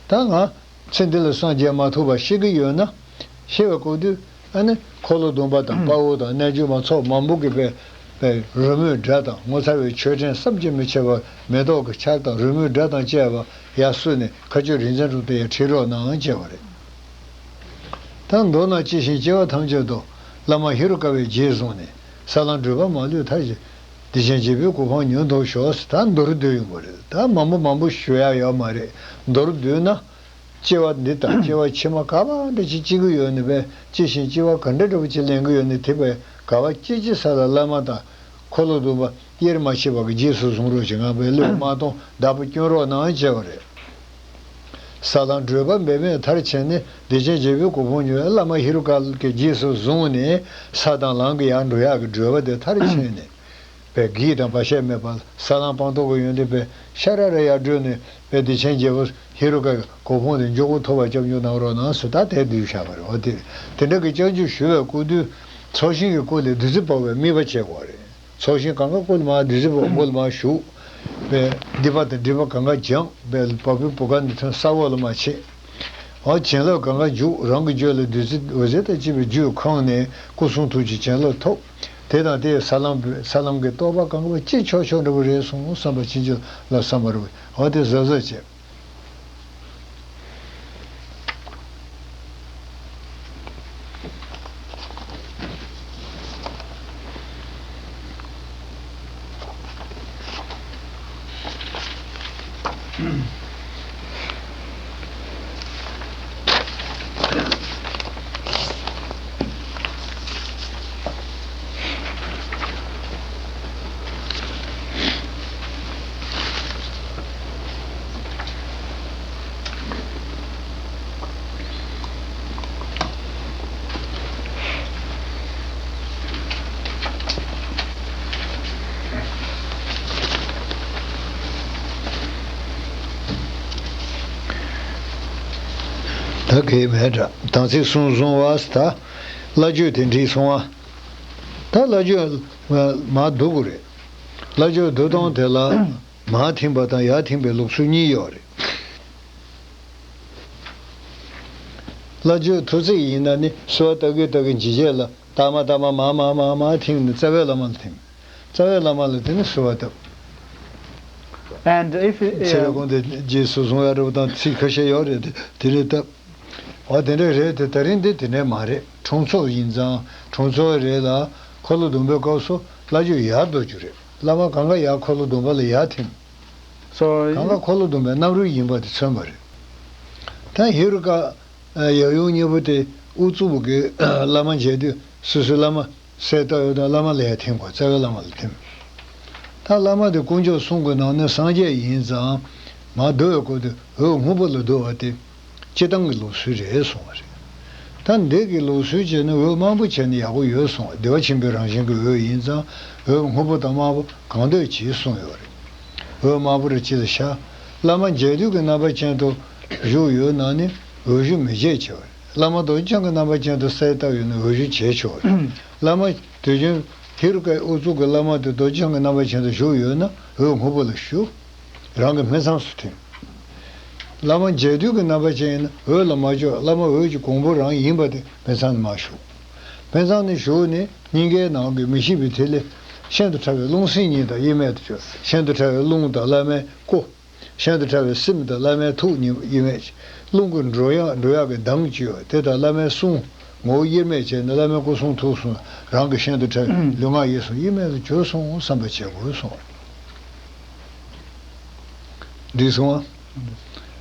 ད་ང་ཚེ་འདི་ལ་སངས་རྒྱས་མ་ཐོབ་པ་ཤི་གི་ཡོད་ན། ཤི་བའི་སྐབས་དུས་ཨ་ནི་འཁོར་ལོ་སྡོམ་པ་དང་དཔའ་བོ་དང་རྣལ་འབྱོར་མ་ཚོགས་མང་པོ་གིས་པའི་པའི་རོལ་མོའི་སྒྲ་དང་ངོ་མཚར་བའི་མཆོད་སྤྲིན་བསམ་གྱིས་མི་ཁྱབ་པ་མེ་ཏོག་གི་ཆར་དང་རོལ་མོའི་སྒྲ་དང་བཅས་པ་ཡར་གསོལ་ནས་མཁའ་སྤྱོད་རིག་འཛིན་དྲུང་དུ་ཡར་ཁྲིད་རོགས་གནང་ཅེས་པ་རེད། ད་མདོར་ན་སྐྱེ་ཞིང་སྐྱེ་བ་ཐམས་ཅད་དུ་བླ་མ་ཧེ་རུ་ཀ་བའི་རྗེས་བཟུང་ནས་ས་ལམ་བགྲོད་པ་མ་ལུས་མཐར་ཕྱིན། བདེ་ཆེན་རྒྱལ་པོའི་གོ་འཕང་མྱུར་ཐོབ་ཤོག། ད་མདོར་བསྡུས་ཡོང་བ་རེད། ད་མང་པོ་མང་པོ་ཞུ་ཡ་ཡོད་མ་རེད། མདོར་བསྡུས་ན། སྐྱེ་བ་འདི་དང་སྐྱེ་བ་ཕྱི་མ་ག་པར་འདྲ་ཅིག་སྐྱེ་གི་ཡོད་ནི་བས། སྐྱེ་ཞིང་སྐྱེ་བ་ག་འདྲ་འདྲ་པོ་ཅིག་ལེན་གི་ཡོད་ནི་དེ་བས་ག་པར་སྐྱེ་སྐྱེ་ས་ལ་བླ་མ་དང་འཁོར་ལོ་སྡོམ་པ་དབྱེར་མ་ཕྱེ་བ་གི་རྗེས་སུ་བཟུང་རོགས་ཞེས་ངང་པའི་བློས་མ་གཏོང་བདག་པོ་སྐྱོན་རོགས་གནང་བྱས་པ་རེད། ས་དང་བགྲོད་པ་འབད་མེད་མཐར་ཕྱིན་ནས་བདེ་ཆེན་རྒྱལ་པོའི་གོ་འཕང་མྱུར་བའི་བླ་མ་ཧེ་རུ་ཀ་གི་རྗེས་སུ་བཟུང་ནས་ས་དང་ལམ་གྱི་ཡར་འགྲོ་ཡག་གི་བགྲོད་པ་དེ་མཐར་ཕྱིན་ནས། པའི་གེགས་དང་བར་ཆད་མེད་པར་ས་ལམ་སྤངས་རྟོགས་ཀྱི་ཡོན་ཏན་པའི་ཤ་ར་ར་ཡར་བགྲོད་ནས་པའི་བདེ་ཆེན་རྒྱལ་པོ་ཧེ་རུ་ཀའི་གོ་འཕང་དེ་མགྱོགས་པོ་ཐོབ་པར་སྐྱབས་འཇུག་གནང་རོགས་གནང་ཟེར། ད་དེ་བསྡུས་བཞག་པ་རེད། འོ་དེ་དེ་འདྲ་གི་སྐྱབས་འཇུག་ཞུ་བའི་སྐུ་དུས་ཚོགས་ཞིང་གི་སྐུ་ལས་བདུད་རྩི་འབབ་པའི་དམིགས་པ་བྱེད་དགོས་རེད། ཚོགས་ཞིང་གང་ག་སྐུ་ལ་མ་བདུད་རྩི་འབབ་སྐུ་ལ་མ་བཞུགས་པའི་སྡིག་པ་དང་སྒྲིབ་པ་གང་ག་སྦྱངས་པའི་བ་སྤུའི་བུ་ག་ནས་ཐོན་ས་འོག་ལ་མ་ཆད། འོ་བྱིན་རླབས་གང་ག་འཇུག་རང་གི་རྒྱུད་ལ་བདུད་རྩི་འོད་ཟེར་དང་བཅས་པའི་རྒྱུད་ཁེངས་ནས་སྐུ་གསུང་ཐུགས་ཀྱི་བྱིན་རླབས་ཐོབ། དེ་དང་དེའི་ས་ལམ་ས་ལམ་གྱི་རྟོགས་པ་གང་ག་ཅི་ཆོག་ཆོག་འདྲ་པོ་རེད་སོང་བསམ་པ་ཕྱིན་ཅི་ལ་བསམ་པ་རེད། འོ་དེ་གཟབ་གཟབ་བྱས། ད་གལ་མེད་འདྲ། དམ་ཚིག་གསུམ་བཟུང་བ་ད། བླ་མཆོད་དེ་འགྲིག་སོང་བ། ད་བླ་མཆོད་མར་བསྡུ་དགོས་རེད། བླ་མཆོད་བསྡུ་སྟངས་དེ་ལ་མར་ཐིམ་པ་དང་ཡར་ཐིམ་པའི་ལུགས་སྲོལ་གཉིས་ཡོད་རེད། བླ་མཆོད་ཐུགས་རྗེ་ཡིན་ན་ནི་གསོལ་བ་བཏབ་གི་བཏབ་གི་འཇིགས་བྱེད་ལ་ལྟག་མ་ལྟག་མ་མར་མར་མར་མར་ཐིམ་ནས་རྩ་བའི་བླ་མ་ལ་ཐིམ། རྩ་བའི་བླ་མ་ལ་དེ་ནས་གསོལ་བ་བཏབ། And if, ཚེ་རབས་ཀུན་ཏུ་རྗེས་སུ་བཟུང་ཡ་འདྲ་པོ་དང་ཚིག་ཁ་ཤས་ཡོད་རེད། དེ་དེ་རེད་སྟབས། འོ་དེ་འདྲ་རེད་དེ། ད་རིང་འདི་དེ་འདྲ་མ་རེད། འཁྲུངས་ཚོགས་ཡིན་ཙང་འཁྲུངས་ཚོགས་རེད་ལ། འཁོར་ལོ་སྡོམ་པའི་སྐབས་སུ་བླ་མཆོད་ཡར་བསྡུ་རྒྱུ་རེད། བླ་མ་གང་ག་ཡར་འཁོར་ལོ་སྡོམ་པ་ལ་ཡར་ཐིམ། So གང་ག་འཁོར་ལོ་སྡོམ་པའི་རྣམ་རོལ་ཡིན་པ་དེ་མཚོན་པ་རེད། ད་ཧེ་རུ་ཀ་ཡབ་ཡུམ་གཉིས་པོ་དེ་དབུ་གཙུག་གི་བླ་མ་མཇལ་དུས་སོ་སོའི་བླ་མ་གསལ་བཏབ་ཡོད་དང་བླ་མ་ལ་ཡར་ཐིམ་དགོས། རྩ་བའི་བླ་མ་ལ་ཐིམ། ད་བླ་མ་དེ་དཀོན་མཆོག་གསུམ་གྱི་ནང་ནས་སངས་རྒྱས་ཡིན་ཙང་མར་བསྡུ་བའི་སྐོར་དུ་འོད་སྔོན་པོ་ལ་བསྡུ་བ་དེ་སྤྱིར་བཏང་གི་ལུགས་སྲོལ་རེད་གསུངས་པ་རེད། ད་འདི་གི་ལུགས་སྲོལ་བྱས་ན་འོད་དམར་པོ་བྱས་ན་ཡག་པོ་ཡོད་གསུངས་པ། བདེ་བ་ཆེན་པོའི་རང་བཞིན་གྱི་འོད་ཡིན་ཙང་འོད་སྔོན་པོ་དང་དམར་པོ་གང་འདོད་གྱིས་གསུངས་ཡོད་རེད། འོད་དམར་པོ་རེ་ཕྱི་ལ་ཤར། བླ་མ་མཇལ་དུས་ཀྱི་རྣམ་པ་ཅན་དུ་བཞུགས་ཡོད་ན་ནི་འོད་ཞུ་མི་བྱེད་ཅེས་པ་རེད། བླ་མ་རྡོ་རྗེ་འཆང་གི་རྣམ་པ་ཅན་དུ་གསལ་བཏབ་ཡོད་ན་འོད་ཞུ་བྱེད་ཆོག་རེད། བླ་མ་དུས་རྒྱུན་ཧེ་རུ་ཀའི་དབུ་གཙུག་གི་བླ་མ་དེ་རྡོ་རྗེ་འཆང་གི་རྣམ་པ་ཅན་དུ་བཞུགས་ཡོད་ན་འོད་སྔོན་པོ་ལ་ཞུ། རང་གི་སྨིན་མཚམས་སུ་ཐིམ། བླ་མ་མཇལ་དུས་ཀྱི་རྣམ་པ་ཅན་ཡིན་ན་འོད་ལ་མ་བཅོས། བླ་མ་འོད་ཀྱི་གོང་བུ་རང་ཡིན་པ་དེ་སྨིན་མཚམས་ནས་མར་ཞུགས། སྨིན་མཚམས་ནས་ཞུགས་ནས་སྙིང་གའི་ནང་གི་མི་ཤིགས་པའི་ཐིག་ལེ་ཤིན་ཏུ་ཕྲ་བའི་རླུང་སེམས་གཉིས་དང་དབྱེར་མེད་དུ་གྱུར། ཤིན་ཏུ་ཕྲ་བའི་རླུང་དང་བླ་མའི་སྐུ། ཤིན་ཏུ་ཕྲ་བའི་སེམས་དང་བླ་མའི་ཐུགས་གཉིས་དབྱེར་མེད། རླུང་གི་འགྲོ་ཡག་འགྲོ་ཡག་གི་མདངས་ཀྱི་འོད་དེ་དང་བླ་མའི་གསུང་ངོ་བོ་དབྱེར་མེད་བྱས་ནས་བླ་མའི་སྐུ་གསུང་ཐུགས་གསུང་རང་གི་ཤིན་ཏུ་ཕྲ་བའི་ལུས་ངག་ཡིད་གསུམ་དབྱེར་མེད་དུ་གྱུར་སོང་བསམ་པ་བྱེད་དགོས་གསུངས། འགྲིག་སོང་ཨ།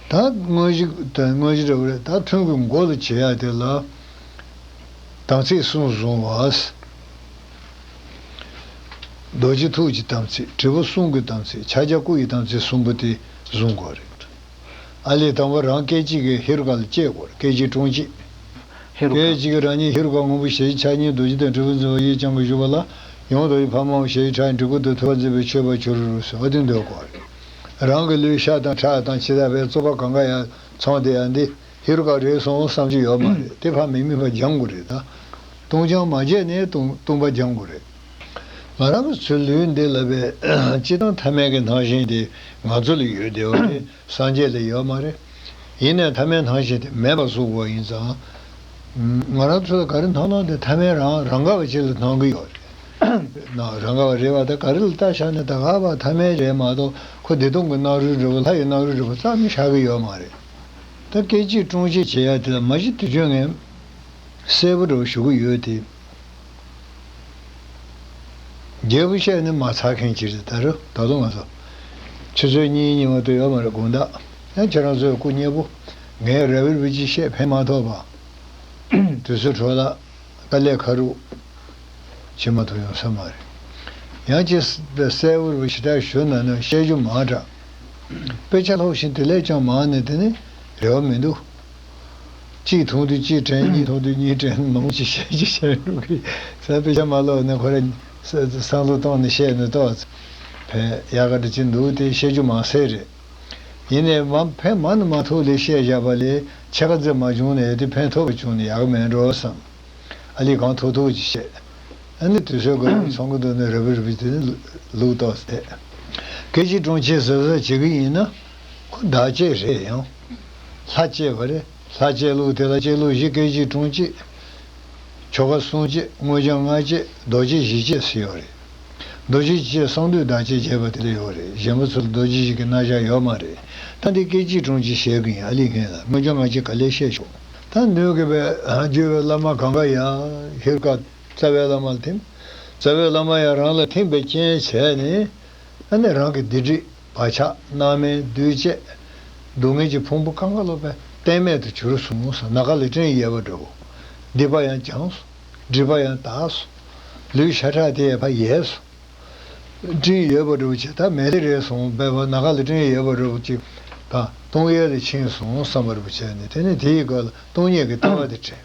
ད་དངོས་གཞི་ད་དངོས་གཞི་འདྲ་བོ་རེད། ད་ཐུན་གྱི་མགོ་ལ་བྱེད་ཡ་དེ་ལ་དམ་ཚིག་གསུམ་བཟུང་བ། རྡོ་རྗེ་ཐུགས་ཀྱི་དམ་ཚིག་དྲིལ་བུ་གསུམ་གྱི་དམ་ཚིག་ཕྱག་རྒྱ་སྐུ་ཡི་དམ་ཚིག་གསུམ་པོ་དེ་བཟུང་དགོས་རེད། ཨ་ལས་དང་པོ་རང་སྐད་ཅིག་གིས་ཧེ་རུ་ཀ་ལ་བསྐྱེད་དགོས་རེད། སྐད་ཅིག་དྲུང་གཅིག་ཧེ་རུ་ཀ། སྐད་ཅིག་གིས་རང་ཉིད་ཧེ་རུ་ཀ་སྔོན་པོ་ཞལ་གྱི་ཕྱག་གཉིས་རྡོ་རྗེ་དང་དྲིལ་བུ་འཛིན་པ་གཡས་བརྐྱང་གིས་བཞུགས་པ་ལ། ཡང་རྡོ་རྗེ་ཕག་མོ་ཞལ་གྱི་ཕྱག་གཉིས་གྲི་གུག་ཏུ་ཐུབ་པ་འཛིན་པའི་མཆོད་པ་ཕྱི་རུ་རུ་ཟེར་བ་དེ་འདོད་དགོས་རེད། རང་གི་ལུས་ཤ་དང་ཁྲག་དང་ཕྱི་ཐག་པའི་རྩོད་པ་གང་ག་ཡང་ཚང་དེ་ཡང་འདི་ཧེ་རུ་ཀ་རེད་སོང་བསམ་གྱི་ཡོད་མ་རེད། དེ་ཕར་མི་དམིགས་པ་སྦྱང་དགོས་རེད། ད་སྟོང་སྦྱང་མ་བྱས་ནས་སྟོང་སྟོང་པ་སྦྱང་དགོས་རེད། ང་རང་གི་ཚུལ་ལུས་འདི་ལ་བས་སྤྱིར་བཏང་ཐ་མལ་གྱི་སྣང་ཞེན་དེ་ང་ཚོ་ལ་ཡོད་བསྡད་པ་རེད། སངས་རྒྱས་ལ་ཡོད་མ་རེད། ཡིན་ནའི་ཐ་མལ་སྣང་ཞེན་དེ་མེད་པ་བཟོ་དགོས་ཡིན་ཙང་། ང་རང་ཚོ་ལ་ག་རེ་སྣང་སྣང་དེ་ཐ་མལ་རང་རང་ག་བ་ཅིག་ལ་སྣང་གི་ཡོད་རེད། ན་རང་ག་བ་རེད་བ། ད་ག་རེ་ལ་ལྟ་བཞག་ནས་ད་ག་བ་ཐ་མལ་རེད་མ་གཏོགས་ཁོ་བདེ་སྟོང་གི་སྣང་རུང་རེད་བ། ལྷ་ཡི་སྣང་རུང་རེད་བ་བརྩམས་ནས་བཞག་གི་ཡོད་མ་རེད། ད་སྐད་ཅིག་དཀྲུང་ཅིག་བྱེད་ཡ་དེ་ལ་མ་གཞི་དུས་ཆེན་ངས་གསལ་པོ་འདྲ་བོ་ཞུ་གི་ཡོད་དེ། རྒྱས་པོ་བཤད་ནས་མ་ཚར་མཁན་ཅིག་རེད། ད་རུང་ད་དུང་ང་ཚོ་ཆུ་ཚོད་གཉིས་གཉིས་མ་གཏོགས་ཡོད་མ་རེད། དགོང་དག་ཡང་ཁྱེད་རང་ཚོའི་སྐུ་མཉེལ་པོ་ངས་ར་བིར་བི་ཅི་བཤད་ཕན་མ་ཐོགས་པ། དུས་ཚོད་འཕྲོ་བརླག་དཀའ་ལས་ཁག་རུ་བྱེད་མ་ཐུབ་ཡོང་ས་མ་རེད། ཡང་ཅིག་གསལ་པོ་རུ་ཞེ་དྲག་ཞུ་ན་ནི་བཤད་རྒྱུ་མང་དྲགས། དཔེ་ཆ་ཀློག་བཞིན་དེ་ལས་ཀྱང་མང་ནས་དེ་ནི་རེ་བ་མི་འདུག་གཅིག་མཐོང་དུས་གཅིག་དྲན། གཉིས་མཐོང་དུས་གཉིས་དྲན། མང་ཆེ་བཤད་ཀྱི་བཤད་འགྲོ་གི་ས། དཔེ་ཆ་མ་ཀློག་ནས་ཁོ་རང་བསམ་བློ་གཏོང་ནས་བཤད་ནས་ཏོག་ཙམ་ཕན་ཡག་ག་འདྲ་ཅིག་འདུག་དེ་བཤད་རྒྱུ་མང་སེ་རེད། ཡིན་ནའི་མ་ཕན་མ་ནི་མ་ཐུག་ལས་བཤད་བཞག་པ་ལས་ཕྱེད་ཀ་ཙམ་མ་བྱུང་ནས་དེ་ཕན་ཐོགས་པ་བྱུང་ནས་ཡག་མེད་འགྲོ་བསམ། ཨ་ལས་གང་ཐུབ་ཐུབ་ཅིག་བཤད། ཨ་ནི་དུས་ཚོད་ཀྱི་ཚོང་གི་འདུག་ནས་ར་བི་ར་བི་དེ་ནི་ལུགས་ཏོག་ཙམ་བསྡད། སྐད་ཅིག་དཀྲུང་ཅིག་གཟབ་གཟབ་བྱེད་ཀྱི་ཡིན་ན་ཁོ་བདག་བསྐྱེད་རེད། ཡང་ལྷ་བསྐྱེད་པ་རེད། ལྷ་བསྐྱེད་ལུགས་དེ་ལ་བསྐྱེད་ལུགས་བཞི། སྐད་ཅིག་དཀྲུང་ཅིག་ཆོ་ག་གསུང་བསྐྱེད། མངོན་བརྗོད་ལྔ་བསྐྱེད། རྡོ་རྗེ་བཞི་བསྐྱེད་ཟེར་ཡོད་རེད། རྡོ་རྗེ་བཞི་བསྐྱེད་གསང་འདུས་བདག་བསྐྱེད་བྱས་པ་དེ་འདྲ་ཡོད་རེད། གཞན་པ་ཚོ་ལ་རྡོ་རྗེ་བཞི་གི་རྣམ་གཞག་ཡོད་མ་རེད། ད་འདི་སྐད་ཅིག་དཀྲུང་ཅིག་བཤད་གི་ཡིན། ཨ་ལས་ངན་ལ་མངོན་བརྗོད་ལྔ་བསྐྱེད་ག་ལེར་བཤད་ཆོག་ད་ནུས་གི་བས་བརྒྱུད་པའི་བླ་མ་གང་ག་ཡང་ཧེ་རུ་ཀ་རྩ་བའི་བླ་མ་ལ་ཐིམ། རྩ་བའི་བླ་མ་ཡང་རང་ལ་ཐིམ་པའི་རྐྱེན་བྱས་ནས། ཨ་ནི་རང་གི་སྡིག་སྒྲིབ་བག་ཆགས་རྣམ་སྨིན་འདུ་བྱེད་སྡུག་བསྔལ་གྱི་ཕུང་པོ་གང་ག་ལོ་པའི་གཏན་མེད་དུ་གྱུར་སོང་ཟེར། ནམ་མཁའ་ལས་སྤྲིན་ཡལ་བ་འདྲ་བོ། སྡིག་པ་ཡང་བྱང་སོང་། སྒྲིབ་པ་ཡང་དག་སོང་། ལུས་ཤ་ཁྲག་དེ་ཡང་ཕར་ཡལ་སོང་། སྤྲིན་ཡལ་བ་འདྲ་བོ་བྱས། ད་མེ་ལེ་རེད་སོང་བས་པ། ནམ་མཁའ་ལས་སྤྲིན་ཡལ་བ་འདྲ་བོ་ཅིག་ད་སྟོང་ཡལ་ལ་ཕྱིན་སོང་བསམ་པ་འདྲ་བོ་བྱས་ནས། དེ་ནས་དེའི་སྐབས་ལ་སྟོང་ཉིད་ཀྱི་ལྟ་བ་དེ་དྲན།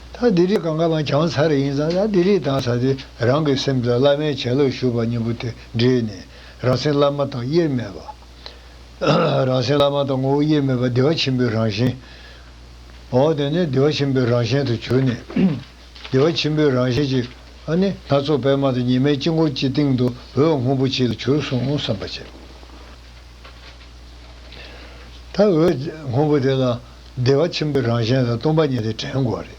ད་སྡིག་སྒྲིབ་གང་ག་མ་བྱང་ཚར་ཡིན་ཙང་། ད་སྡིག་སྒྲིབ་དག་ས་དེ་རང་གི་སེམས་ལ་བླ་མའི་བྱིན་རླབས་ཞུགས་པ་གཉིས་པོ་དེ་འདྲེས་ནས། རང་སེམས་བླ་མ་དང་དབྱེར་མེད་པ། རང་སེམས་བླ་མ་དང་ངོ་བོ་དབྱེར་མེད་པ་བདེ་བ་ཆེན་པོའི་རང་བཞིན། འོ་དེ་ནས་བདེ་བ་ཆེན་པོའི་རང་བཞིན་དུ་གྱུར་ནས། བདེ་བ་ཆེན་པོའི་རང་བཞིན་གྱི་ཨ་ནི་སྣ་ཚོགས་པད་མ་དང་ཉི་མའི་དཀྱིལ་འཁོར་གྱི་སྟེང་དུ་འོད་སྔོན་པོ་ཅིག་ལ་གྱུར་སོང་བསམ་པ་བྱེད། ད་འོད་སྔོན་པོ་དེ་ལ་བདེ་བ་ཆེན་པོའི་རང་བཞིན་དང་སྟོང་པ་ཉིད་དེ་དྲན་དགོས་རེད།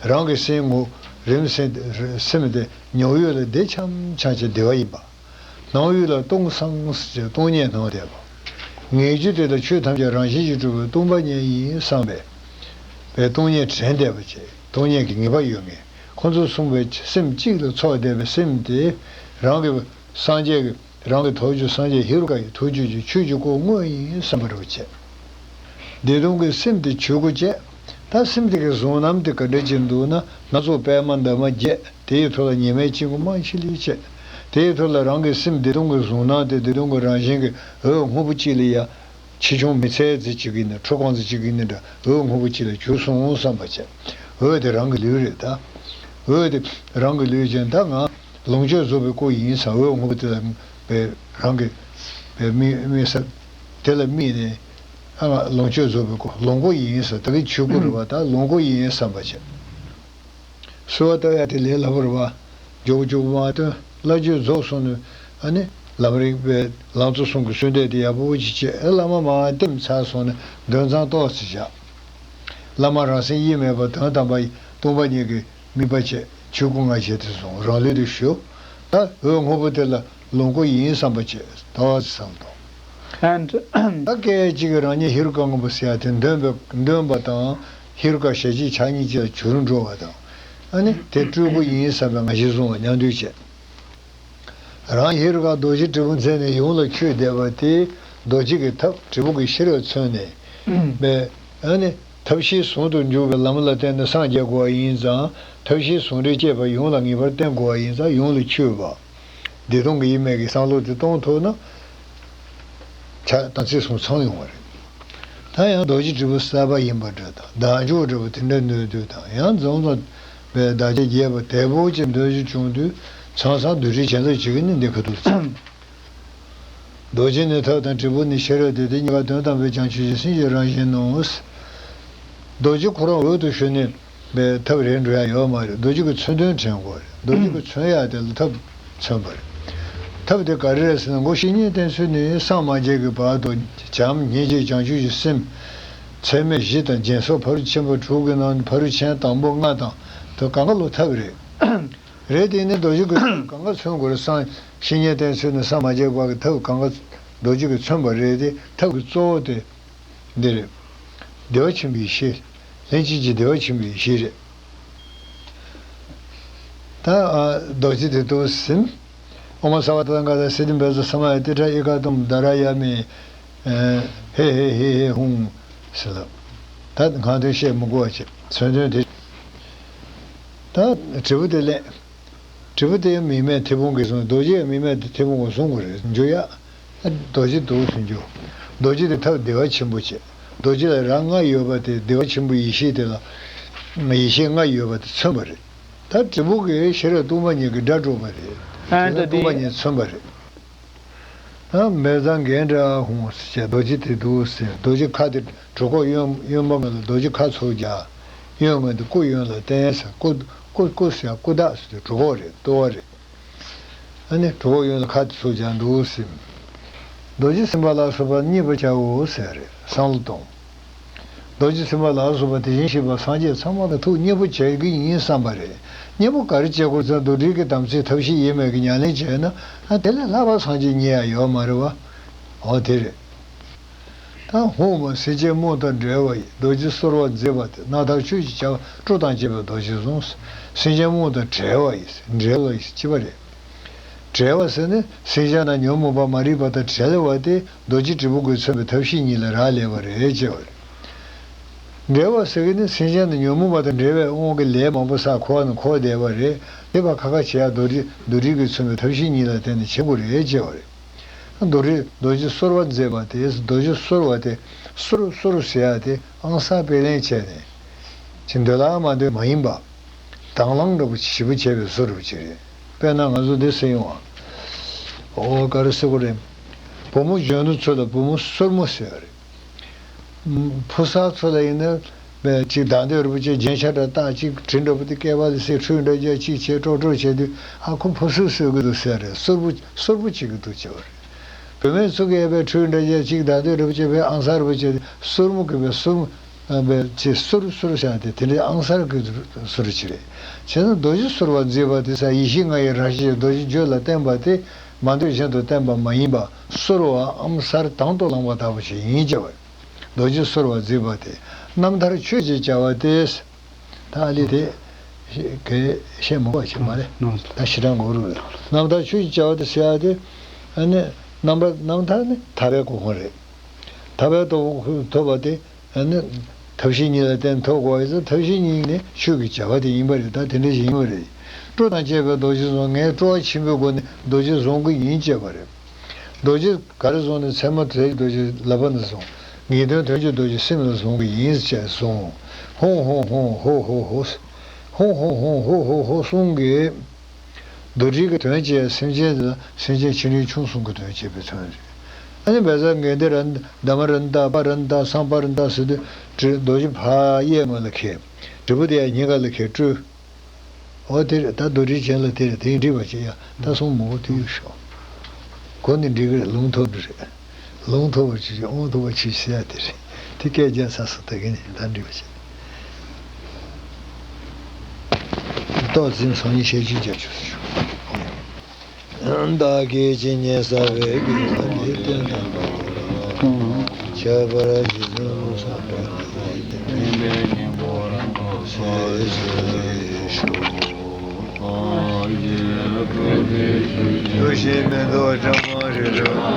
རང་གི་སེམས་ངོ་། རིམ་སེམས་སེམས་དེ་ཉོག་ཡུལ་ལ་བདེ་འཆམ་འཆམ་གྱི་བདེ་བ་ཡིན་པ། སྣང་ཡུལ་ལ་སྟོང་སང་ཞེས་སྟོང་ཉིད་སྣང་བསྡད་པ། ངེས་རྒྱུ་དེ་དག་ཆོས་ཐམས་ཅད་རང་བཞིན་གྱིས་གྲུབ་པའི་སྟོང་པ་ཉིད་ཡིན་བསམ་པས། པའི་སྟོང་ཉིད་དྲན་བསྡད་པ་བྱས། སྟོང་ཉིད་ཀྱི་ངེས་པ་ཡོད་མཁན་ཁོ་ཚོས་གསུངས་པའི་སེམས་གཅིག་ལ་ཚོགས་བསྡད་པའི་སེམས་དེ་རང་གི་སངས་རྒྱས་ཀྱི་རང་གི་ཐུགས་རྒྱུད་སངས་རྒྱས་ཧེ་རུ་ཀ་ཡི་ཐུགས་རྒྱུད་ཀྱི་ཆོས་ཀྱི་སྐུ་དངོས་ཡིན་བསམ་པ་འདྲ་བོ་བྱས། བདེ་སྟོང་གི་སེམས་དེ་ཆོས་སྐུ་བྱས། ད་སེམས་དེ་གི་གཟུང་རྣམ་དེ་ག་འདྲ་ཅིག་འདུག་ན། སྣ་ཚོགས་པད་མ་འདབ་མ་བརྒྱད། དེའི་ཐོག་ལ་ཉི་མའི་དཀྱིལ་འཁོར་རྨང་ཆེན་ལས་བྱས། དེའི་ཐོག་ལ་རང་གི་སེམས་བདེ་སྟོང་གི་གཟུང་རྣམ་དེ་བདེ་སྟོང་གི་རང་བཞིན་གྱི་འོད་སྔོན་པོ་གཅིག་ལས་ཡར་ཆེ་ཆུང་མི་འཚམ་ཙམ་ཅིག་གི་ནི། ཁྲོ་གང་ཙམ་ཅིག་གི་ནི་འདྲ་འོད་སྔོན་པོ་གཅིག་ལ་གྱུར་སོང་བསམ་པ་བྱས། འོད་དེ་རང་གི་ལུས་རེད་ད། འོད་དེ་རང་གི་ལུས་ཅན་ད་ང་ལོངས་སྤྱོད་རྫོགས་པའི་སྐུ་ཡིན་ས། འོད་སྔོན་པོ་དེ་ལ་བའི་རང་གི་བའི་དམིགས་དམིགས་ས་དེ་ལ་དམིགས་ནས། ཨ་ང་ལོངས་སྤྱོད་རྫོགས་པའི་སྐུ་ལོངས་སྐུ་ཡིན་ས། ད་གི་ཆོས་སྐུ་རེད་བ། ད་ལོངས་སྐུ་ཡིན་བསམ་པ་བྱས། གསོལ་བ་བཏབ་ཡ་དེ་ལས་སླ་པོ་རེད་བ། མགྱོགས་མགྱོགས་མ་བཏོན། བླ་མཆོད་རྫོགས་སོང་ནས་ཨ་ནི་ལམ་རིམ་པའི་ལང་ཚོ་གསུམ་གྱི་གསོལ་འདེབས་དེ་ཡག་པོ་ཅིག་བྱས། ཨེ་བླ་མ་མར་བསྟིམ་ཚར་སོང་ནས་འདོན་མཚམས་ཏོག་ཙམ་བཞག་བླ་མ་རང་སེམས་དབྱེར་མེད་པ་དོན་དམ་པ་སྟོང་པ་ཉིད་ཀྱི་དམིགས་པ་བྱས། ཆོས་སྐུ་ང་བྱས་ཏེ་སོང་རང་ལུས་དུ་ཞུ། ད་འོད་སྔོན་པོ་དེ་ལ་ལོངས་སྐུ་ཡིན་བསམ་པ་བྱས། ཏོག་ཙམ་བསམ་དང་། And ད་སྐད་ཅིག་གིས་རང་ཉིད་ཧེ་རུ་ཀ་སྔོན་པོ་ཟེར་ཡ་དེ་འདོན་པའི་འདོན་པ་དང་ཧེ་རུ་ཀ་ཞལ་གཅིག་ཕྱག་གཉིས་གཅིག་ལ་གྱུར་འགྲོ་བ་དང་། ཨ་ནི་དེ་སྤྲུལ་སྐུ་ཡིན་བསམ་པའི་ང་རྒྱལ་བཟུང་བ་མཉམ་འདུས་བྱས། རང་ཧེ་རུ་ཀ་རྡོ་རྗེ་དྲིལ་བུ་མཛད་ནས་ཡུམ་ལ་འཁྱུད་བསྡད་པ་དེ་རྡོ་རྗེ་གི་ཐབས་དྲིལ་བུ་གི་ཤེས་རབ་མཚོན་ནས་པའི་ཨ་ནི་ཐབས་ཤེས་ཟུང་དུ་འཇུག་པའི་ལམ་ལ་བརྟེན་ནས་སངས་རྒྱས་དགོས་པ་ཡིན་ཙང་། ཐབས་ཤེས་ཟུང་འབྲེལ་བསྐྱེད་པ་ཡུམ་ལ་ངེས་པར་བརྟེན་དགོས་པ་ཡིན་ཙང་། ཡུམ་ལ་འཁྱུད་པ། བདེ་སྟོང་གི་དབྱེར་མེད་ཀྱི་བསམ་བློ་དེ་གཏོང་ཐུབ་ན། ཆ་དང་ཚིག་གསུམ་ཚང་ཡོང་བ་རེད། ད་ཡང་རྡོ་རྗེ་དྲིལ་བུ་གསར་པ་ཡིན་པ་འདྲ་དང་། བདག་འཇུག་འདྲ་བོ་དེ་འདྲ་འདོན་དུས་དང་། ཡང་འཛོམས་ལ་བའི་བདག་ཅག་རྒྱས་པ་དལ་པོ་ཅིག་འདོན་རྒྱུ་བྱུང་དུས། མཚམས་མཚམས་རྡོ་རྗེ་བྱིན་རླབས་བྱེད་ཀྱི་ནི་འདི་ཁ་ཐུག་ཚིག་རྡོ་རྗེ་ནི་ཐབས་དང་། དྲིལ་བུ་ནི་ཤེས་རབ་སྟེ། དེ་གཉིས་ཀ་དོན་དམ་པའི་བྱང་ཆུབ་ཀྱི་སེམས་ཀྱི་རང་བཞིན་ནོ། རྡོ་རྗེ་ཁོ་རང་འོད་དུ་ཞུ་ནས་པའི་ཐབས་རེད་འགྲོ་ཡ་ཡོད་མ་རེད། རྡོ་རྗེ་གི་མཚོན་དོན་དྲན་དགོས་རེད། རྡོ་རྗེ་གི་མཚོན་ཡ་དེ་ལ་ཐབས་ མཚོན་པ་རེད། ཐབས་དེ་ག་རེ་རེད་ཟེར་ན། མགོ་བཤེས་གཉེན་བསྟེན་ཚུལ་ནི་སངས་མ་རྒྱས་ཀྱི་བར་དུ་བྱམས་སྙིང་རྗེ་བྱང་ཆུབ་ཀྱི་སེམས་ཚད་མེད་བཞི་དང་སྦྱིན་སོགས་ཕ་རོལ་ཕྱིན་པ་དྲུག་གི་ནང་ནས་ཕ་རོལ་ཕྱིན་དང་པོ་ལྔ་དང་དེ་གང་ག་ལོ་ཐབས་རེད། རེད་དེ་ནི་རྡོ་རྗེ་གི་གང་ག་མཚོན་དགོས་རེད། སངས་བཤེས་གཉེན་བསྟེན་ཚུལ་ནི་སངས་མ་རྒྱས་པ་གི་ཐབས་གང་ག་རྡོ་རྗེ་གིས་མཚོན་པ་རེད་དེ། ཐབས་ཀྱི་གཙོ་བོ་དེ་འདི་རེད། བདེ་བ་ཆེན་པོའི་ཡེ་ཤེས། ལྷན་ཅིག་སྐྱེས་བདེ་བ་ཆེན་པོའི་ཡེ་ཤེས་རེད། ད་ཨ་རྡོ་རྗེ་དེ་དུ་ཟིན། ཨོཾ་ས་བ་ཏ་ཐཱ་ག་ཏ་སིདྡྷི་བཛྲ་ས་མ་ཡ་ཏིཥྛ་ཨེ་ཀ་ཏུཾ་དྷ་ར་ཡ་མི། ཧེ་ཧེ་ཧེ་ཧེ་ཧཱུྃ་ཟེར་ལ། ད་ང་དོན་བཤད་མི་དགོས་པ་བྱེད། མཚོན་དོན་དེ། ད་དྲིལ་བུ་དེ་ལེན། དྲིལ་བུ་དེ་ཡང་མིག་སྨན་མཐེ་བོང་གིས་བཟུང་། རྡོ་རྗེ་ཡང་མིག་སྨན་དེ་མཐེ་བོང་གིས་བཟུང་དགོས་རེད། འཇུ་ཡ། རྡོ་རྗེ་འདུག་སེ་འཇུ། རྡོ་རྗེ་དེ་ཐབས་བདེ་བ་ཆེན་པོ་བྱེད། རྡོ་རྗེ་ལ་རང་ལྔ་ཡོད་པ་དེ། བདེ་བ་ཆེན་པོའི་ཡེ་ཤེས་དེ་ལ་ཡེ་ཤེས་ལྔ་ཡོད་པ་དེ་མཚོན་པ་རེད། ད་དྲིལ་བུ་གིས་ཤེས་རབ་སྟོང་པ་ཉིད་ཀྱི་སྒྲ་སྒྲོགས་པ་རེད། ཨ་ཤེས་རབ་སྟོང་པ་ཉིད་མཚོན་པ་རེད། ད་མེ་བཟང་གན་དྲ་ཧཱུྃ་ཟེར། རྡོ་རྗེ་དེ་འདུག་སེ། རྡོ་རྗེ་ཁ་དེ་གྲུ་ཁོག་གཡོན་གཡོན་པ་ངོས་ལ་རྡོ་རྗེ་ཁ་ཚུར་རྒྱག། གཡོན་ངོས་དེ་སྐུ་གཡོན་ལ་བསྟན་ཟེར། སྐུ་སྐུ་སྐུ་ཟེར་སྐུ་དག་ཟེར་དུས་གྲུ་ཁོག་རེད། ལྟོ་བ་རེད། ཨ་ནི་གྲུ་ཁོག་གཡོན་ལ་ཁ་དེ་ཚུར་རྒྱག་འདུག་སེ། རྡོ་རྗེ་སེམས་དཔའ་ལ་སོགས་པ་མཉེས་པར་བྱའོ་ཟེར་རེད། བསམ་བློ་གཏོང་། རྡོ་རྗེ་སེམས་དཔའ་ལ་སོགས་པ་དེ་བཞིན་གཤེགས་པ་སངས་རྒྱས་ཚང་མ་ལ་ཐུགས་མཉེས་པོ་བྱེད་ཀྱི་ཡིན་བསམ་པ་རེད། མཉེས་པོ་ག་རེ་བྱེད་དགོས་ཟེར་ན། རྡོར་དྲིལ་གྱི་དམ་ཚིག་ཐབས་ཤེས་ཡོད་མེད་ཀྱི་ཉམས་ལེན་བྱས་ན། ཨ་དེ་ལས་ལྷག་པ་སངས་རྒྱས་རྙེད་ཡ་ཡོད་མ་རེད་བ། འོ་དེ་རེད། ད་ཧཱུྃ་མ་སེམས་ཅན་རྨོངས་དང་བྲལ་བ་ཡི། རྡོ་རྗེ་གསོར་བ་མཛད་པ་དེ། རྣམ་ཐར་ཆོས་ཀྱི་བྱ་བ། སྤྲོ་དང་བཅས་པའི་རྡོ་རྗེ་བཟུང་། སེམས་ཅན་རྨོངས་དང་བྲལ་བ་ཡི། བྲལ་བ་ཡི་ཅི་བ་རེད། བྲལ་བ་ཟེར་ནི་སེམས་ཅན་དང་ཉོན་མོངས་པ་མ་རིག་པ་དང་བྲལ་བ་དེ་རྡོ་རྗེ་དྲིལ་བུ་གིས་མཚོན་པའི་ཐབས་ཤེས་གཉིས་ལ་རག་ལས་པ་རེད་ཅེས་པ་རེད། བྲལ་བ་ཟེར་གི་ནི་སེམས་ཅན་དང་ཉོན་མོངས་པ་དང་བྲལ་བའི་དབང་གིས་ལས་མང་པོ་བསགས་འཁོར་བ་ནང་འཁོར་བསྡད་པ་རེད། དེ་བ་ཁ་ཁ་བྱེད་ཡ་རྡོ་རྗེ་རྡོར་དྲིལ་གྱིས་མཚོན་པའི་ཐབས་ཤེས་གཉིས་ལ་བརྟེན་ནས་བྱེད་དགོས་རེད་ཅེས་པ་རེད། རྡོ་རྗེ་རྡོ་རྗེ་གསོར་བ་མཛད་པ་དེ། རྡོ་རྗེ་གསོར་བ་དེ། གསོར་གསོར་ཟེར་ཡ་དེ་ཨང་གསར་པས་ལེན་བྱས་ནས། ཅི་འདོད་ལ་མ་འདོད་མ་ཡིན་པ། དང་བླངས་འདྲ་པོ་ཞིབ་པོ་བྱས་པའི་གསོར་བ་ཅིག་རེད། དཔེར་ན་ང་ཚོ་འདི་ཟེར་ཡོང་བ། ཨོ་ག་རེ་ཟེར་དགོས་རེད། བུ་མོ་གཞོན་ནུ་ཚོ་ལ་བུ་མོ་གསོར་མོ་ཟེར་བ་རེད། ཕོ་གསར་ཚོ་ལ་ཡིན་ན། ཅིག་བདག་འདོད་རིན་པོ་ཆེ་རྒྱན་ཆ་འདྲ་བཏགས། ཅིག་དྲི་འདྲ་པོ་དེ་སྐེད་པ་ལ་བསྲེས། ཁྲུས་འདྲ་རྒྱག། ཅིག་བྱས་ཀྲོག་ཀྲོག་བྱས་དུས། ཨ་ཁོ་ཕོ་གསར་གསོ་གི་འདུག་ཟེར་རེད། གསོར་བུ་གསོར་བུ་བྱེད་ཀྱི་འདུག་ཅེས་པ་རེད། བུད་མེད་ཚོ་གིས་ཨེ་བས་ཁྲུས་འདྲ་བྱས། ཅིག་བདག་འདོད་རིན་པོ་ཆེ་བས་ཨང་གསར་རིན་པོ་ཆེ་དེ་གསོར་མོ་གིས་བས་གསོར་མོ་བས་ཅིག་གསོར་གསོར་བྱས་ཏེ་དེ་འདྲའི་ཨང་གསར་གྱི་གསོར་བུ་ཅིག་རེད། བྱས་ན་རྡོ་རྗེ་གསོར་བ་མཛད་པ་དེ་ས་ཡེ་ཤེས་ལྔ་ཡི་རང་བཞིན་རྡོ་རྗེ་རྒྱུད་ལ་བསྟན་པ་དེ། མ་འདོད་གཞན་དུ་བསྟན་པ་མ་ཡིན་པ། གསོར་བ་ཨང་གསར་དང་དུ་བླངས་པ་ལྟ་བུ་ཞིག་ཡིན་ཅེས་པ། རྡོ་རྗེ་གསོར་བ་མཛད་པ་དེ། རྣམ་ཐར་ཆོས་ཀྱི་བྱ་བ་སྟེ། ད་ཨ་ལི་དེ་གས་བཤད་མི་དགོས་པ་ཞིག་མ་རེད། ད་ཞེ་དྲག་འགོར་རུ་རེད། རྣམ་ཐར་ཆོས་ཀྱི་བྱ་བ་དེ་ཟེར་ཡ་དེ། ཨ་ནི་རྣམ་པ་རྣམ་ཐར་ནི་ཐར་པའི་གོ་འཕང་རེད། ཐར་པའི་གོ་འཕང་ཐོབ་པ་དེ། ཨ་ནི་ཐབས་ཤེས་གཉིས་ལ་བརྟེན་ཐོབ་དགོས་པ་ཡིན་ཙང་། ཐབས་ཤེས་གཉིས་ནི་ཆོས་ཀྱི་བྱ་བ་དེ་ཡིན་པ་རེད། ད་དེ་འདྲ་ཞིག་ཡིན་པ་རེད། སྤྲོ་དང་བཅས་པའི་རྡོ་རྗེ་བཟུང་། ངས་སྤྲོ་བ་ཆེན་པོའི་སྒོ་ནས་རྡོ་རྗེ་བཟུང་གི་ཡིན་ཅེས་པ་རེད། རྡོ་རྗེ་ག་རེ་བཟུང་ནས། ཚད་མ་དེ་རྡོ་རྗེ་ལག་པ་ནས་བཟུང་། ངེས་དོན་དོན་གྱི་རྡོ་རྗེ་སེམས་ལ་བཟུང་གི་ཡིན་ཅེས་གསུངས། ཧཱུྃ་ཧཱུྃ་ཧཱུྃ་ཧོ་ཧོ་ཧོ། ཧཱུྃ་ཧཱུྃ་ཧཱུྃ་ཧོ་ཧོ་ཧོ་གསུང་གི། རྡོར་དྲིལ་གྱི་དོན་བྱས། སེམས་ཅན་ལ་སེམས་ཅན་ཆེ་འབྲིང་ཆུང་གསུམ་གྱི་དོན་བྱེད་པའི་དོན་རེད། ཨ་ནི་བཛྲ་གནྡྷེ་ར་དྷརྨ་ར་ཎ་ཏ་པཱ་ར་ཎ་ཏ་སཾ་པཱ་ར་ཎ་ཏ་ཟེར་དུས་དྲིལ་རྡོ་རྗེ་ཕར་གཡས་ངོས་ལ་འཁྱེར། དྲིལ་བུ་དེ་ཡང་སྙིང་ག་ལ་འཁྱེར་སྤྲོས། འོ་དེ་རེད། ད་རྡོར་དྲིལ་ཅན་ལ་དེ་རེད། དེ་ཡིན་འགྲིག་པ་བྱེད་ཡ། ད་སོང་མོ་གོ་དུས་ཤོག་གོ་ནི་འགྲིག་གི་རེད། ལུང་ཐོབ་འགྲིག་རེད། ལུང་ཐོབ་པར་བྱེད་ཅིག་དབང་ཐོབ་པར་བྱེད་ཟེར་ཡ་དེ་རེད། དེ་སྐད་རྒྱག་ཚར་སོང་། ད་གིན་ནས་ད་འགྲིག་པ་བྱེད། ཏོག་ཙམ་སང་ཉིན་བཤད་རྒྱུ་རྒྱག་ཆོག་ཆོག་བདག་གིས་ཇི་སྙེད་བསགས་པའི་དགེ་བ་འདི་བསྟན་དང་། ཁྱད་པར་རྗེ་བཙུན་ལ་སོགས་པའི་ཚེ་ཞིག་ཐུགས་བཞེད་མེ་ཏོག་བཀྲ་མ་རི་རབ།